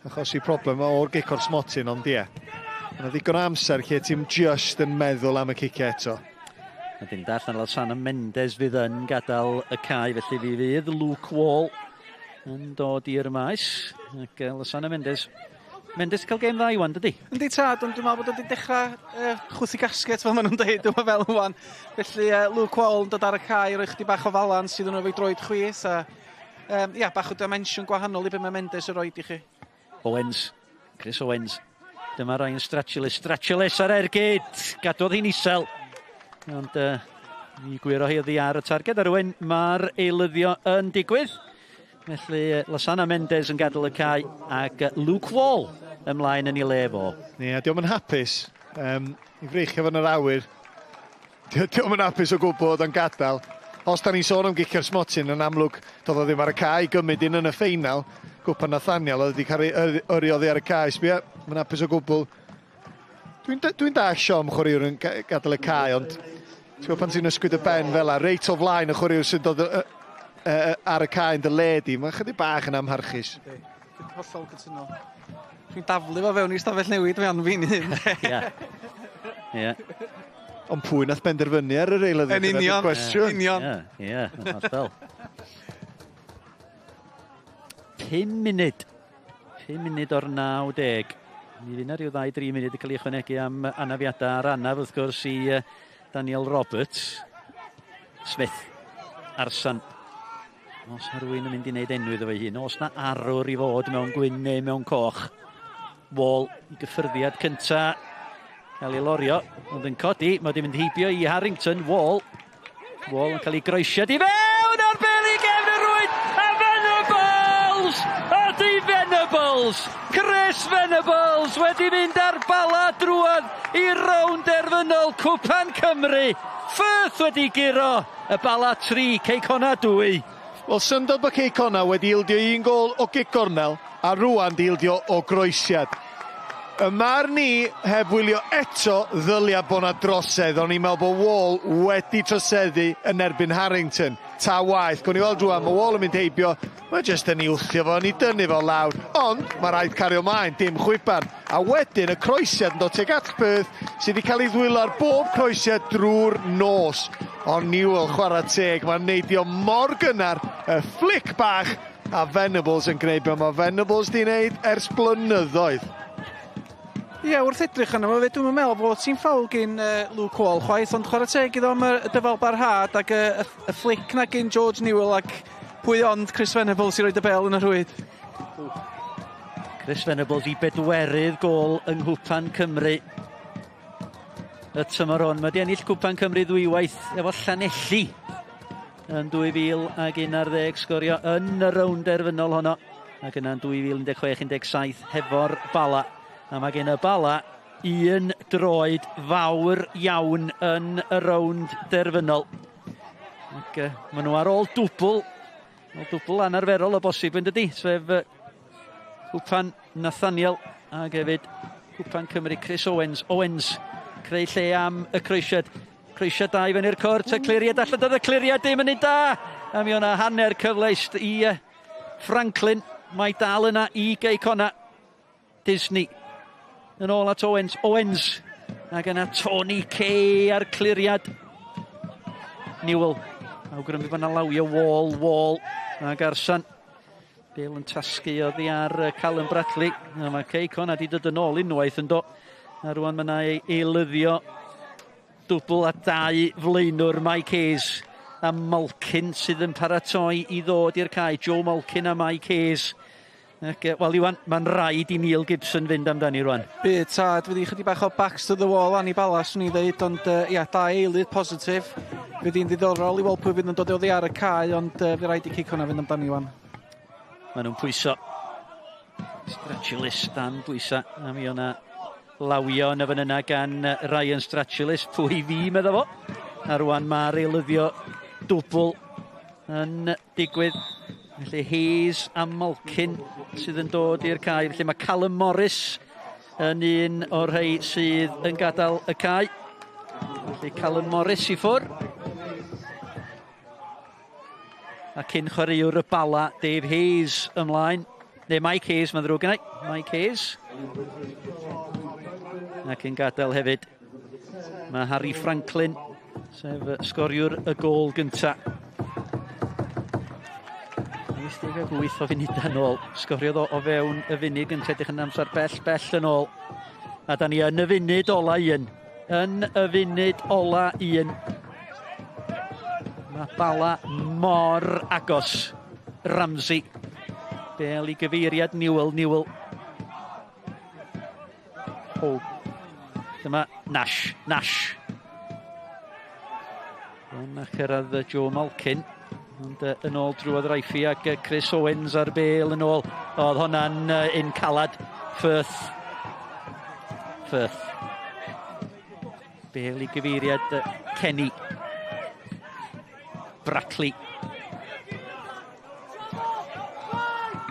achosi problem o'r gic o'r smotyn, ond ie. Mae yna ddigon o amser lle ti'n just yn meddwl am y ciciau eto. A dyn darllen Losana Mendes fydd yn gadael y cae, felly fi fydd Luke Wall yn dod i'r maes. Ac Losana Mendes cael gêm dda, Iwan, dydy? Yndi tad, ond dwi'n meddwl bod wedi dechrau chwythu gasget, fel maen nhw'n dweud, dwi'n meddwl fel wan. Felly Luke Wall yn dod ar y cae, rhoi chydig bach o falans sydd yn efo'i droed chwith, a ia, bach o dimensiwn gwahanol i be mae Mendes yn rhoi i chi. Owens, Chris Owens. Dyma Ryan Stratulis, Stratulis ar ergyd, gadwodd hi'n isel. Ond i gwiro hi oddi ar y targed, a rwy'n mae'r eilyddio yn digwydd. Felly Losana Mendes yn gadael y cae ac Luke Wall ymlaen yn ei le fo. Ie, yeah, dio'm yn hapus. I freichio fo'n yr awyr. Dio'm yn hapus o gwbl oedd o'n gadael. Os da ni'n sôn am gicio'r smotyn, yn amlwg doedd o ddim ar y cae i gymryd un yn y ffeinal. Gwpan Nathaniel oedd wedi cael ei yrru oddi ar y cae. Sbia, mae'n hapus o gwbl. Dwi'n dallt siom chwaraewr yn gadael y cae, ond ti'n gwybod pan ti'n ysgwyd y ben fel la, reit o flaen y chwaraewr sy'n dod ar y cae yn dy le di, mae'n chydig bach yn amharchus. Dwi'n hollol cytuno. Dwi'n daflu fo fewn i stafell newid fe anfi'n hun. Ie. Ie. Ond pwy nath benderfynu ar yr eilydd? Yn union. Cwestiwn. Union. Ie, yn hollol. 5 munud. 5 munud o'r 90. Mi fydd yna rhyw 2-3 munud yn cael ei ychwanegu am anafiadau a'r anaf, wrth gwrs, i Daniel Roberts. Smith. Arsan. Os na rhywun yn mynd i wneud enw iddo fe hun, os na arwr i fod mewn gwyn neu mewn coch. Wall, gyffyrddiad cynta, cael ei lorio, ond yn codi, mae wedi mynd heibio i Harrington. Wall. Wall yn cael ei groesiad i fewn o'r bel i gefn y rwyd, a Venables! Ydy Venables! Chris Venables wedi mynd ar Bala drwodd i rownd derfynol Cwpan Cymru. Firth wedi guro y Bala 3, Cei Connah 2. Wel, syndod bod Cei Connah wedi ildio un gôl o gic gornel a rwan di ildio o groesiad. Y marn ni heb wylio eto ddylia bod 'na drosedd, o'n i'n meddwl bod Wall wedi troseddu yn erbyn Harrington. Ta waeth, gwn i weld rwan, mae Wall yn mynd heibio, mae jyst yn ei wthio fo, yn ei dynnu fo lawr, ond mae rhaid cario mlaen, dim chwiban. A wedyn y croesiad yn dod tuag at Perth, sydd wedi cael ei ddwylo ar bob croesiad drwy'r nos. Ond Newell, chwarae teg, mae'n neidio mor gynnar, y flick bach, a Venables yn gwneud be mae Venables di wneud ers blynyddoedd. Ie, yeah, wrth edrych arno fo, dwi'm yn meddwl fod ti'n ffawl gyn Luke Wall chwaith, ond chwarae teg iddo am y dyfal barhad ac y flick na gyn George Newell ac pwy ond Chris Venables i roed y bel yn y rhwyd. Chris Venables i bedwerydd gôl yng Nghwpan Cymru y tymor hwn. Mae 'di ennill Cwpan Cymru ddwywaith efo Llanelli yn 2011, sgorio yn y rownd derfynol honno, ac yna'n 2016-17 hefo'r Bala. A mae gen y Bala un droed fawr iawn yn y rownd derfynol. Ac maen nhw ar ôl dwbl, dwbl anarferol o bosib yn dydi, sef Cwpan Nathaniel ac hefyd Cwpan Cymru Chris Owens. Owens creu lle am y croesiad. Croesiad da i fyny'r cwrt, y cliriad allan, doedd y cliriad ddim yn un da. A mi o'na hanner cyfle i Franklin. Mae dal yna i Gei Connah. Disney yn ôl at Owens. Owens. Ac yna Tony Kay ar cliriad. Newell. Awgrymu bod yna lawio Wall, Wall. Ac Arsan. Bale yn tasgu oddi ar Callum Bradley. A mae Cei Connah di dod yn ôl unwaith yn do. A rwan mae yna ei eilyddio dwbl a dau flaenwr Mike Hayes a Malkin sydd yn paratoi i ddod i'r cae. Joe Malkin a Mike Hayes. Ac, wel Iwan, mae'n rhaid i Neil Gibson fynd amdani rwan. Bydd tad, wedi chydig bach o backs to the wall ani Bala, swn i ddeud, ond ia, dau eilydd positif. Fydd hi'n ddiddorol i weld pwy fydd yn dod oddi ar y cae, ond fydd rhaid i Cei Connah fynd amdani wan. Maen nhw'n pwyso. Strachilis dan bwysa, a mi o'na lawio yn y fan yna gan Ryan Strachilis. Pwy fi, medda fo. A rwan mae'r eilyddio dwbl yn digwydd. Felly Hayes a Malkin sydd yn dod i'r cae. Felly mae Callum Morris yn un o'r rhai sydd yn gadael y cae. Felly Callum Morris i ffwr. A cyn chwaraewr y Bala, Dave Hayes ymlaen. Neu Mike Hayes, mae'n ddrwg gennau. Mike Hayes. Ac yn gadael hefyd mae Harry Franklin, sef sgoriwr y gôl gynta. 88 o funudau yn ôl. Sgoriodd o fewn y funud gyntaf, edrych yn amser bell, bell yn ôl. A da ni yn y funud ola un. Yn y funud ola un. Mae Bala mor agos. Ramsey. Bel i gyfeiriad Newell, Newell. O. Dyma Nash, Nash. Yna cyrraedd Joe Malkin. Ond yn ôl drwodd Raifi ac Chris Owens ar bel yn ôl. Oedd hwnna'n un calad. Firth. Firth. Bel i gyfeiriad Kenny. Brackley.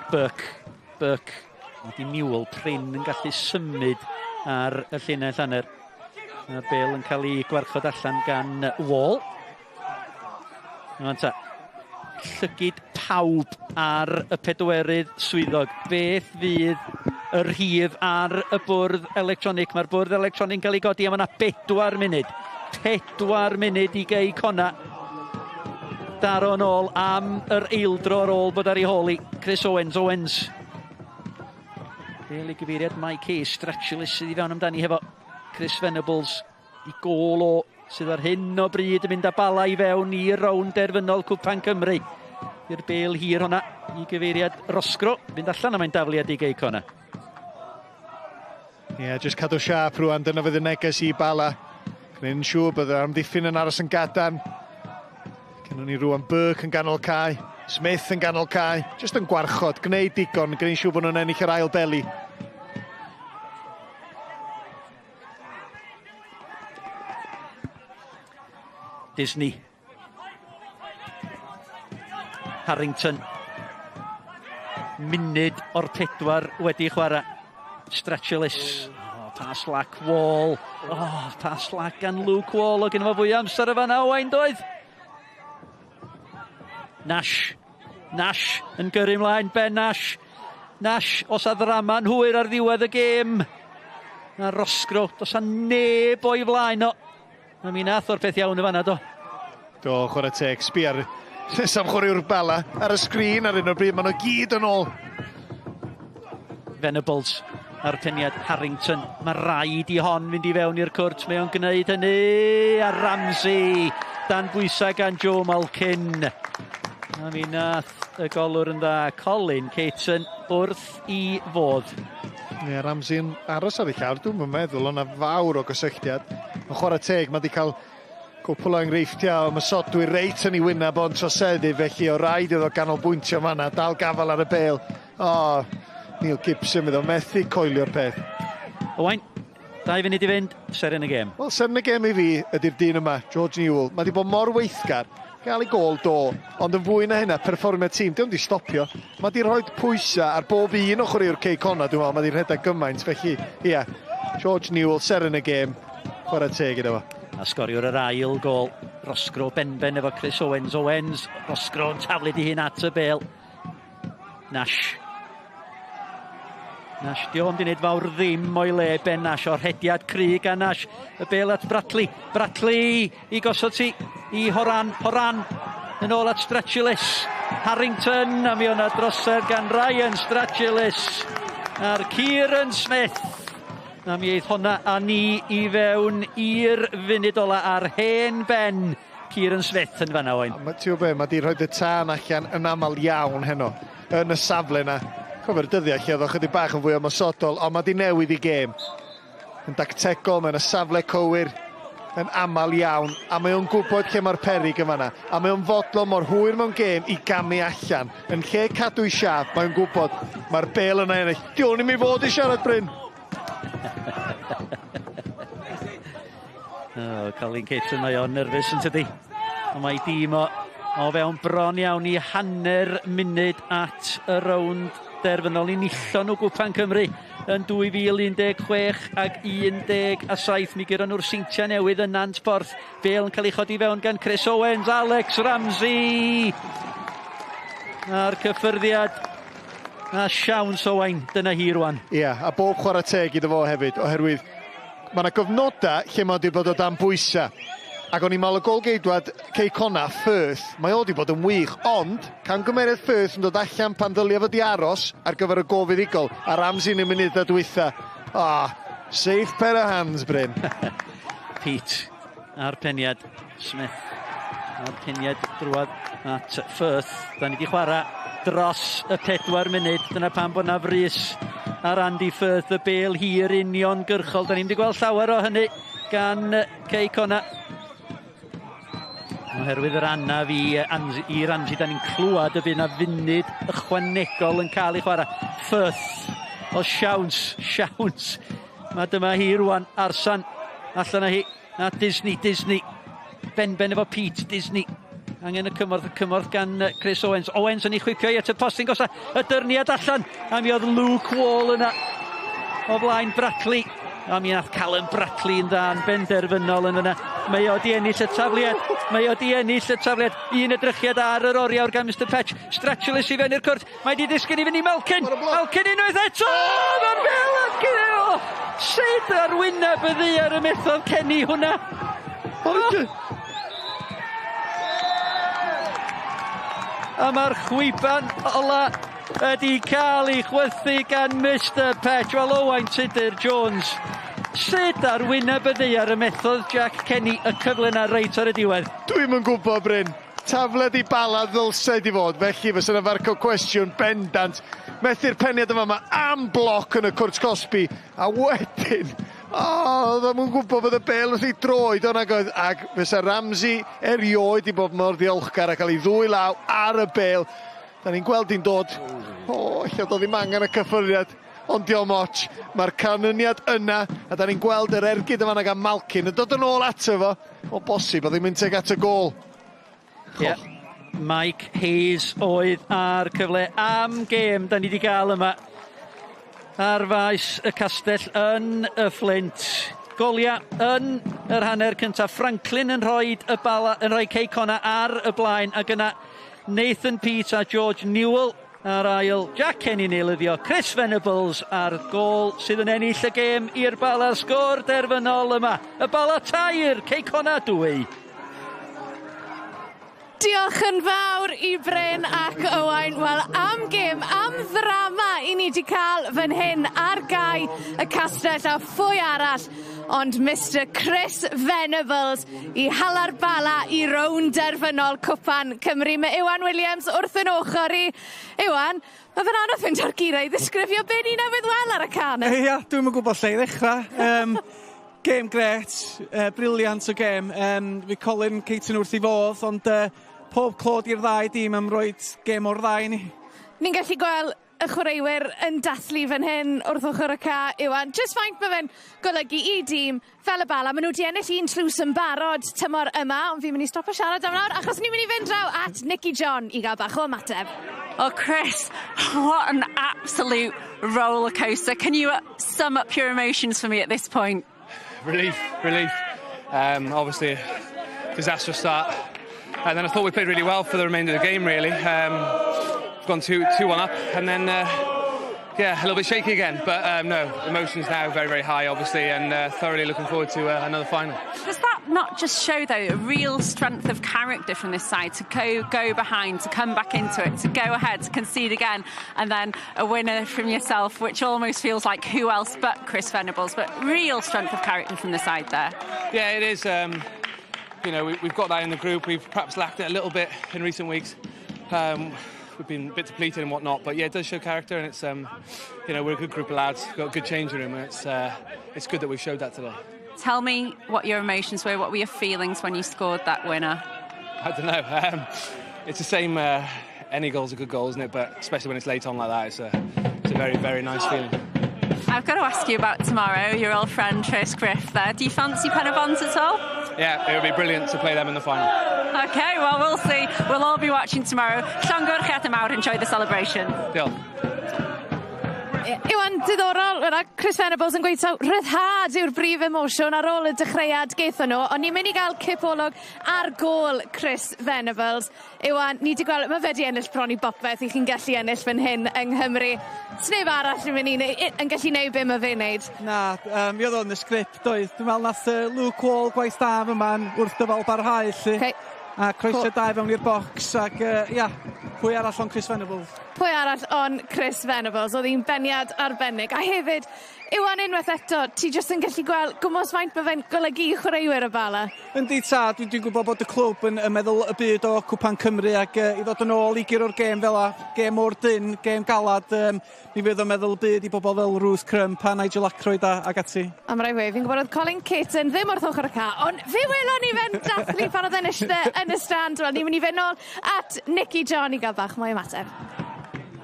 Burke. Burke. Wedi Newell prin yn gallu symud ar y llinell hanner. Mae'r bel yn cael ei gwarchod allan gan Wall. Yma ta. Llygid pawb ar y pedwerydd swyddog. Beth fydd y rhif ar y bwrdd electronig? Mae'r bwrdd electronig yn cael ei godi a mae yna 4 munud. 4 munud i Gei Connah. Daro yn ôl am yr eildro ar ôl bod ar ei hôl i Chris Owens. Owens. Bel i gyfeiriad Mike Hayes. Strachilis sydd i fewn amdani hefo Chris Venables i gôl o sydd ar hyn o bryd yn mynd â Bala i fewn i rownd derfynol Cwpan Cymru. I'r bel hir hwnna i gyfeiriad Roscrow. Fynd allan a mae'n dafliad i Gei Connah. Ie, yeah, jyst cadw siâp rwan, dyna fydd y neges i Bala. Gwneud yn siŵr bod yr amddiffyn yn aros yn gadarn. Cynnon ni rwan Burke yn ganol cae, Smith yn ganol cae, jyst yn gwarchod, gwneud digon, gwneud siŵr bod nhw'n ennill yr ail beli. Disney. Harrington. Munud o'r 4 wedi chwarae. Strachilis. Oh, pass slack Wall. Oh, pass slack gan Luke Wall. O gynno fo fwy o amser y fanna Owain doedd. Nash. Nash yn gyrru ymlaen. Ben Nash. Nash, os a ddrama'n hwyr ar ddiwedd y gêm. A Roscrow, does a neb o'i flaen o. A mi nath o'r peth iawn y fanna, do. Do, chwarae teg, sbi ar sam chwaraewr Bala ar y sgrin ar un o'r bryd, maen nhw gyd yn ôl. Venables. A'r peniad Harrington. Mae rhaid i hon fynd i fewn i'r cwrt. Mae o'n gwneud hynny. A Ramsey dan bwysau gan Joe Malkin. A mi nath y golwr yn dda, Colin Caton, wrth i fod. Ie, Ramsey yn aros ar ei llawr. Dwi'n meddwl o'na fawr o gysylltiad. Yn chwarae teg, mae wedi cael cwpl o enghreifftiau o ymosodwyr reit yn ei wyneb o'n troseddu, felly o raid iddo ganolbwyntio fanna, dal gafel ar y bêl. O, Neil Gibson fydd o methu coelio'r peth. Owain, 2 funud i fynd, seren y gêm. Wel, seren y gêm i fi ydy'r dyn yma, George Newell. Mae wedi bod mor weithgar, gael ei gôl do, ond yn fwy na hynna, perfformiad tîm, dio'm di stopio. Mae wedi rhoi pwysau ar bob un o chwaraewr Cei Connah, dwi'n meddwl, mae wedi rhedeg gymaint, felly, ia, George Newell, seren y gêm, chwarae teg iddo fo. A sgoriwr yr ail gôl, Roscrow benben efo Chris Owens. Owens, Roscrow yn taflu di hun at y bêl. Nash. Nash, di o'm di wneud fawr ddim o'i le, Ben Nash, o'r rhediad cry gan Nash. Y bêl at Bradley. Bradley i gosod ti i Horan. Horan yn ôl at Strachilis. Harrington, a mi o'na drosedd gan Ryan Strachilis. A'r Kieran Smith. A mi eith honna a ni i fewn i'r funud ola ar hen ben Kieran Smith yn fanna, Owain. Ti'n gwybod be, mae di rhoi y tân allan yn aml iawn heno, yn y safle yna. Cofio'r dyddiau lle oedd o chydig bach yn fwy ymosodol, ond mae di newid i gêm. Yn dactegol, mae'n y safle cywir yn aml iawn, a mae o'n gwybod lle mae'r peryg yn fanna, a mae o'n fodlon mor hwyr mewn gêm i gamu allan. Yn lle cadw i siâp, mae o'n gwybod mae'r bêl yna ennill. Di o'n i'm i fod i siarad, Bryn. Oh, Colin Caton, mae o'n nerfus yn tydi. Ond mae dîm o fewn bron iawn i hanner munud at y rownd derfynol. I nillon nhw Gwpan Cymru yn 2016 ac 17. Mi gyron nhw'r seintiau newydd yn Nantporth. Bêl yn cael ei chodi fewn gan Chris Owens, Alex Ramsey. A'r cyffyrddiad. A siawns Owain, dyna hi rwan. Ie, a bob chwarae teg iddo fo hefyd, oherwydd mae yna gyfnodau lle mae wedi bod o dan bwysau. Ac o'n i'n meddwl y golgeidwad Cei Connah, Firth, mae o wedi bod yn wych, ond camgymeriad Firth yn dod allan pan ddylia fod i aros ar gyfer y gôl fuddugol, a Ramsey yn y munudau dwytha. Ah, safe pair of hands, Bryn. Pete, a'r peniad, Smith, a'r peniad drwad at Firth. Da ni wedi chwarae dros y 4 munud, dyna pam bod na frys ar Andy Firth, y bêl hir uniongyrchol. Da ni'n wedi gweld llawer o hynny gan Cei Connah. Oherwydd yr anaf i Ramsey, da ni'n clywed y bydd na funud ychwanegol yn cael ei chwarae. Firth, o siawns, siawns. Mae dyma hi rwan, Arsan, allan â hi. A Disney, Disney. Ben-ben efo Pete, Disney. Angen y cymorth gan Chris Owens. Owens yn ei chwipio i at y postyn gosa. Y dyrniad allan. A mi oedd Luke Wall yna o flaen Bradley. A mi nath Callum Bradley yn dda'n benderfynol yn yna. Mae o di ennill y tafliad. Mae o di ennill y tafliad. Un edrychiad ar yr oriawr gan Mr Petch. Stretchless i fewn i'r cwrt. Mae di disgyn i fynd i Malkin. Malkin unwaith eto! Mae'r bêl yn gyrraedd! Sut ar wyneb y ddaear y methodd Kenny hwnna? A mae'r chwiban ola ydi cael ei chwythu gan Mr Petch. Wel, Owain Tudur Jones, sut ar wyneb y ddaear y methodd Jack Kenny y cyfle yna reit ar y diwedd? Dwi'm yn gwybod, Bryn. Tafled i Bala ddylse di fod, felly fysa yna farco cwestiwn bendant. Methu'r peniad yma, mae am bloc yn y cwrt cosbi, a wedyn, o, ddim yn gwybod bod y bêl wrth ei droed o'n agoedd, ac fysa Ramsey erioed i bod mor ddiolchgar a cael ei ddwy law ar y bêl. Da ni'n gweld hi'n dod, o, ella doedd ddim angen y cyffyrddiad, ond diolch ots, mae'r canlyniad yna, a da ni'n gweld yr ergyd yma gan Malkin yn dod yn ôl ato fo, o bosib, oedd hi'n mynd tuag at y gôl. Yeah. Mike Hayes oedd ar cyfle am gêm da ni wedi gael yma ar faes y castell yn y Fflint. Golia yn yr hanner cyntaf. Franklin yn rhoi y bala, yn rhoi Cei Connah ar y blaen, ac yna Nathan Peate a George Newell ar ail. Jack Kenny'n eilyddio. Chris Venables ar gôl sydd yn ennill y gêm i'r Bala. Sgôr derfynol yma. Y Bala 3, Cei Connah 2. Diolch yn fawr i Bryn ac Owain. Wel, am gêm, am ddrama i ni wedi cael fan hyn ar gae y castell a phwy arall ond Mr Chris Venables i hala'r Bala i rownd derfynol Cwpan Cymru. Mae Iwan Williams wrth yn ochr i. Iwan, mae fe'n anodd fynd ar geiriau i ddisgrifio be ni newydd weld ar y can. Ia, dwi'm yn gwybod lle i ddechrau. Gêm grêt, brilliant o gêm. Fi Colin Caton wrth i fodd, ond pob clod i'r ddau dîm am roed gêm o'r ddau ni. Ni'n gallu gweld y chwaraewyr yn dathlu fan hyn wrth ochr y ca, Iwan. Just faint mae fe'n golygu i dîm fel y Bala. Maen nhw wedi ennill un tlws yn barod tymor yma, ond fi'n mynd i stopo siarad am nawr, achos ni'n mynd i fynd draw at Nicky John i gael bach o ymateb. Oh, Chris, what an absolute roller coaster. Can you sum up your emotions for me at this point? Relief, relief. Obviously, disastrous start. And then I thought we played really well for the remainder of the game, really. Gone 2-1 up, and then, yeah, a little bit shaky again. But no, emotions now very, very high, obviously, and thoroughly looking forward to another final. Does that not just show, though, a real strength of character from this side to go behind, to come back into it, to go ahead, to concede again, and then a winner from yourself, which almost feels like who else but Chris Venables, but real strength of character from the side there? Yeah, it is. We've got that in the group. We've perhaps lacked it a little bit in recent weeks. We've been a bit depleted and whatnot, but yeah, it does show character, and it's we're a good group of lads, got a good changing room, and it's good that we've showed that today. Tell me what your emotions were, what were your feelings when you scored that winner? I don't know. It's the same. Any goal's a good goal, isn't it? But especially when it's late on like that, it's a very, very nice feeling. I've got to ask you about tomorrow, your old friend Tris Griff there. Do you fancy Penybont at all? Yeah, it would be brilliant to play them in the final. OK, well, we'll see. We'll all be watching tomorrow. Llongyfarchiadau mawr, enjoy the celebration. Diolch. Iwan, diddorol, yna Chris Venables yn gweud taw rhyddhad yw'r brif emosiwn ar ôl y dechreuad gaethon nhw, ond ni'n mynd i gael cipolwg ar gôl Chris Venables. Iwan, ni wedi gweld, mae fe wedi ennill bron i bopeth i chi'n gallu ennill fan hyn yng Nghymru. Sneb arall yn mynd i yn gallu neud be mae fe'n neud. Na, mi oedd o'n y sgript doedd. Dwi'n meddwl nath Luke Wall gwaith da yma'n wrth dyfal barhau, lly. Okay. A croeso da fewn i'r bocs ac, ia, pwy arall ond Chris Venables? Pwy arall ond Chris Venables? Oedd hi'n beniad arbennig. A hefyd, Iwan, unwaith eto, ti jyst yn gallu gweld gwmws faint mae fe'n golygu i chwaraewyr y Bala. Yndi ta, dwi'n gwybod bod y clwb yn meddwl y byd o Cwpan Cymru ac i ddod yn ôl i guro'r gêm fel a, gêm o'r dyn, gêm galad, mi fydd o'n meddwl y byd i bobl fel Ruth Crump a Nigel Ackroyd ac ati. A mae rhaid fi'n gwybod oedd Colin Caton ddim wrth ochr y ca, ond fe welon ni fe'n dathlu pan oedd e'n eistedd yn y stand. Wel, ni'n mynd i fynd nôl at Nicky John i gael bach mwy ymateb.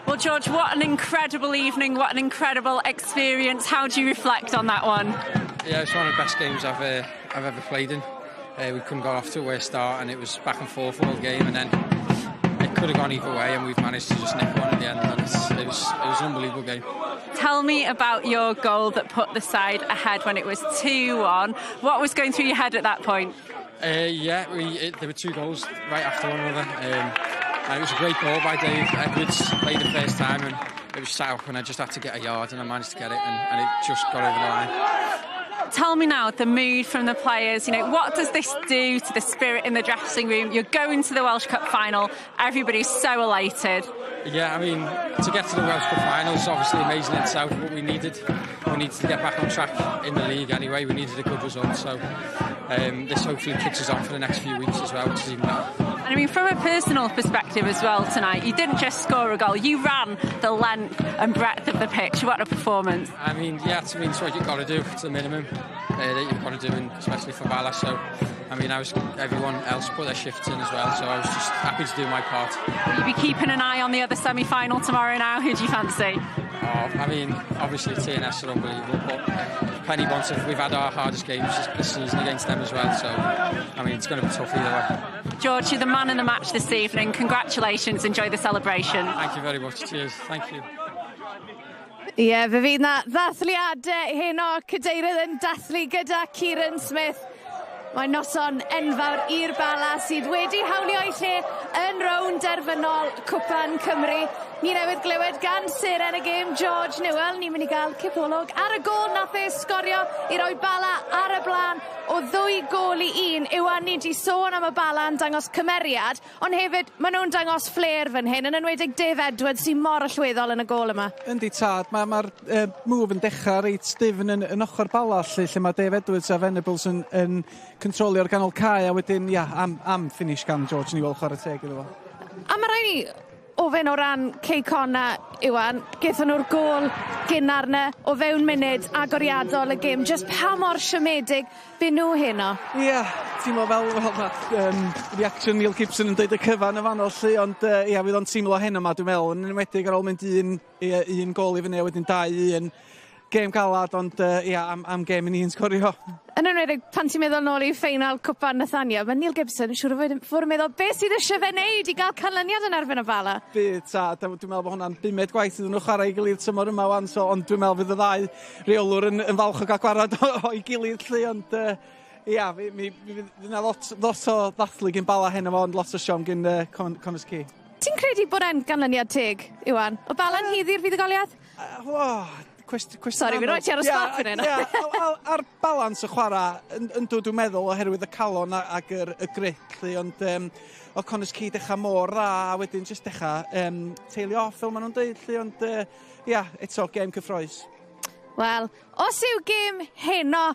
Well, George, what an incredible evening, what an incredible experience. How do you reflect on that one? Yeah, it's one of the best games I've ever played in. We couldn't got off to a worse start, and it was back and forth all game, and then it could have gone either way, and we've managed to just nick one at the end, and it was an unbelievable game. Tell me about your goal that put the side ahead when it was 2-1. What was going through your head at that point? Yeah, there were two goals right after one another. And it was a great ball by Dave Edwards, played the first time, and it was set up, and I just had to get a yard, and I managed to get it, and it just got over the line. Tell me now the mood from the players. What does this do to the spirit in the dressing room? You're going to the Welsh Cup final. Everybody's so elated. Yeah, I mean, to get to the Welsh Cup final is obviously amazing in itself, but we needed to get back on track in the league anyway. We needed a good result, so this hopefully kicks us on for the next few weeks as well, which is even better. And I mean, from a personal perspective as well tonight, you didn't just score a goal, you ran the length and breadth of the pitch. What a performance. I mean, yeah, I mean, it's what you've got to do. It's the minimum that you've got to do, and especially for Bala. So, I mean, everyone else put their shifts in as well, so I was just happy to do my part. Will you be keeping an eye on the other semi-final tomorrow now? Who do you fancy? Oh, I mean, obviously TNS are unbelievable, but Penybont, we've had our hardest games this season against them as well, so I mean, it's going to be tough either way. George, you're the man in the match this evening. Congratulations, enjoy the celebration. Thank you very much. Cheers. Thank you. Ie, yeah, fe fydd na ddathliadau heno, cadeirydd yn dathlu gyda Kieran Smith. Mae noson enfawr i'r Bala sydd wedi hawlio ei lle yn rownd derfynol Cwpan Cymru. Ni newydd glywed gan seren y gêm George Newell. Ni'n mynd i gael cipolwg ar y gôl nath e sgorio. i roi Bala ar y blaen o 2-1. Iwan, ni 'di sôn am y Bala yn dangos cymeriad, ond hefyd maen nhw'n dangos flair fan hyn, yn enwedig Dave Edwards sy'n mor allweddol yn y gôl yma. Yndi tad, mae'r ma move yn dechrau reit dyfn yn ochr Bala, lle mae Dave Edwards a Venables yn controlio'r ganol cae, a wedyn, ia, am finish gan George Newell, chwarae teg iddo fo. A mae rhaid ni ofyn o ran Cei Connah, Iwan, gaethon nhw'r gôl gynnar 'na o fewn munud agoriadol y gêm. Just pa mor siomedig bu nhw heno? Ie, yeah, teimlo fel ma reaction Neil Gibson yn deud y cyfan y fanno 'lly, ond ia, fydd o'n teimlo heno yma, dwi'n meddwl, yn enwedig ar ôl mynd un gôl i fyny a wedyn 2-1. Gêm galad, ond ia, am gêm i ni'n sgorio. Yn enwedig pan ti'n meddwl nôl i ffeinal Cwpan Nathaniel, mae Neil Gibson yn siŵr o fod yn meddwl beth sydd eisiau fe wneud i gael canlyniad yn erbyn y Bala. Bydd, ta, dwi'n meddwl bod hwnna'n bumed gwaith iddyn nhw chwarae i gilydd tymor yma wan, so, ond dwi'n meddwl fydd y ddau reolwr yn falch o gael gwarad o'i gilydd 'lly, ond ia, mi fydd yna lot o ddathlu gyn Bala heno fo, ond lot o siom gyn Connah's Quay. Ti'n credu bod e'n ganlyniad teg, Iwan? O Bala'n haeddu'r fuddugoliaeth? Oh, cwestiwn. Sorry, fi roi ti ar y spot fan hyn. Ie, ar balans y chwarae, yn dod dwi'n meddwl oherwydd y calon ac y grit, 'lly, ond o Connah's Quay dechrau mor dda, a wedyn jyst dechrau tailio off fel maen nhw'n dweud, 'lly, ond ia, eto, gêm cyffrous. Wel, os yw gêm heno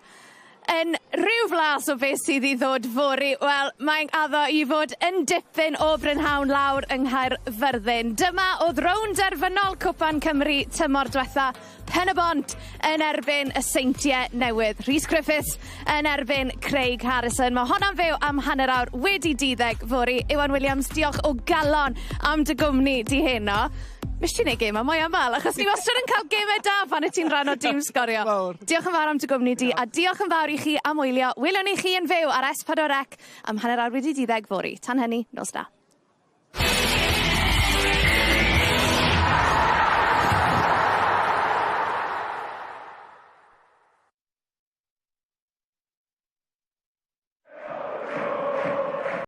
yn rhyw flas o beth sydd i ddod fory, wel, mae'n addo i fod yn dipyn o brynhawn lawr yng Nghaerfyrddin. Dyma oedd rownd derfynol Cwpan Cymru tymor diwetha, Pen-y-bont yn erbyn y Seintiau Newydd. Rhys Griffiths yn erbyn Craig Harrison. Mae honna'n fyw am 12:20 fory. Iwan Williams, diolch o galon am dy gwmni di heno. Mis ti'n neud gêm mwy aml, achos ni wastad yn cael gemau da pan y ti'n rhan o dîm sgorio. Fawr. Diolch yn fawr am dy gwmni di, a diolch yn fawr i chi am wylio. Wylwn ni chi yn fyw ar S4C am 12:20 fory. Tan hynny, nos da.